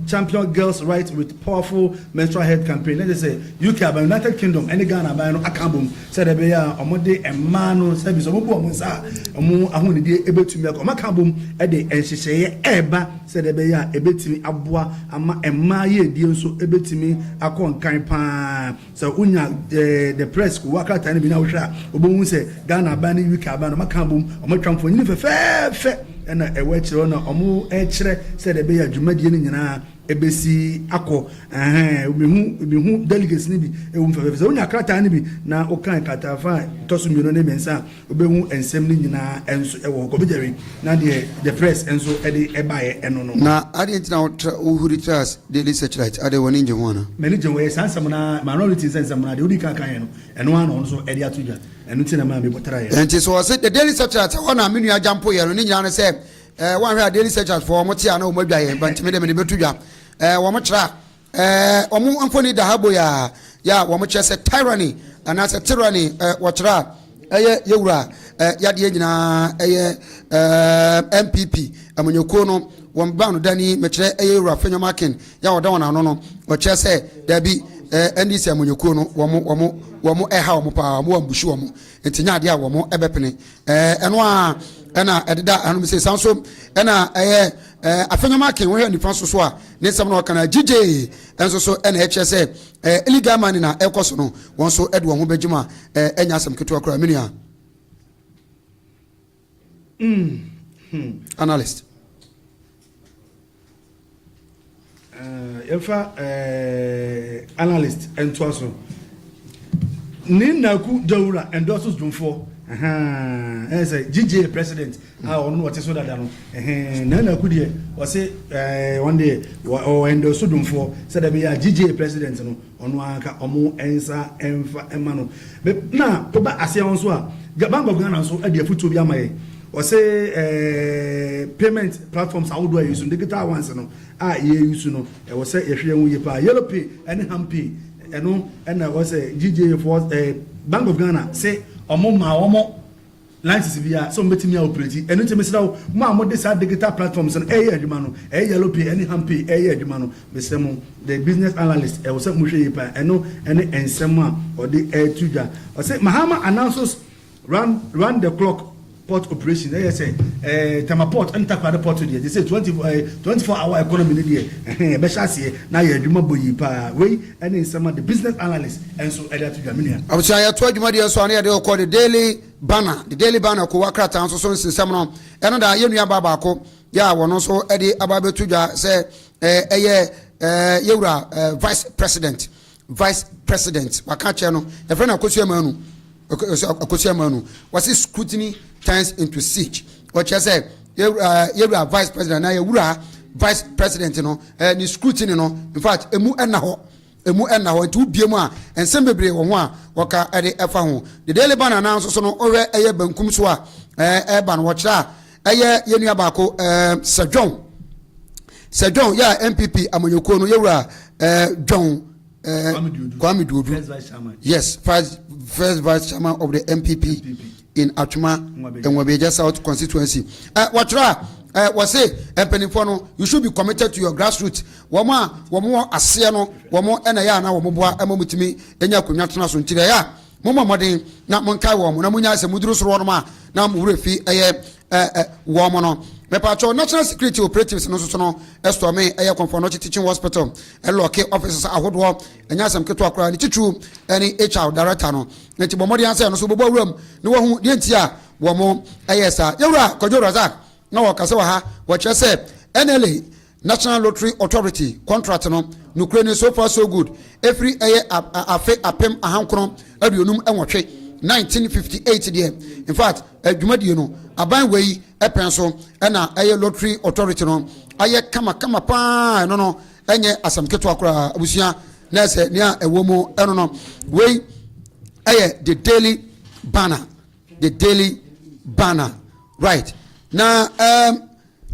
champion girls right with powerful menstrual health campaign. Na kyerɛ sɛ UK aban, United Kingdom ne Ghana aban no aka abom sɛdeɛ ɛbɛyɛ a wɔde mmaa no sɛbi sɛ wɔbu wɔn nsa a wɔn ahonidie ɛbɛtumi akɔ. Wɔaka abom de nhyehyɛeɛ ɛreba sɛdeɛ ɛbɛyɛ a ɛbɛtumi aboa ama mmaa yiedie nso ɛbɛtumi akɔ nkan paa. Sɛ wonya The Press kowa krataa no bi na wohwɛ a, wobɛhu sɛ Ghana aban ne UK aban no wɔaka abom, wɔatwa mfonini fɛfɛɛfɛ na ɛwɔ akyire hɔ na wɔrekyerɛ sɛdeɛ ɛbɛyɛ a dwumadie no nyinaa ɛbɛsi akɔ. Ɛhɛn, mehu, mehu delegates no bi ɛwɔ mu fɛfɛɛfɛ. Sɛ wonya krataa no bi na wokan krataa fa a ɛtɔ so mmienu ne mmiɛnsa a, Wobɛhu nsɛm no nyinaa nso wɔ hɔ. Kofi Jerry, na deɛ The Press nso de baeɛ ɛno no. Na adeɛ nti na wotra wohuri tra Daily Searchlight adeɛ w'ani ngye ho anaa? M'ani gye ho, ɛyɛ saa nsɛm no ara, minority nsɛ nsɛm no ara, deɛ wodii kan kaeɛ no, ɛno ara na ɔno nso de ato dwa, ɛno nti na ɛmaa mebɔ traeɛ no. Nti so ɔse The Daily Searchlight ɛhɔ na me nua gyampo yɛ no, ne nyinaa ne sɛ eh, woanhwɛ a Daily Searchlight foɔ wɔn te a na wɔn adwa yɛn, but me deɛ mede bɛto dwa eh, wɔn kyerɛ a Ɛɛ, wɔn mfoni da ha boyaa yɛ a wɔkyerɛ sɛ tyranny anaasɛ tyranny ɛɛ wɔkyerɛ a ɛyɛ yɛwura ɛɛ yadeɛ nyinaa ɛyɛ ɛɛ NPP amanyɔkuo no wɔn ba no dani mekyerɛ ɛyɛ yɛwura Fenyo Makin yɛ a ɔda wɔn ano no wɔkyerɛ sɛ daabi ɛɛ NDC amanyɔkuo no wɔn wɔn wɔn ɛha wɔn paa wɔn wɔn busu wɔn nti nyɛ adeɛ a wɔn ɛbɛpene ɛɛ ɛno a ɛna ɛdeda ɛnom sɛ san so ɛna ɛyɛ ɛɛ Afenyo Makin wɔhwɛ nifa so so a Ne nsɛm na ɔka no gyigye nso so na ɛkyerɛ sɛ eh, illegal money na ɛkɔ so no, wɔn nso de wɔn ho bɛgye mu a eh, ɛnyɛ asɛm ketewa koraa, me nua. Analyst. Eh, yɛmfa eh, analyst ntoa so. Ne Naku Dawura endorses dwomfoɔ. Ɛhɛn, sɛ GJ president a ɔno na ɔte so dada no ɛhɛn Nana Aku deɛ ɔse ɛɛ ɔno deɛ ɔ endorse domfoɔ sɛdeɛ ɛbɛyɛ a GJA president no ɔno anka ɔmo nsa ɛnfa ɛma no na woba aseɛ hɔ nso a Bank of Ghana nso ɛde afutuo bi ama yɛ ɔse ɛɛ payment platforms ahodoɔ a yɛuse no digital ones no a yɛuse no ɛwɔ sɛ yɛhwɛ yɛn ho yie paa Yellow Pay ɛne Ham Pay ɛno ɛna ɛwɔ sɛ GJA foɔ ɛɛ Bank of Ghana se ɔmo ma ɔmo License biara sɛ wɔbɛtumi a operate. Ɛno nti mesrɛ wo, mo a mode saa digital platforms no ɛreyɛ adwuma no, ɛyɛ Yellow Pay ɛne Ham Pay ɛreyɛ adwuma no, mesrɛ mo, the business analyst, ɛwɔ sɛ mohwɛ yie paa. Ɛno ɛne nsɛm a ɔde ɛreto dwa. Ɔse Mahama announces round, round the clock port operation, ɛyɛ sɛ ɛɛ Tema port ɛne Takoradi port deɛ, gye sɛ 20, ɛɛ 24 hour economy no deɛ, ɛhɛn, ɛbɛhyɛ aseɛ na ayɛ adwuma bɔ yie paa. Wei ɛne nsɛm a the business analyst ɛnso ɛde ato dwa, me nua. Abusua yɛtoa dwumadie so a na yɛde rekɔ The Daily Banner, The Daily Banner kowa krataa nso so nsensɛm no, ɛno da yɛn nua baa baako yɛ a wɔn nso de aba abɛto dwa sɛ ɛyɛ yɛwura vice president, vice president waka kyerɛ no, yɛfrɛ no Akosua Manu, Akosua Manu, wɔsi scrutiny turns into siege, wɔkyerɛ sɛ yɛwura vice president na yɛwura vice president no ne scrutiny no, in fact emu ɛna hɔ. Emu nna hɔ, nti wobue mu a, nsɛm bebree wɔ ho a wɔka de fa ho. The Daily Banner no ara nso so no, wohwɛ ɛyɛ benkum so a ɛreba no, wɔkyerɛ a ɛyɛ yɛn nua baako Sir John. Sir John yɛ a NPP amanyɔkuo no yɛwura John Kwame Duodu. Yes, first, first vice chairman of the NPP. NPP. in Atwoma Nwabiagya South constituency. Wɔtwerɛ a wɔse mpanimfoɔ no you should be committed to your grassroots. Wɔn a wɔn wɔ aseɛ no wɔn na ɛyɛ a na wɔn boa ma wɔtumi nya akonnwa tena so nti ɛyɛ a mommɔ mmɔden na monkae wɔn na monyae sɛ moduru soro hɔnom a na mo werɛ fi ɛyɛ wɔn no. Mepatwɔ National Security Operatives no nso so no storming ɛyɛ Komfo Anokye Teaching Hospital ɛlɔke offices ahodoɔ ɛnyɛ asɛm ketewa koraa ne titiriw ɛne HR director no. Enti bɔ mmɔden ara sɛ ɛno nso wobɛbɔ wuram na woahu deɛ nti a wɔyɛɛ saa. Yɛwura Kwadwo Razak na ɔkasa wɔ ha, wɔkyerɛ sɛ NLA, National Lottery Authority, contract no, nokorɛ ni, so far so good, ɛfiri ɛyɛ afe 1958, 1958 deɛ, in fact, dwumadie no, aban wei pɛn so na ɛyɛ Lottery Authority no ayɛ kama kama paa, ɛno no ɛnyɛ asɛm ketewa koraa, abusua. Na ɛsɛ nea ɛwɔ mu ɛno no wei ɛyɛ the daily banner the daily banner right na um,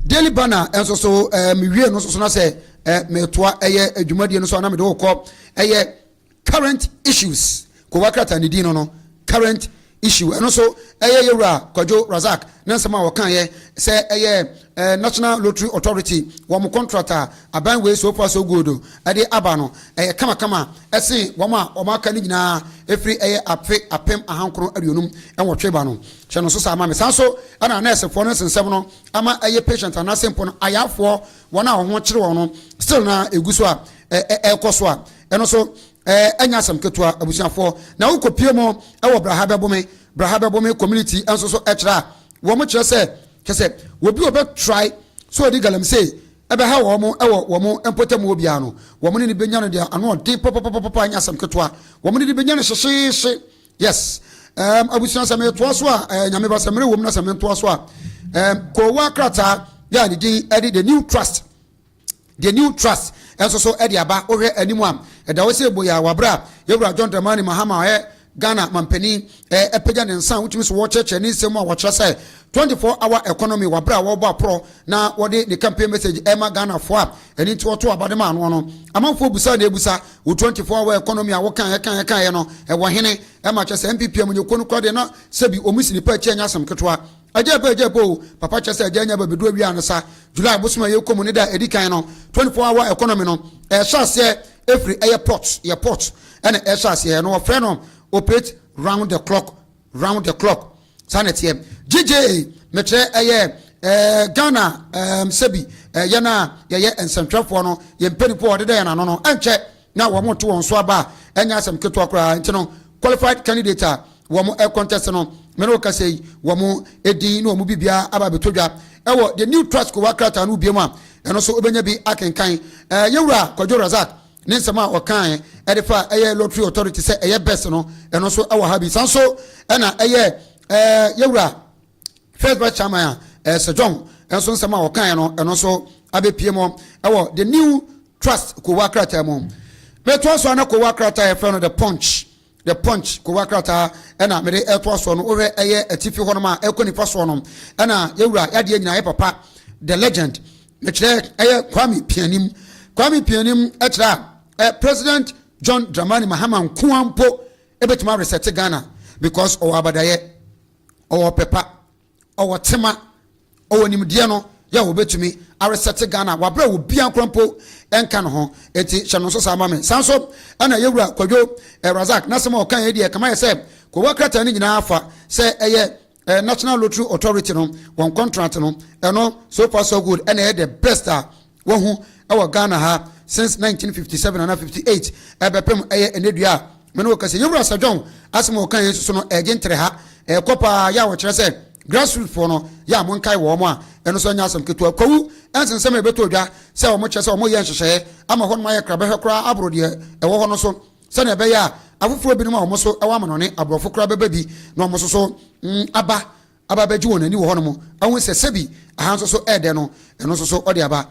daily banner nso so um, wie no nso so na sɛ uh, metoa ɛyɛ adwumadie no so ana mede wokɔ ɛyɛ current issues kɔwa krataa ne din no no current. issue. Ɛno nso ɛyɛ Yɛwura Kwadwo Razak ne nsɛm a wɔkaeɛ sɛ ɛyɛ eh, National Lottery Authority wɔn contract a aban wei so far so good ɛde aba no ɛyɛ kamakama ɛsen wɔn a wɔn aka no nyinaa ɛfiri ɛyɛ afe 1958 ba no. Hyɛ no nso saa ma me. Saa nso ɛna nɛɛsefoɔ no nsensɛm no ama ɛyɛ patient anaasɛ mpo no ayafoɔ wɔn a wɔn ho kyere wɔn no still na ɛgu so a ɛrekɔ so a ɛno nso ɛnyɛ asɛm ketewa abusuafoɔ. Na wokɔpie mu ɛwɔ Braha Bɛbome, Braha Bɛbome community nso so ɛkyerɛ a wɔn kyerɛ sɛ kyɛ sɛ obi a ɔbɛtrae sɛ ɔde galamsey ɛbɛha wɔn ɛwɔ wɔn mpɔtam hɔ biara no, wɔn ne no bɛnya no deɛ ano ɔden papapapapa, ɛnyɛ asɛm ketewa, wɔn ne no bɛnya no hyehyeehye. Yes, abusua, sɛ metoa so a, Nyame ba sɛ mmerɛ wɔ mu na sɛ mentoa so a, koowa krataa yɛ a ne din ɛde The New Trust, The New Trust nso so de aba. Wohwɛ anim a, ɛda hɔ sɛ boyaa wɔ abere a Yɛwura John Dramani Mahama a ɔyɛ Ghana mampanin apagya ne nsa a wotumi so wɔkyerɛkyerɛ ne nsɛm mu a wɔkyerɛ sɛ 24 hour economy wɔ abere a wɔrebɔ aporɔ na wɔde ne campaign message ɛma Ghanafoɔ a ɛno nti wɔto aba de ma anoɔ no. Amanfoɔ busa na ebusa wo 24 hour economy a wokaeɛ kaeɛ kaeɛ no ɛwɔ hene? Ɛma kyerɛ sɛ NPP amanyɔkuo no koraa deɛ na sɛbi wɔn si nipa akyi, ɛnyɛ asɛm ketewa. Agya ba, agya ba o, papa kyerɛ sɛ agya anya ba bɛdu awia ansa. July bosom a yɛkɔ mu ne da a ɛdi kan no, 24 hour economy no, ɛhyɛ aseɛ ɛfiri ɛyɛ port, yɛ port ɛna ɛhyɛ aseɛ no, wɔfrɛ no operate round the clock, round the clock. Saa na ɛteɛ. GJA, mekyerɛ ɛyɛ Ghana sɛbi yɛn a yɛyɛ nsɛntwerɛfoɔ no, yɛn mpanimfoɔ a wɔdeda yɛn ano no, ɛnkyɛ na wɔn to wɔn so aba a ɛnyɛ asɛm ketewa koraa. Nti no qualified candidate a wɔn contest no, mene wo kasa yi, wɔn edin ne wɔn biribiara aba abɛtɔ dwa ɛwɔ The New Trust kowa krataa no biem a ɛno nso wobɛnya bi akenkan. Yɛwura Kwadwo Razak ne nsɛm a ɔkae ɛde fa ɛyɛ Lottery Authority sɛ ɛyɛ best no, ɛno nso ɛwɔ ha bi. Saa nso ɛna ɛyɛ yɛwura first vice chairman a Sir John nso nsɛm a ɔkae no, ɛno nso abɛpie mu ɛwɔ The New Trust kowa krataa mu. Metoa so a na kowa krataa yɛfrɛ no The Punch, The Punch kowa krataa ɛna mede ɛtoa soɔ no. Wohwɛ ɛyɛ atifi hɔnom a ɛkɔ nifa soɔ no, ɛna yɛwura yadeɛ nyinaa yɛ papa the legend, mekyerɛ ɛyɛ Kwame Pianim. Kwame Pianim ɛkyerɛ a President John Dramani Mahama nkoa mpo ɛbɛtumi aresɛte Ghana because ɔwɔ abadayɛ, ɔwɔ pɛpa, ɔwɔ tema, ɔwɔ nimdeɛ no yɛ a wɔbɛtumi aresɛte Ghana wabrɛ wɔ bia nkora mpo ɛnka ne ho. Enti hyɛ no nso saa ma me. Saa nso ɛna yɛwura Kwadwo Razak n'asɛm a ɔka yɛ deɛ kama yɛ sɛ kowa krataa no nyinaa fa sɛ ɛyɛ National Lottery Authority no wɔn contract no, ɛno so far so good, ɛna ɛyɛ the best a wahu ɛwɔ Ghana ha since 1957 ana 58 ɛbɛpem ɛyɛ ɛnɛ dua a mene wɔ kɛsɛ. Yɛwura Sadwɔn asɛm a ɔka yɛn nso no ɛgye ntere ha ɛkɔ paa yɛ a wɔkyerɛ sɛ grassroots foɔ no yɛ a monkae wɔn a ɛno nso ɛnyɛ asɛm ketewa. Kwawu ɛnsensɛm a ɛbɛtɔ dwa sɛ wɔn kyerɛ sɛ wɔn yɛ nhyehyɛeɛ ama hɔ nom ayɛ krabɛhwɛ koraa aboro deɛ ɛwɔ hɔ no so sɛnea ɛbɛyɛ a afoforɔ binom a wɔn nso ɛwɔ amanɔne aborɔfo koraa bɛba bi na wɔn nso so aba abɛgye wɔn ani wɔ hɔnom ahu sɛ sɛbi aha nso so ɛɛdɛ no, ɛno nso so ɔde aba.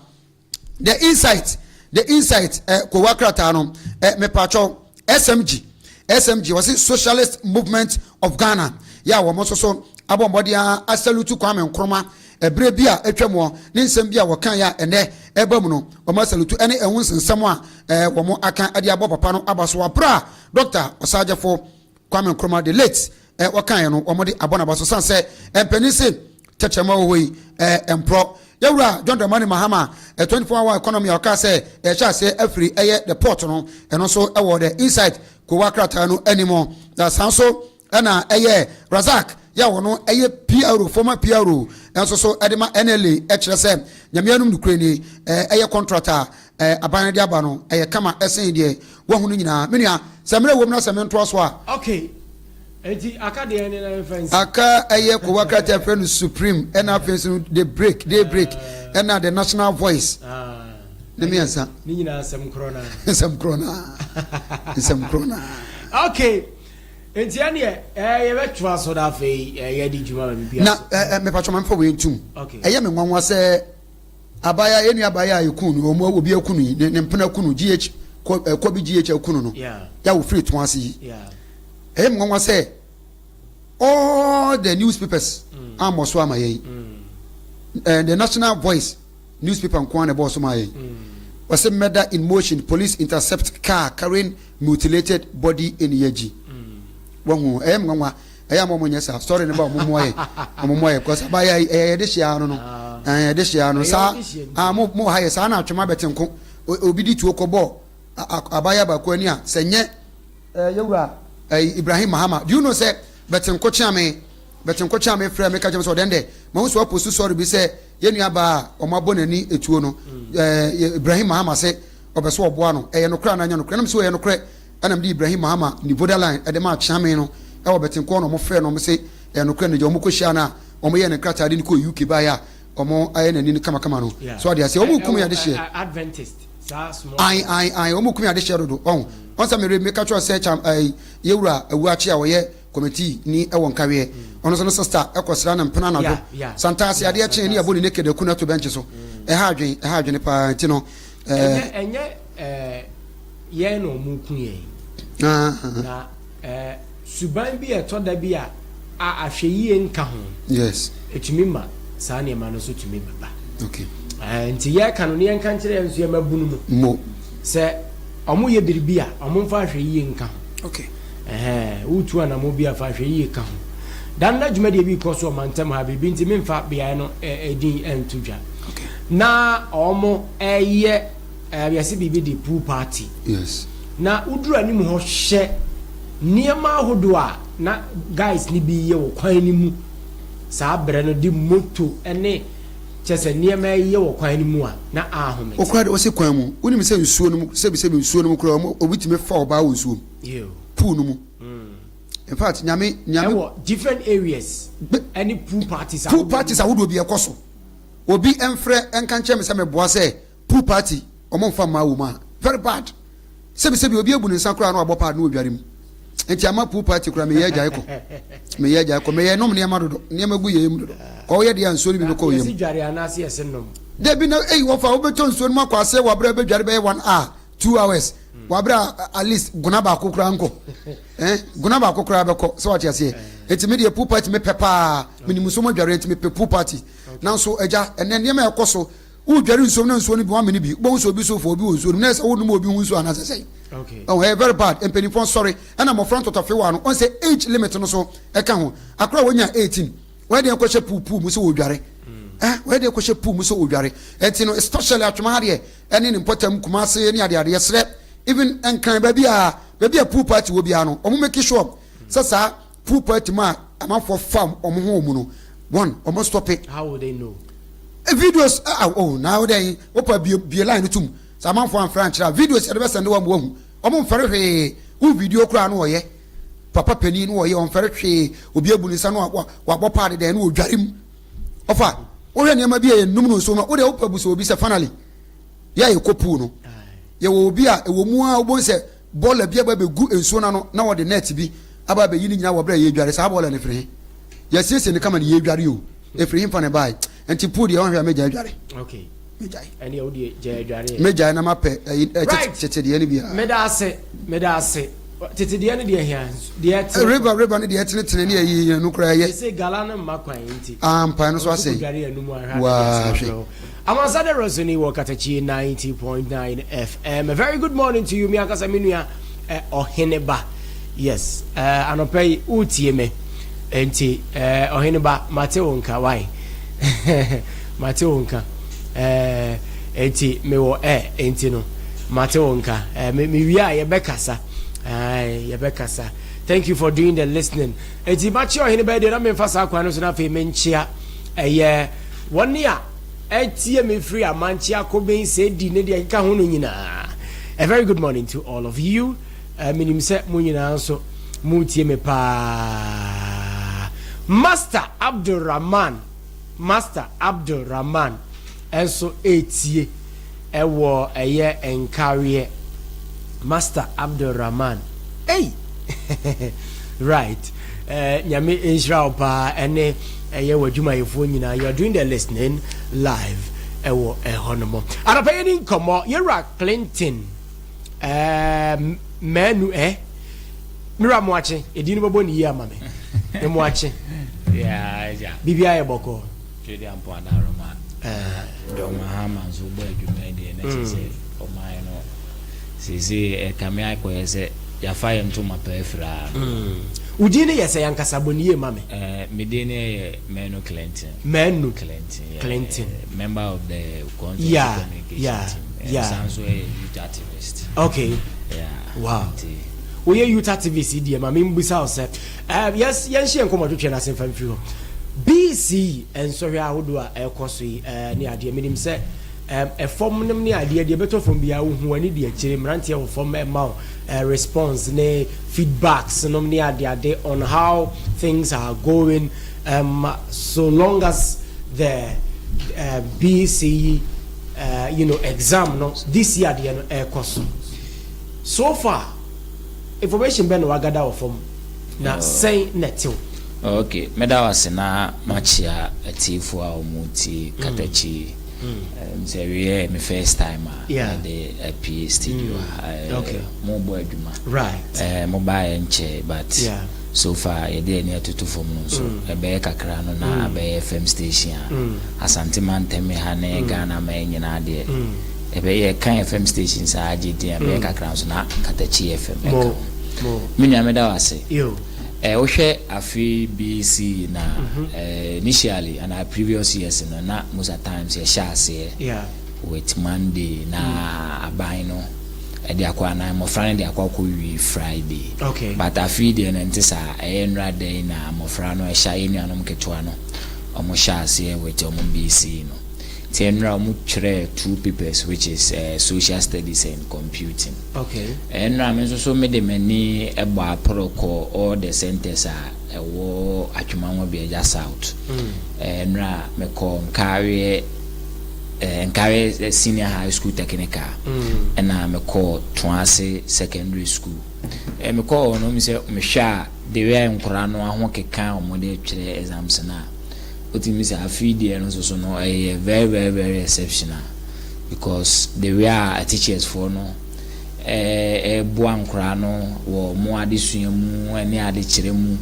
The Insight, The Insight kowa krataa no, mepatwɔ SMG, SMG wɔsi Socialist Movement of Ghana yɛ a wɔn nso so abɔ mmɔden a asalutu Kwame Nkrumah ɛberɛ bi a atwa mu ne nsɛm bi a wɔka yɛ a ɛnɛ ɛba mu no, wɔn asalutu ɛne ɛho nsensɛm a wɔn aka de abɔ papa no aba so abere a Dr. Ɔsagyefo Kwame Nkrumah the late wɔkaeɛ no, wɔn de abɔ n'aba so san sɛ mpanin se tɛkyerɛma wɔ hɔ yi mporɔ. Yɛwura John Dramani Mahama 24 hour economy a ɔkaa sɛ ɛhyɛ aseɛ afiri ɛyɛ the port no, ɛno nso ɛwɔ The Insight kowa krataa no anim. Na saa nso ɛna ɛyɛ Razak yɛ a wɔno ɛyɛ PRO, former PRO nso so ɛde ma NLA, ɛkyerɛ sɛ Nyame anum nokorɛ nie, ɛyɛ contract a aban no de aba no ɛyɛ kama ɛsen deɛ wahu no nyinaa. Me nua, sɛ mmerɛ wɔ mu na sɛ mentoa so a. Okay, nti aka deɛ ne na mfa nsi. Aka ɛyɛ kowa krataa frɛ no Supreme, ɛna afei nso The Break, Day Break, ɛna The National Voice ne mmiɛnsa. Ne nyinaa nsɛm korɔ naa. Nsɛm korɔ naa, nsɛm korɔ naa. Okay, nti ɛneɛ yɛbɛtoa so na afei yɛde dwuma ma biribi na mepatwɔ ma mfa wei ntum. Ɛyɛ me nwanwa sɛ abaya yɛn nua abaya a yɛku no, wɔn obi aku no yi, ne mpena aku no, gh kɔbi gh aku no yɛ a wɔfiri to ase yi, ɛyɛ me nwanwa sɛ all the newspapers ammɔ so ama yɛn. The National Voice newspaper nko ara na ɛbɔɔ so maa yɛn. Wɔsɛ murder in motion, police intercept car carrying mutilated body in Yeji. Wɔhu ɛyɛ me nwanwa. Ɛyɛ a ma ɔmo nyɛ saa. Story no ba ɔmo mmoa yɛ. Ɔmo mmoa yɛ because abayewa yi ɛyɛ yɛde hyɛ ano no. Ah. Ɛyɛ yɛde hyɛ ano. Saa ah mo mo ha yɛ saa na atwema bɛte nko. Obi di tuo kɔ bɔ abayewa baako ani a sɛ nyɛ ɛɛ yɛwura ɛɛ Ibrahim Mahama. Do you know sɛ bɛte nko kyeame bɛte nko kyeame frɛ me ka kyerɛ me sɛ ɔdɛn dɛ mahu sɛ wapost story bi sɛ yɛn nua baa a wɔn abɔ n'ani etuo no ɛɛ Ibrahim Mahama sɛ ɔbɛ so ɔboa no ɛyɛ nokorɛ anaa nyɛ nokorɛ ɛna mo sɛ ɔyɛ nokorɛ ɛna mede Ibrahim Mahama ne voda line ɛde maa Kyeame no ɛwɔ Bɛtenkoɔ na wɔn frɛ no wɔn se ɛyɛ nokorɛ no gya wɔn kɔ hyia no a wɔn yɛɛ ne nkrataa de no kɔɔ UK baeɛ a wɔn ayɛ n'ani no kamakama no so ade aseɛ wɔn kum yɛ adehyeɛ ae ae ae wɔn kum yɛ adehyeɛ dodo ɔn wɔn sɛ mere meka kyerɛ sɛ kyam ɛɛ yɛwura awuakye a ɔyɛ kɔmɛtii ni ɛwɔ nkaweɛ ɔno nso ne sista ɛkɔ sra ne mpena anadwo santaase adeɛ kyee ne yɛbɔ ne naked aku no ato bɛnkye so ɛha adwen ɛha adwene paa nti no ɛɛ ɛnyɛ ɛɛ yɛn na wɔn ku yɛn. Na ɛɛ suban bi a ɛtɔ da bi a a ahwɛyie nka ho. Yes. Ɛtumi ma saa nneɛma no nso tumi bɛba. Okay. Ɛɛ nti yɛreka no ne yɛnka nkyerɛ yɛn nso yɛn mabunu no. Mo. Sɛ wɔn yɛ biribi a wɔn mfa ahwɛyie nka ho. Okay. Ɛhɛn wotu anamɔ bi a fa ahwɛyie ka ho. Dan na dwumadie bi kɔ so ɔmantam ha biribi nti memfa beaeɛ no ɛdin ɛnto dwa. Okay. Na wɔn ɛyɛ. Eh, yɛse biribi de pool party. Yes. Na woduru anim hɔ hwɛ nneɛma ahodoɔ a na guys no bi yɛ wɔ kwan no mu saa berɛ no de moto ne kyɛ sɛ nneɛma yɛ wɔ kwan no mu a na ahomete. Okura de ɔsi kwan mu wonim sɛ nsuo no mu sɛbi sɛbi nsuo no mu koraa ɔmo obi tumi fa ɔbaa wɔ nsuo mu pool no mu in fact nyame nyame. Ɛwɔ different areas ɛne pool parties pool parties ahodoɔ bi ɛkɔ so obi ɛnfrɛ ɛnka nkyɛn mi sɛ meboa sɛ. Pool party ɔmo nfa mmaa wɔ mu a very bad sɛbi sɛbi obi abu ne nsa koraa na wabɔ pad na ɔdware mu nti ama pool party koraa meyɛ agyae kɔ meyɛ agyae kɔ meyɛ nom nneɛma dodo nneɛma gu yɛ mu dodo kɔ woyɛ deɛ a nsuo no bi bɛkɔ yɛ mu dabi na eyi wɔfa wobɛtɔ nsuo no mu akɔ aseɛ wɔ abere bɛdware bɛyɛ one hour two hours wɔ abere at least gona baako koraa nkɔ eh gona baako koraa bɛkɔ sɛ wate aseɛ nti me deɛ pool party mepɛ paa menim nsuo mu adware nti mepɛ pool party nanso agya ɛnɛ nneɛma ɛkɔ so Woredware nsuo mu na nsuo no bi woamene bi, wobɛhu sɛ obi so fa obi wɔ nsuo no mu na ɛsɛ wonom obi ho nsuo anaasɛ sɛn. Ɔho ɛyɛ very bad. Mpanimfoɔ nsɔre ɛna mmɔfra ntɔtɔfewa no ɔn sɛ age limit no so ɛka ho. Akora a wɔnya 18 wɔyɛ deɛ kɔhyɛ pool pool mu sɛ wɔredware. Eh, wɔyɛ deɛ kɔhyɛ pool mu sɛ wɔredware. Ɛnti no especially atwoma ha deɛ ɛne ne mpɔtam Kumase ne adeade yɛsrɛ even Nkran baabi a baabi a pool party wɔ biara no wɔn make sure sɛ saa pool party mu a amanfoɔ fa wɔn ho wɔ mu no one wɔn stop it. How will they know? Eh, videos ah, ah oh na wo dɛn wopa bie bie line no tum sɛ amanfoɔ amfrɛ ankyerɛ a videos yɛde bɛsɛnde wɔn wahu wɔn mfɛre hwee wo video koraa no wɔyɛ papa panin no wɔyɛ ɔmfɛre hwee obi abu ne nsa no wabɔ paade dɛn no wɔdware mu ɔfa wohwɛ nneɛma bi a yɛnum no nso no wode wopa bu sɛ obi sɛ finally yɛ a yɛkɔ pool no yɛwɔ obi a ɛwɔ mu a wobɛhu sɛ Bɔɔla bi aba abɛgu nsuo no ano na wɔde nɛɛte bi aba abɛyi ne nyinaa wɔ berɛ a yɛredware. Saa bɔɔla no ɛfiri he? Yɛasiesie no kama ne yɛredware o. Ɛfiri he fa na ɛbaeɛ? Nti pool deɛ ɔnhwɛ a mɛgyae adware. Okay. Mɛgyae. Ɛneɛ wo deɛ gyae adware. Mɛgyae na mapɛ ɛyi ɛ tete deɛ no biara. Meda ase, meda ase. Tete deɛ no deɛ hia, deɛ ɛtene. River river no deɛ ɛtenetene ne ɛyi yɛn no koraa ɛyɛ. Sese gala no mma kwan nti. Ah mpa no so asɛe. Waa hwɛ. Amansade Rosoni wɔ Katakyi 90.9 FM. A very good morning to you, me ankasa me nua eh, Ɔheneba. Yes, eh, anɔpa yi wotie me. Enti eh, Ɔheneba, mate wo nka, why? mate wo nka. Eh, enti mewɔ eh, enti no, mate wo nka. Eh, me, me wie a yɛbɛkasa. Eh, yɛbɛkasa. Thank you for doing the listening. Enti makye Ɔheneba yi deɛ na memfa saa kwan no so na afei menkyea ɛyɛ wɔne a ɛtie me firi Amankye Akoben Sedi ne deɛ ɛkeka ho no nyinaa. A very good morning to all of you. Uh, menim sɛ mo nyinaa nso motie me paa. Master Abdul Rahman, Master Abdul Rahman nso ɛretie ɛwɔ ɛyɛ nkareɛ. Master Abdul Rahman. Ei! Right. Eh, Nyame nhyira wo paa ɛne ɛyɛ w'adwumayɛfoɔ nyinaa. You are doing the listening live ɛwɔ ɛhɔ nom. Anɔpa yɛ ni nkɔmmɔ yɛwura Clinton eh, Manu eh. Mewura Moakye, ɛdin no bɛbɔ ne yie ama me. Me Moakye. Biribiara yɛ bɔkɔɔ. Twedeɛ ampo adaworoma na John Mahama nso bɔ adwuma yi deɛ na kyerɛ sɛ ɔman no seesei ɛkame akɔyɛ sɛ yɛafa yɛn ntoma pa afira no. Wo din no yɛ sɛ yankasa bɔ ne yie ma me. Me din no yɛ Manu Clinton. Manu Clinton, yeah. Clinton. Member of the constituency communication team. San so yɛ youth activist. Okay. Yeah. Wow. Nti. Woyɛ youth activist yi deɛ ma membusa wo sɛ yes, yɛnhyɛ nkɔmmɔtwetwe no ase mfa mfiri hɔ. BC nsɔhwɛ ahodoɔ a ɛrekɔ so yi ne adeɛ, menim sɛ ɛfam nom ne adeɛ deɛ ɛbɛtɔ fam biara wohu ani de akyire, mmeranteɛ wɔ fam ɛma wo response ne feedbacks nom ne adeade on how things are going, so long as the BC exam no this year deɛ no ɛrekɔ so. So far, information bɛn na wagada wɔ fam na sɛn na ɛtew? Ok, mɛda wo ase na makyea atiefoɔ a wɔn tie Katakyi. Sɛ weyɛ me first time a mede apie studio ha. Mo bɔ adwuma. Mo baayɛ nkyɛ, but so far yɛde ani atoto fam no nso ɛbɛyɛ kakra no na abɛyɛ FM station a Asante mantam ha ne Ghana ma nyinaa deɛ ɛbɛyɛ kan FM station saa agye din a ɛbɛyɛ kakra nso na Katakyi FM ɛka ho. Me nua, meda wo ase. Yo. Wohwɛ afe BC na initially and our previous years no, na most of times yɛhyɛ aseɛ with Monday na aban no ɛde akɔ anan mmɔfra no de akɔ wie Friday. But afe deɛ no nte saa. Ɛyɛ nnora dɛn na mmɔfra no ɛhyɛ, yɛ nuanom ketewa no, ɔmo hyɛ aseɛ with ɔmo BC no. Nti nnora ɔmo twerɛ two papers, which is social studies and computing. Ɛnora me nso so mede m'ani ɛbɔ aporɔ kɔ all the centers a ɛwɔ Atwima Nwabiagya South. Ɛnora mekɔ Nkareɛ Senior High School Technical, ɛna mekɔ Toase Secondary School. Mekɔ hɔ no, sɛ mehwɛ a, the way nkwaraa no aho keka a wɔde twerɛ exams no a, wotumi sɛ afei deɛ no nso so no ɛyɛ very, very, very exceptional, because the way a teachers foɔ no ɛɛboa nkwaraa no wɔ mo adesua mu ne adekyerɛ mu,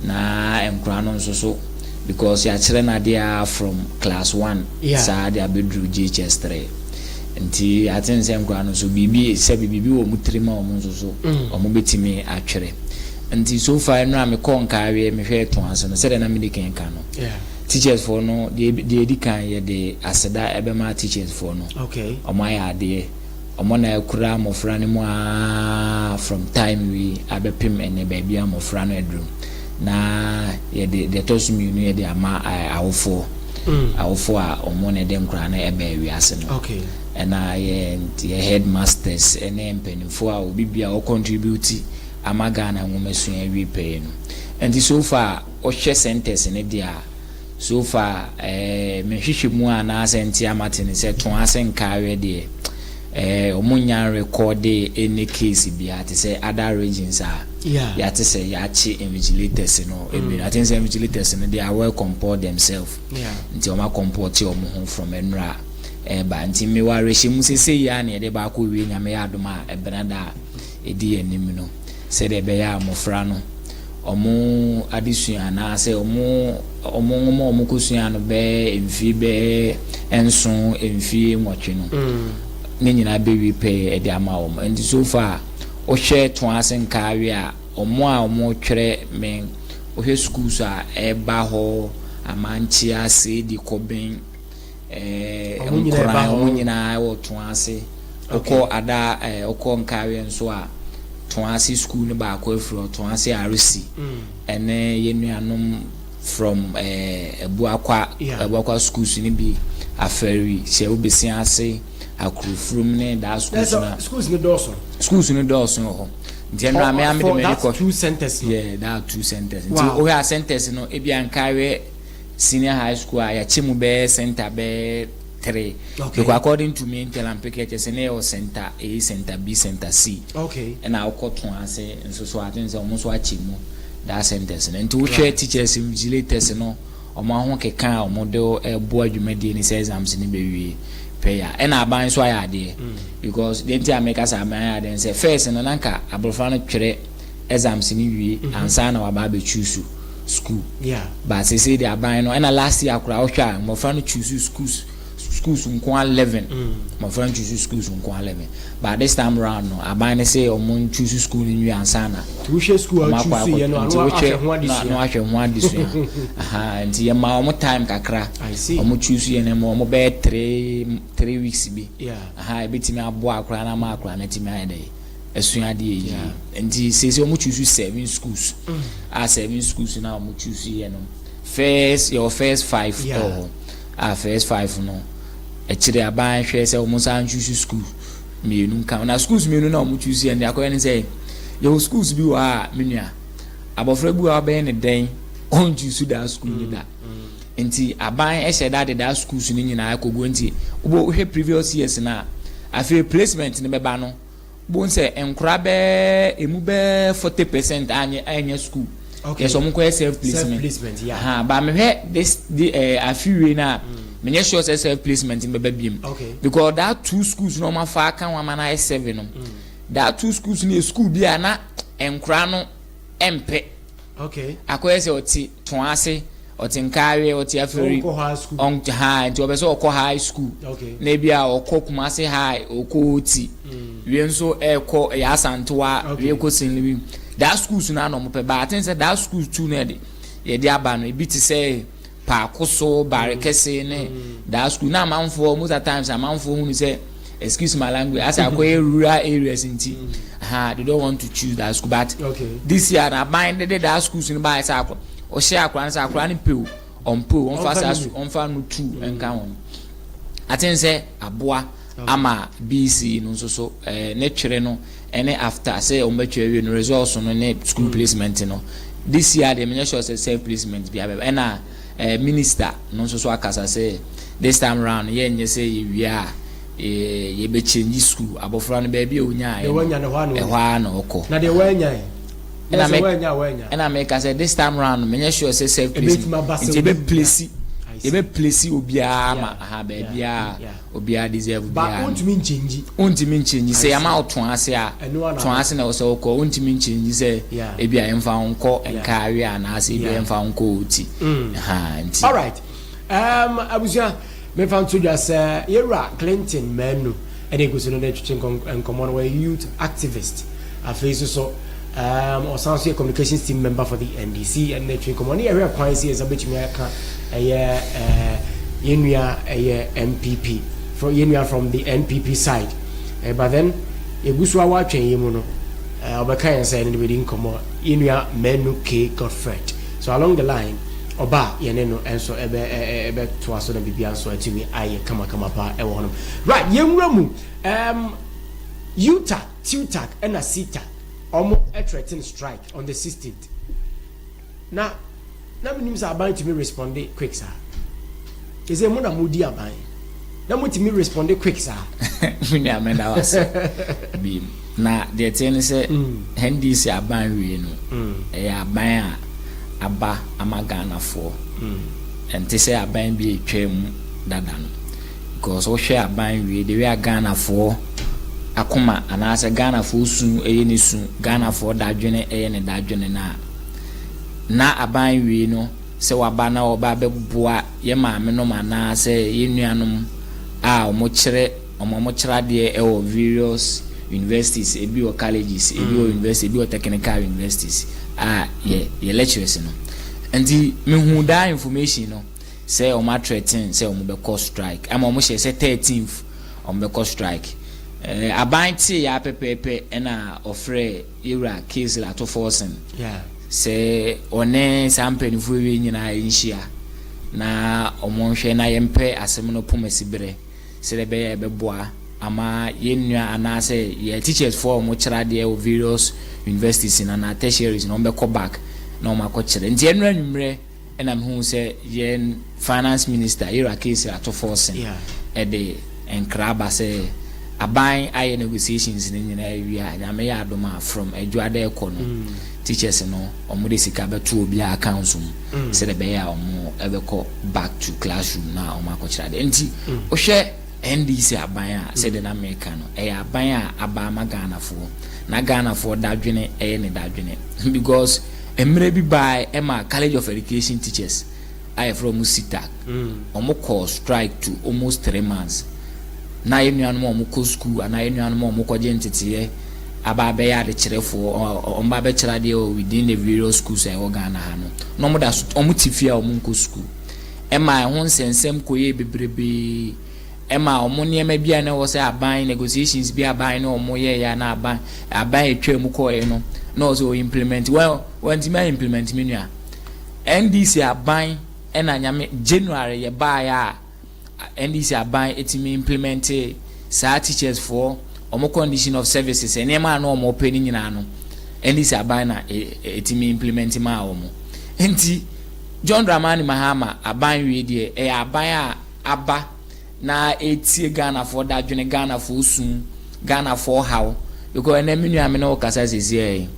na nkwaraa no nso so, because yɛakyerɛ no adeɛ a from class one saa de abɛduru JHS 3, nti aten sɛ nkwaraa no nso biribi sɛ biribi wɔ mu tirim a wɔn nso so wɔn bɛtumi atwerɛ. Nti so far no a mekɔ Nkaareɛ mehwɛ to ase no, sɛdeɛ na mede kan ka no, teachers foɔ no deɛ edi kan, yɛde aseda ɛbɛma teachers foɔ no. Wɔn ayɛ adeɛ. Wɔn na ɛkura mmɔfra no mu aa from time wi abɛpem ɛnɛ baabi a mmɔfra no aduru. Na yɛde deɛ ɛtɔ so mmienu yɛde ama awofoɔ, awofoɔ a wɔn na ɛde nkwaraa no ɛbɛn wiase no, ɛna yɛ headmasters ɛne mpanimfoɔ a obi bia ɔcontribute ama Ghana nwomasua awie pɛɛ no. Nti so far, ɔhwɛ centers ne deɛ a, so far mehwehwɛ mu a anaasɛ nti amate ne sɛ to ase Nkaareɛ deɛ, ɔmo nya record any case bia te sɛ other regions a yɛate sɛ yɛakye invigilators no ebi. I think sɛ invigilators no, they are well comport themselves. Nti ɔmo acomport ɔmo ho from nnura ɛɛba. Nti mewɔ awerɛhyɛ mu sese yi a na yɛde baakɔ wie, Nyame yɛ adom a, ɛbɛn da a ɛdi yɛn anim no, sɛdeɛ ɛbɛyɛ a mmɔfra no ɔmo adesua anaasɛ ɔmo nwoma a ɔmo kɔsua no bɛɛ mfie bɛɛ 7, mfie 8 no, ne nyinaa bɛwie pɛɛ ɛde ama wɔn. Nti so far, wohwɛ to ase Nkaawe a, ɔmo a ɔmo twerɛ me, wohwɛ schools a ɛba hɔ, Amankyea, Seedi, Kɔbɛn, Ɔmo nyinaa ɛba Nkoran, hɔ. Ɔmo nyinaa wɔ to ase. Wokɔ ada wokɔ Nkaawe nso a, to ase school no baako afiri hɔ, to ase RC, ɛne yɛn nuanom from Abuakwa, Abuakwa schools no bi afɛri hyɛ wobɛsi ase Akurufurum ne daa schools na Schools no dɔɔso. Schools no dɔɔso wɔ hɔ. Nti ɛno ame ame de For m'ani that kɔ two centers no. Yeah, that two centers. Nti wohwɛ a, centers no ebi a Nkareɛ Senior High School a, yɛakye mu bɛyɛ center bɛyɛ three. Because according to me intel and picture sɛ ne yɛwɔ center A, center B, center C. Ɛna wokɔ to ase nso so, ate sɛ ɔmo nso akyɛ mu that centers no. Nti wohwɛ teachers, invigilators no, ɔmo aho keka a ɔmo de ɛboa dwumadie ne sɛ exams no bɛwie pɛyɛ a, ɛna aban nso ayɛ adeɛ, because deɛ nti a meka sɛ aban ayɛ adeɛ sɛ first no, nanka abɔfra no twerɛ exams no wie ansa na waba abɛchoose school. But sese de aban no, ɛna last year koraa wohwɛ a, mmɔfra no choose schools. schools nko 11, mmɔfra nchoose schools nko 11, but this time round no, aban ne sɛ ɔmo nchoose school no nwie ansa na wohwɛ school a ɔmo akɔ choose yɛ no nti ano wohwɛ ahwɛ ho na adesua. Na wahwɛ ho adesua. Aha, nti yɛma ɔmo time kakra. I see. Ɔmo choose yɛ no ma ɔmo bɛyɛ 3 weeks bi. Aha, ebɛtumi aboa akora na ama akora no atumi ayɛ dɛ asua adeɛ yie. Nti sese ɔmo choose seven schools a, seven schools na ɔmo choose yɛ no, first, yɛwɔ first five ɛwɔ hɔ a, first five no akyire aban hwɛ sɛ ɔmo nsa choose school mmienu nka. Na schools mmienu na ɔmo choose yɛ no, akɔyɛ ne sɛ yɛwɔ schools bi wɔ ha a, me nua, abɔfra bi wɔ ha, ɔbɛyɛ ne dɛn ɔnchoose daa school ne da. Nti aban ɛhyɛ da de daa schools no nyinaa kɔgu. Nti wobɔ wohwɛ previous years na afei placement no bɛba no, bo sɛ nkora bɛɛ emu bɛɛ 40% anyɛ anyɛ school. Yɛ sɛ ɔmo kɔyɛ self placement. Self placement, yeah. Ha, ba mehwɛ this the afiwie na menyɛ sure sɛ self placement no bɛba biem because that two schools na ɔmo afa aka wɔn ama na ayɛ seven no, that two schools no yɛ school bi a na nkora no ɛmpɛ. Akɔyɛ sɛ ɔte Toase, ɔte Nkaawe, ɔte Aferi. Ɔnkɔ high school. Ɔn ha, nti ɔbɛ sɛ ɔkɔ high school na ebi a ɔkɔ Kumase High, ɔkɔ Oti wie nso ɛkɔ ɛyɛ Asantewa wie kɔ Sinlibi. That schools no ana ɔmo pɛ ba. I think sɛ that schools two no yɛde yɛde aba no, ebi te sɛ Paako so, Baare Kɛse ne that school na amanfoɔ, most of the times amanfoɔ hunu sɛ, excuse my language, asɛ akɔyɛ rural areas, nti ha they don't want to choose that school. But this year na aban de de that schools no ba ayɛ sɛ akɔ ɔhyɛ akora no sɛ akora no pew ɔmpew, ɔmfa Ɔmfa saa no su ɔmfa no tu nka ho. Aten sɛ aboa ama BECE no nso so ne twere no ɛne after sɛ ɔmbɛtwerɛ wie no, results no ne school placement no, this year deɛ, menyɛ sure sɛ self placement bi abɛba. Ɛna minister no nso so akasa sɛ this time round yɛnyɛ sɛ yɛwie a yɛbɛchange school. Abɔfra no, baabi a onyaa Deɛ wanya no, ɛhɔ a na ɛhɔ a na ɔkɔ. Na deɛ wanya yi Ɛna na sɛ wanya a wanya. Ɛna meka sɛ this time round menyɛ sure sɛ self placement Ɛbɛtumi aba sɛ nti obi yɛbɛ place I see. yɛbɛ place obiara ma aha baabiara obiara deserve ba biara no. Wontumi nchange. Wontumi nchange sɛ yɛama wo Toase a, Ɛno ara na Toase na ɛwɔ sɛ wokɔ. Wontumi nchange sɛ ebi a yɛmfa wo nkɔ Nkaawe anaasɛ ebi a yɛmfa wo nkɔ Oti ha nti. Alright, abusua, mefa nto dwa sɛ yɛwura Clinton Manu ɛne egu so no de twetwe nkɔmmɔ no. Wɔyɛ youth activist, afei nso so ɔsan so yɛ communications team member for the NDC. Ɛne twetwe nkɔmmɔ ne yɛhwɛ kwan sɛ yɛnsa bɛtumi aka ɛyɛ yɛn nua ɛyɛ NPP from yɛn nua from the NPP side, but then yɛgu so a wɔatwɛn yɛn mu no, ɔbɛka yɛn sɛ ɛne de bɛdi nkɔmmɔ, yɛn nua Manu K Godfred. So along the line ɔba, yɛne no nso ɛbɛ ɛ ɛbɛtoa so na biribia nso atumi ayɛ kamakama paa ɛwɔ hɔnom. Right, yɛnwura mu. UTAG, TUTAG ɛna CETAG, ɔmo ɛthreaten strike on the 16th. Na menim sɛ aban tumi respond quick saa. Ɛsɛ mo na modi aban na motumi respond quick saa. Me nua, mɛda wase bi. Na deɛ teɛ ne sɛ NDC aban wie no, ɛyɛ aban a aba ama Ghanafoɔ. Ɛnte sɛ aban bi atwa mu dada no, because wohwɛ aban wie de wei a, Ghanafoɔ akoma anaasɛ Ghanafoɔ su ɛyɛ ne su, Ghanafoɔ dadwene ɛyɛ ne dadwene. Na aban wie no sɛ waba na ɔba bɛboa yɛ maame nom anaasɛ yɛ nuanom a wɔkyerɛ wɔn kyerɛ adeɛ ɛwɔ various universities, ebi wɔ colleges, ebi wɔ university, ebi wɔ technical universities a yɛ lecturers no. Nti mehu daa information no sɛ wɔn athreaten sɛ wɔn bɛkɔ strike ama wɔn hyɛ sɛ 13th wɔn bɛkɔ strike. Aban tee ya pɛpɛɛpɛ ɛna ɔfrɛ yɛwura Cassiel Ato Forson sɛ ɔne saa mpanimfoɔ yi nyinaa nhyia na ɔmo nhwɛ na yɛmpɛ asɛm no pom asi berɛ sɛdeɛ ɛbɛyɛ ɛbɛboa ama yɛn nua anaasɛ yɛ teachers foɔ a wɔn kyerɛ adeɛ wɔ various universities na tertiaries na wɔn bɛkɔ back na wɔn akɔkyerɛ. Nti ɛnura nwummerɛ ɛna mehu sɛ yɛn finance minister, yɛwura Cassiel Ato Forson, ɛde nkra aba sɛ aban ayɛ negotiations ne nyinaa awie a, Nyame yɛ adom a, from Adwuada ɛkɔ no, teachers no ɔmo de sika bɛto obiara accounts mu sɛdeɛ ɛbɛyɛ a ɔmo ɛbɛkɔ back to classroom na ɔmo akɔkyerɛ adeɛ. Nti wohwɛ NDC aban a, sɛdeɛ na meka no, ɛyɛ aban a aba ama Ghanafoɔ na Ghanafoɔ dadwene ɛyɛ ne dadwene, because mmerɛ bi baa ɛma College of Education teachers a yɛfrɛ wɔn CETAG. Wɔn kɔɔ strike to almost 3 months. Na yɛn nuanom a wɔkɔ school anaa yɛn nuanom a wɔkɔgye nteteeɛ aba abɛyɛ adekyerɛfoɔ, wɔn ba abɛkyerɛ adeɛ wɔ within the various schools a ɛwɔ Ghana ha no, na wɔn da so wɔn te fie a wɔn nkɔ school. Ɛma ɛho nsɛnsɛm kɔyɛ bebrebee, ɛma wɔn nneɛma bi a na ɛwɔ sɛ aban negotiations bi aban ne wɔn yɛ yɛ na aban atwa mu kɔɛ no na ɔsɛ ɔ implement wɔn wɔntumi a implement. Mi nua, NDC aban ɛna Nyame January yɛ baeɛ a NDC aban etumi implement saa teachers foɔ wɔn condition of services, nneɛma a na wɔn pɛ ne nyinaa no, NDC aban na etumi implement maa wɔn. Nti John Dramani Mahama aban wie deɛ, ɛyɛ aban a aba na etie Ghanafoɔ dadwene, Ghanafoɔ sum, Ghanafoɔ haw, because ɛnɛ mi nua mi ne wo kasa sisi yɛ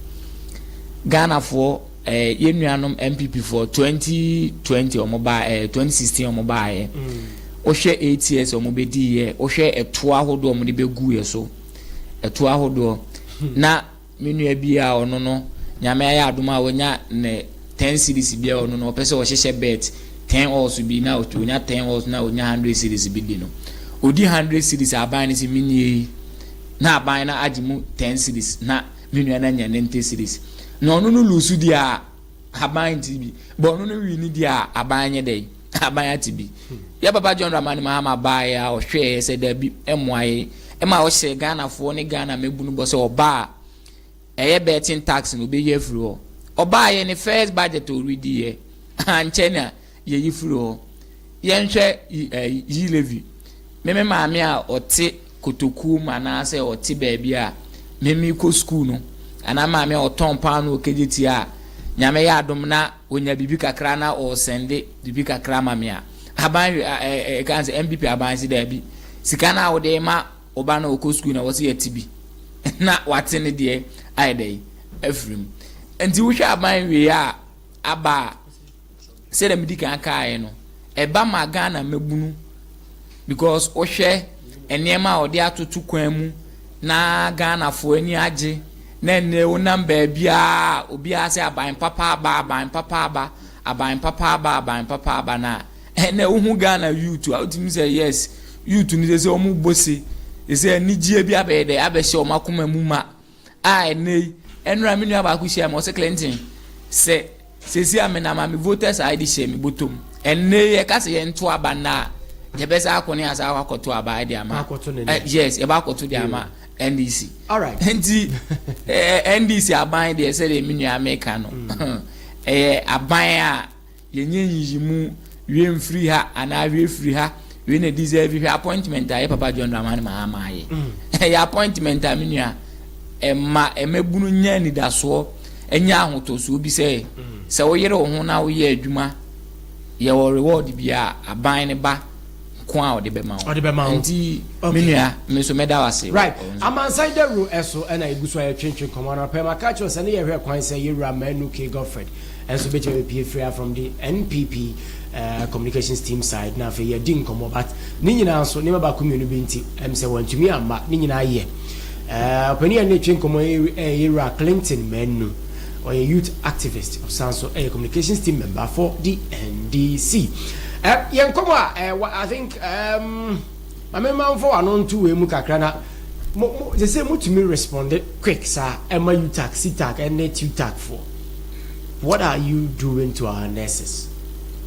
Ghanafoɔ, yɛn nuanom NPP foɔ, 2020 wɔn ba, 2016 wɔn ba yɛ, wohwɛ 8 years wɔn bɛdi yɛ, wohwɛ ɛtoɔ ahodoɔ wɔn de bɛgu yɛ so, ɛtoɔ ahodoɔ. Na me nua bi a ɔno no Nyame ayɛ adom a wɔnya ne 10 cedis bi a ɔno no ɔpɛ sɛ ɔhyehyɛ bet 10 odds bi na onya 10 odds na onya 100 cedis bi di no, odi 100 cedis, aban no si mi nie yi na aban no agye mu 10 cedis na me nua no anya 90 cedis. Na ɔno no lose di a, aban ti bi bɔn, ɔno no win di a, aban nyɛ dɛ aban ati bi. Yɛ papa John Dramani Mahama baeɛ a ɔhwɛɛ sɛ dabi, ɛmoa yɛ, ɛma ɔhyɛ Ghanafoɔ ne Ghana mɛbunu bɔ sɛ ɔbaa ɛyɛ betting tax na obɛyi afiri hɔ. Ɔbaa yɛ ne first budget a ɔredi yɛ ankyɛ na yɛyi firi hɔ. Yɛnhwɛ yi levy. Meme maame a ɔte kotokuo mu anaasɛ ɔte baabi a meme kɔ school no, anaa maame a ɔtɔn paano okegye tie a Nyame yɛ adom na onya biribi kakra na ɔsɛnde biribi kakra ma me a, aban ɛ ɛ kan sɛ NPP aban si daabi, sika na wɔde ma ɔba na ɔkɔ school na wɔsi yɛ ti bi na wate ne deɛ ayɛ dɛ afiri mu. Nti wohwɛ aban wie a aba a, sɛdeɛ medi kan kaeɛ no, ɛba ma Ghana mmabunu, because wohwɛ nneɛma a ɔde atoto kwan mu na Ghanafoɔ ani agye na nnɛ wonam baabiara, obiara sɛ aban papa aba, aban papa aba, aban papa aba, aban papa aba. Na ɛnɛ wohu Ghana youth a wotumi sɛ yes, youth no sɛ wɔn bɔ se sɛ anigyeɛ bi abɛyɛ dɛ abɛhyɛ wɔn akoma mu ma a. Ɛnɛ yi ɛnura mi nua baako hyia ma ɔsɛ Clinton sɛ sesi a menam a me voters ID hyɛ me bɔtɔm. Ɛnɛ yɛ kasa yɛn to aba na yɛbɛsa akɔ ne asa akɔto aba ɛde ama. Akɔto ne ne. Yes, yɛbɛ akɔto de ama NDC. Nti NDC aban deɛ, sɛdeɛ mi nua meka no, ɛyɛ aban a yɛnyɛ nyiyimu wie mfiri ha anaa wie firi ha, wie na deserve. Hwɛ appointment a yɛ papa John Dramani Mahama ayɛ, ɛyɛ appointment a mi nua ɛma ɛmɛbunu nya anidasoɔ, ɛnya ahotɔsoɔ bi sɛ sɛ woyere wo ho na woyɛ adwuma, yɛwɔ reward bi a aban ne ba ko a ɔde bɛma wo. Ɔde bɛma wo. Nti me nua, me nso mɛda wo ase. Right, Amansan Dawuro ɛso ɛna egu so a yɛtwentwe nkɔmɔ no pɛm aka kyerɛ sɛ ne yɛhwɛ kwan sɛ yɛwura Manu K Godfred ɛnso bɛtumi bɛpie firi from the NPP communications team side na afei yɛdi nkɔmɔ, but ne nyinaa nso nneɛma baako mmienu bi nti sɛ wɔntumi amma. Ne nyinaa yɛ ɔpanin a ne twe nkɔmɔ yɛ yɛwura Clinton Manu, ɔyɛ youth activist, ɔsan so ɛyɛ communications team member for the NDC. Yɛn nkɔmɔ a I think maame manfo ano nto wei mu kakra na mo mo sɛ sɛ motumi respond quick saa ɛma UTAG, CETAG ɛne TUTAG for what are you doing to our nurses?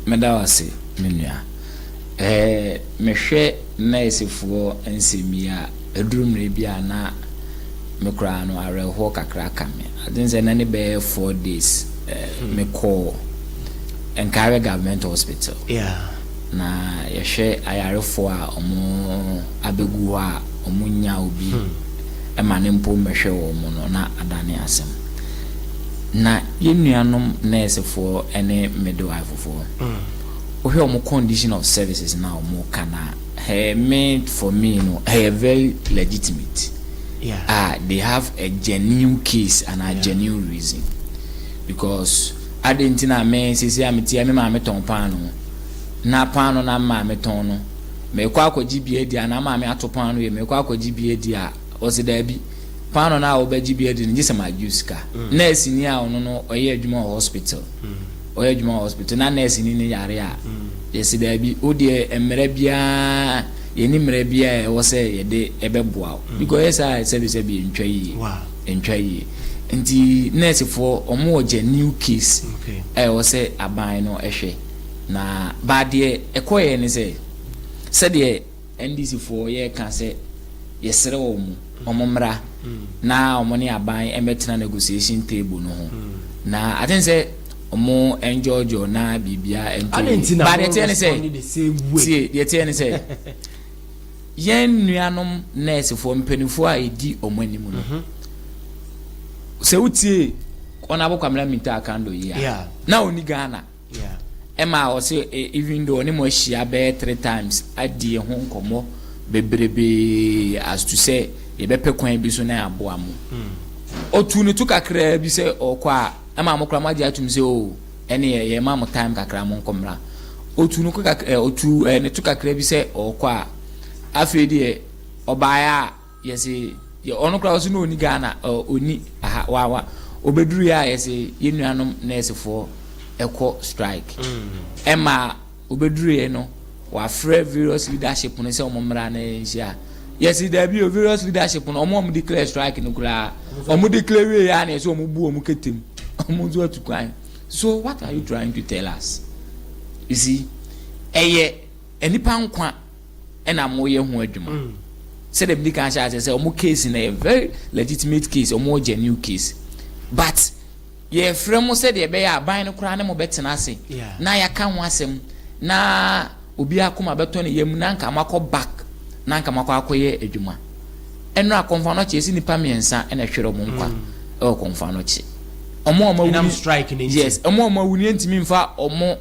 Meda wo ase, me nua. Mehwɛ nɛɛsefoɔ nsɛm yi a ɛduru mmerɛ bi a na me koraa no awerɛhoɔ kakra ka me. I think sɛ na ne bɛyɛ 4 days mekɔɔ Nkaare Government Hospital na yɛhwɛ ayarefoɔ a ɔmo abɛgu hɔ a ɔmo nya obi ɛma ne mpo mmɛhwɛ wɔn mo no na adane asɛm. Na yɛn nuanom nɛɛsefoɔ ne midwifefoɔ, wohwɛ ɔmo condition of services na ɔmo ka na me, for me no, ɛyɛ very legitimate. Ah, they have a genuine case and a genuine reason, because adi nti na me sisi a me tia me maame tɔn paano na paano na maame tɔn no, mekɔ akɔgye bi adi a na maame ato paano yɛ, mekɔ akɔgye bi adi a ɔsi daabi, paano na a wɔbɛgye bi adi no gye sɛ ma agye sika. Nurse ni a ɔno no ɔyɛ adwuma wɔ hospital. ɔyɛ adwuma wɔ hospital na nurse ni ne yare a, yɛsi daabi, o deɛ, mmerɛ biara yɛni mmerɛ biara ɛwɔ sɛ yɛde ɛbɛboa wo because yɛ saa, sɛbi ntwa yie, ntwa yie. Nti nursefoɔ, ɔmo wɔ genuine case a ɛwɔ sɛ aban no ɛhwɛ. Na baadeɛ ɛkɔyɛ ne sɛ, sɛdeɛ NDC foɔ yɛreka sɛ yɛsrɛ wɔn mu wɔn mmra na wɔn ne aban mmɛtena negotiation table no ho, na I think sɛ wɔn enjoy na biribia nto. Ba deɛ teɛ ne sɛ, tie, deɛ teɛ ne sɛ yɛn nuanom nursefoɔ mpanimfoɔ a ɛdi wɔn anim no, sɛ wotie Honourable Kwamina Mintah Akandoh yi a, na ɔni Ghana, ɛma ɔsɛ even though ɔne mo ahyia bɛyɛ three times adi ho nkɔmmɔ bebrebee as to sɛ yɛbɛpɛ kwan bi so na aboa mo, otu ne to kakraa bi sɛ ɔkɔ a, ɛma mo koraa mo agye atum sɛ o, ɛne yɛ yɛ ma mo time kakra mo nkɔmmra. Otu no kakra ɛ otu ɛ ne to kakra bi sɛ ɔkɔ a, afei deɛ ɔbaeɛ a, yɛsɛ yɛ ɔno koraa ɔsɛ na ɔni Ghana, ɔ ɔni aha wawa. Obɛduru yɛ a, yɛsɛ yɛn nuanom nɛɛsefoɔ ɛkɔ strike. Ɛma obɛduru yɛ no, wafrɛ various leadership no sɛ ɔmo mmra na yɛnhyia. Yɛsi daabi o, various leadership no, ɔmo a ɔmo declare strike no koraa, ɔmo declare wie yɛ a, na yɛsɛ ɔmo bu ɔmo ketem, ɔmo nso atu kwan. So what are you trying to tell us? You see, ɛyɛ nipa nkwa ɛna mo yɛ ho adwuma. Sɛdeɛ bi kan hyɛ ase sɛ ɔmo case no yɛ very legitimate case, ɔmo wɔ genuine case, but yɛfrɛ mo sɛdeɛ ɛbɛyɛ aban no koraa ne mo bɛtena ase na yɛaka ho asɛm na obi akoma bɛtɔ ne yam na nka mo akɔ back na nka mo akɔ akɔyɛ adwuma. Ɛno a Kɔmfo Anɔkye, esi nipa mmiɛnsa ɛna ɛhwere ɔmo nkwa ɛwɔ Kɔmfo Anɔkye. Ɔmo a ɔmo awu, strike ne. Yes, ɔmo a ɔmo awu ne ntumi nfa ɔmo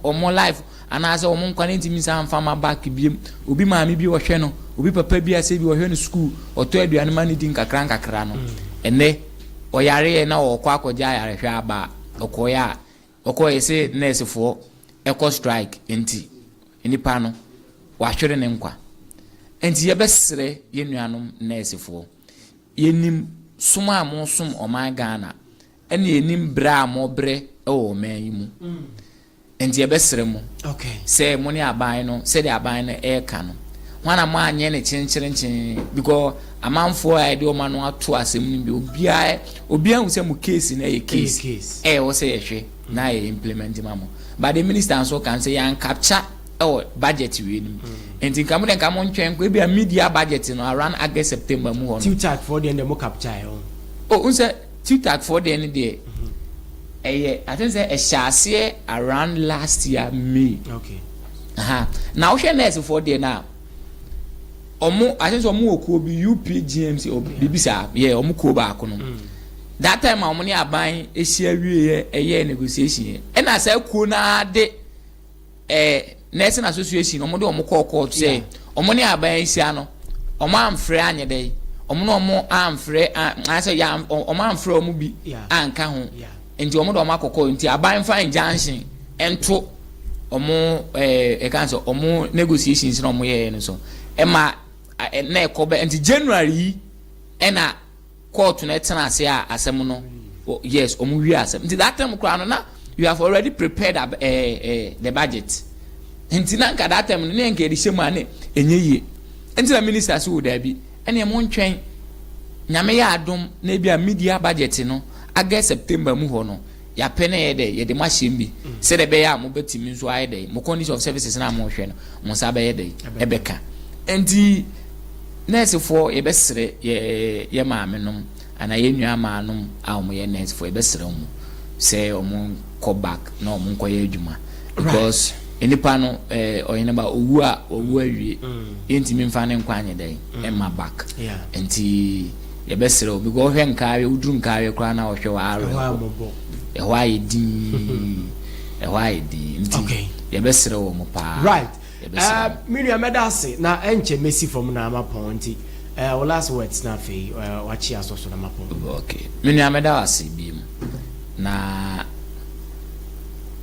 ɔmo life anaasɛ ɔmo nkwa ne ntumi nsa nfa ma back biem. Obi maame bi ɔhwɛ no, obi papa bi ase bi ɔhwɛ no school, ɔtɔ aduane ma ne di nkakra nkakra no. Ɛnɛ ɔyareɛ na ɔkɔ akɔgye ayarehwɛ aba, ɔkɔyɛ a ɔkɔyɛ sɛ nɛɛsefoɔ ɛkɔ strike nti nipa no wahwere ne nkwa. Nti yɛbɛsrɛ yɛn nuanom nɛɛsefoɔ, yɛnim som a mo som ɔman Ghana, ɛna yɛnim brɛ a mo brɛ ɛwɔ ɔman yi mu. Nti yɛbɛsrɛ mo sɛ mo ne aban no, sɛdeɛ aban no ɛreka no, wɔn a mo anyɛ ne kyenkyerenkyen, because amanfoɔ a yɛde wɔn ano ato asɛm no bi, obiara obiara hu sɛ mo case no ɛyɛ case ɛyɛ wɔ sɛ yɛhwɛ na yɛ implement ma mo. But the minister nso kan sɛ yɛn capture ɛwɔ budget wei no mu. Nti nka mo de, nka mo ntwɛn ko ebi a mid-year budget no around August, September mu hɔ no. TUTAG foɔ deɛ ndɛ mo capture ɛ o. O n sɛ TUTAG foɔ deɛ no deɛ, ɛyɛ, I think sɛ ɛhyɛ aseɛ around last year May. Aha. Na wohwɛ nurse foɔ deɛ no a, ɔmo, I think sɛ ɔmo wɔ kuo bi, UPGMC or biribi saa, yɛ ɔmo kuo baako no. That time a ɔmo ne aban ahyia wie yɛ ɛyɛ negotiation yɛ, ɛna saa kuo naa de nursing association, ɔmo de ɔmo kɔɔ court sɛ ɔmo ne aban ahyia no, ɔmo amfrɛ anyɛ dɛ, ɔmo ne ɔmo amfrɛ anaasɛ yɛ ɔmo amfrɛ ɔmo bi anka ho. Nti ɔmo de ɔmo akɔkɔ, nti aban fa injunction ɛnto ɔmo ɛka sɛ ɔmo negotiations na ɔmo yɛɛ no so. Ɛma na ɛkɔ bɛ nti January yi ɛna court no ɛtena ase a asɛm no, yes, ɔmo wie asɛm. Nti that time koraa no, na you have already prepared the budget. Nti na nka that time no ne nka yɛde hyɛ mu a ne ɛnyɛ yie. Nti na minister so wɔ daabi, ɛnna ɛmo ntwɛn, Nyame yɛ adom na ebi a mid-year budget no, August, September mu hɔ no, yɛapɛ na yɛ dɛ yɛde mo ahyɛ mu bi sɛdeɛ ɛbɛyɛ a mobɛtumi nso ayɛ dɛ mo condition of services na mo hwɛ no, mo nsa bɛyɛ dɛ ɛbɛka. Nti nɛɛsefoɔ, yɛbɛsrɛ yɛ maame nom anaa yɛ nua maa nom a wɔn yɛ nɛɛsefoɔ, yɛbɛsrɛ wɔn sɛ wɔn kɔ back na wɔn nkɔyɛ adwuma, because nipa no ɔyɛ ba owu a, owu awie, yɛntumi nfa ne nkwa anyɛ dɛ ɛma back. Nti yɛbɛsrɛ wo, because ɔhwɛ nkaare, woduru nkaare koraa na ɔhwɛ wɔ awerɛho, ɛhɔ ayɛ dinn, ɛhɔ ayɛ dinn. Nti yɛbɛsrɛ wɔ mo paa. Right, me nua, mɛda ase na ɛnkyɛ mɛsi fam na ama pɔn. Nti wo last words na afei wakye asɔ so na ma pɔn. Okay, me nua, mɛda ase bi mu na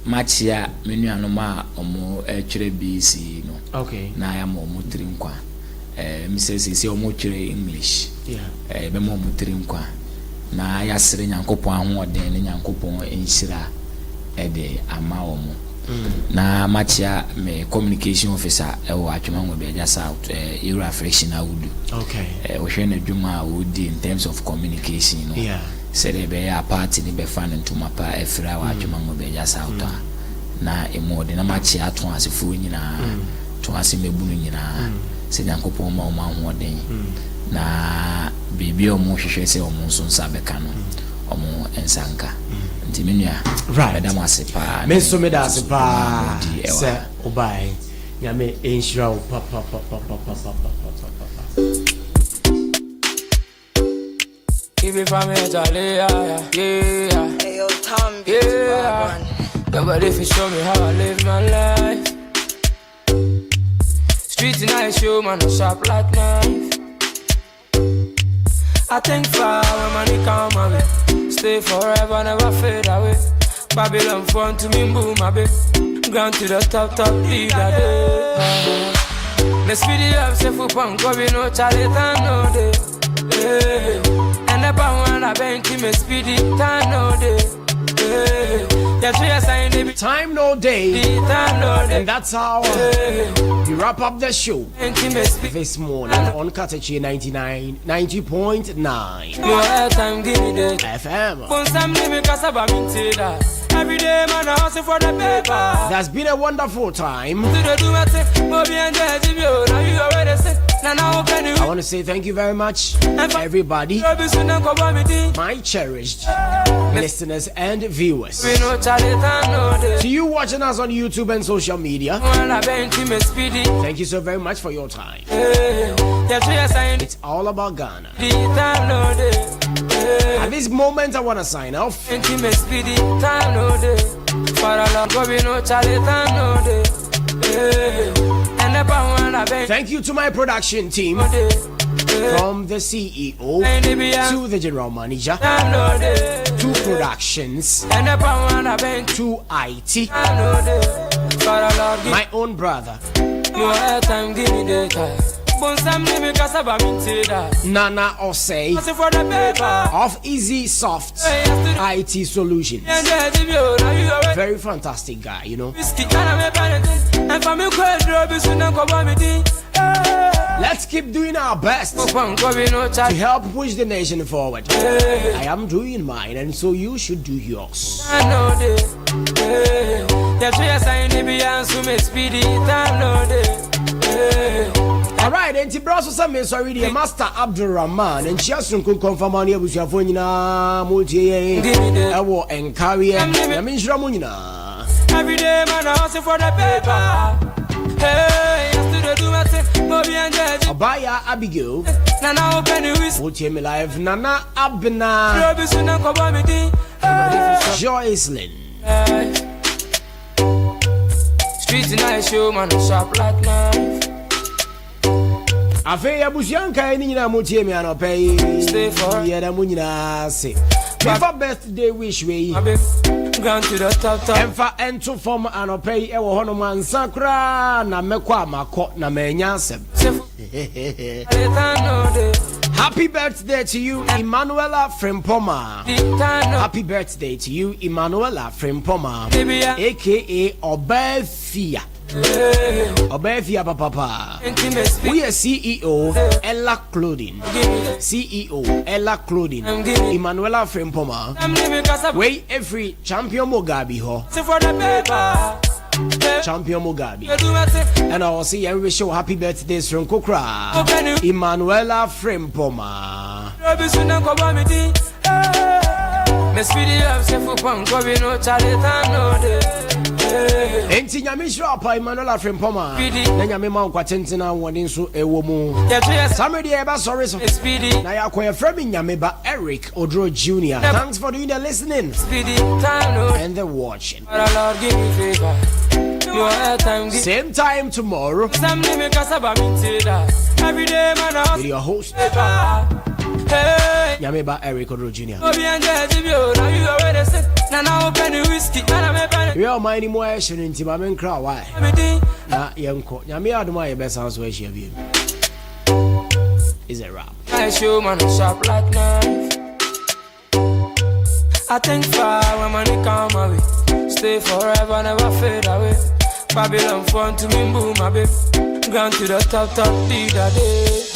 makyia me nuanom a ɔmo ɛtwerɛ BECE no na yɛama ɔmo tiri nkwa. Mesɛ sɛsɛ ɔmo twerɛ English, yɛbɛma ɔmo tiri nkwa na yɛasrɛ Nyankopɔn ahoɔden ne Nyankopɔn nhyira. de ama wɔn. Na makyea me communication officer wɔ Atwima Nwabiagya South, Yewura Friction Awudu. Okay. Wohwɛ n'adwuma a ɔredi in terms of communication no, sɛdeɛ ɛbɛyɛ a party no bɛfa no ntoma pa afira wɔ Atwima Nwabiagya South a, na ɛmu ɔden. Na makyea Toasefoɔ nyinaa, Toase mmabunu nyinaa, sɛ Nyankopɔn ma wɔn ahoɔden na biribi a wɔhwehwɛ sɛ wɔn nso nsa bɛka no, wɔn nsa nka. Nti me nua, mɛda mo ase paa. Me nso meda ase paa sɛ wobae. Nyame nhyira wo papapapapapapapapa. Keep it from here, Charlie, yeah, yeah. Hey, yo, Tom, yeah. Nobody fi show me how I live my life. Street and I show man, I sharp like knife. I think far when money come my way. Stay forever, never fade away. Babylon front to me, boom, my babe. Ground to the top, top, lead that day. Me speedy up, say foot punk, go be no Charlie, time no day. Hey. And the power when I bend me speedy, time no day. Hey. Yeah, three sign, Time no day. Time no day. And that's how we wrap up the show this morning on Katakye 90.9 More time, give me the FM. Bonsam me kasaba me tida. Every day, man, I hustle for the paper. That's been a wonderful time. To the do my thing, Mobi and Jazzy, yo, now you already say. Now, now, open you. I want to say thank you very much, everybody, my cherished listeners and viewers. We no Charlie, time no day. To you watching us on YouTube and social media, When I bend to me speedy. thank you so very much for your time. Hey, yeah, three sign, It's all about Ghana. the time no day. Hey. At this moment, I want to sign off. Into me speedy, time no day. For a long go be no Charlie, time no day. Hey. And the power when I bend Thank you to my production team, no day. from the CEO to the general manager, Time no day. to productions, And the power when I bend to IT, time no day. For a long give my own brother, more time, give me the time. Bonsam me kasaba me tida. Nana Osei Hustle for the paper. of Easy Soft IT Solutions. And Jazzy, yo, now you already Very fantastic guy, you know. whiskey. And I'm a parenting. And for me, quite drop is soon and go by me. Hey. Let's keep doing our best Open, go be no to Charlie. help push the nation forward. I am doing mine, and so you should do yours. I know day. Hey. Yeah, three sign be answer me speedy time no day. Hey. All right, enti bra so sɛ me sorry deɛ Master Abdul Rahman nkyia sononko nkɔmfama ne abusuafoɔ nyinaa motie yɛn ɛwɔ nkareɛ. Nyame nhyira mo nyinaa. Every day man I hustle for the paper. Hey, I still do my thing. Mobi and Jazzy. Ɔbaaya Abigail Nana open the whiskey. wotie me live. Nana Abena Robi soon and go by me din. Hey. Joycelyn. Street and I show man I sharp like knife. Afei abusua nkae ne nyinaa motie me anɔpɛ yi, Stay for yɛda mo nyinaa ase. Mefa birthday wish wei my babe. Ground to the top top. ɛmfa ɛnto fam anɔpɛ yi ɛwɔ hɔnom ansa koraa na mɛkɔ a makɔ na manya asɛm. Say for time no day. Happy birthday to you, Emanuela Frimpoma. The time no Happy birthday to you, Emanuela Frimpoma, baby. I aka Obefia. Hey. Obefia Papa. Into me speedy. We are CEO Ella Clothing. Give me the CEO Ella Clothing. Emanuela Frimpoma. I'm living cause I Wei every Champion Mugabe ho. hustle for the paper. Hey. Champion Mugabe. You do my thing. And I will see you wish you happy birthday Sronko Kra. Open the Emanuela Frimpoma. Robi soon and go by me din. Hey. Me speedy up, say foot punk, go be no Charlie, time no day. Hey. Enti Nyame nhyira apa Emanuela Frimpoma. Na Nyame ma nkwa tenten a wɔde nso ɛwɔ mu. Yeah, three Saa mmerɛ deɛ yɛbɛsɔre so. speedy, Na yɛakɔ yɛfrɛ me Nyame ba Eric Odro Jr. Thanks for doing the listening speedy, time no day. and the watching. But Lord give me favor. More time, give Same time tomorrow some name kasaba me tida. Every day man I with hustle your host paper. Hey. Nyame ba Eric Odro Jr. Obi and Jazzy, yo, now you already say. Nana open the whiskey, and I'm a penny. Wia ɔman ni mu ayɛ hye no nti ma menkra wae Me din. na yɛnkɔ. Nyame adom a yɛbɛsan so ahyia bio. Is a wrap. I show man I sharp like knife. I think far when money come my way. Stay forever, never fade away. Babylon front to me, boom, my babe. Ground to the top, top, leader day.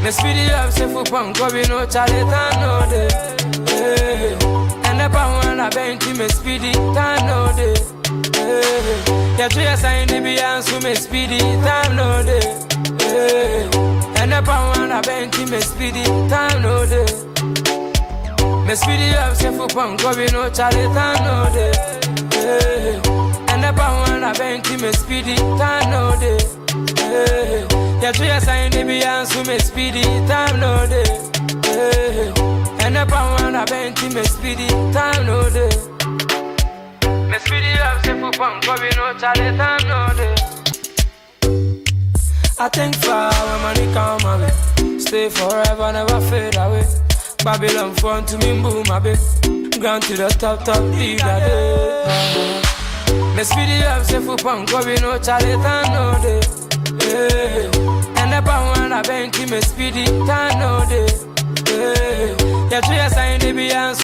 Me speedy up, say foot punk, go be no Charlie, time no day. Hey. And the power I bend to me speedy, time no day. Hey. Yeah, tree sign the be answer me speedy, time no day. Hey. And the power I bend to me speedy, time no day. Me speedy up, say foot punk, go be no Charlie, time no day. Hey. And the power I bend to me speedy, time no day. Hey. Yeah, tree sign the be answer me speedy, time no day. Hey. And the power I bend to me speedy, time no day. Me speedy up, say foot punk, go be no Charlie, time no day. I think far when money come my way. Stay forever, never fade away. Babylon front to me, boom, my babe. Ground to the top, top, leader day. Me speedy up, say foot punk, go be no Charlie, time no day. Hey. And the power I bend to me speedy, time no day. Hey. Yeah, tree sign the be answer.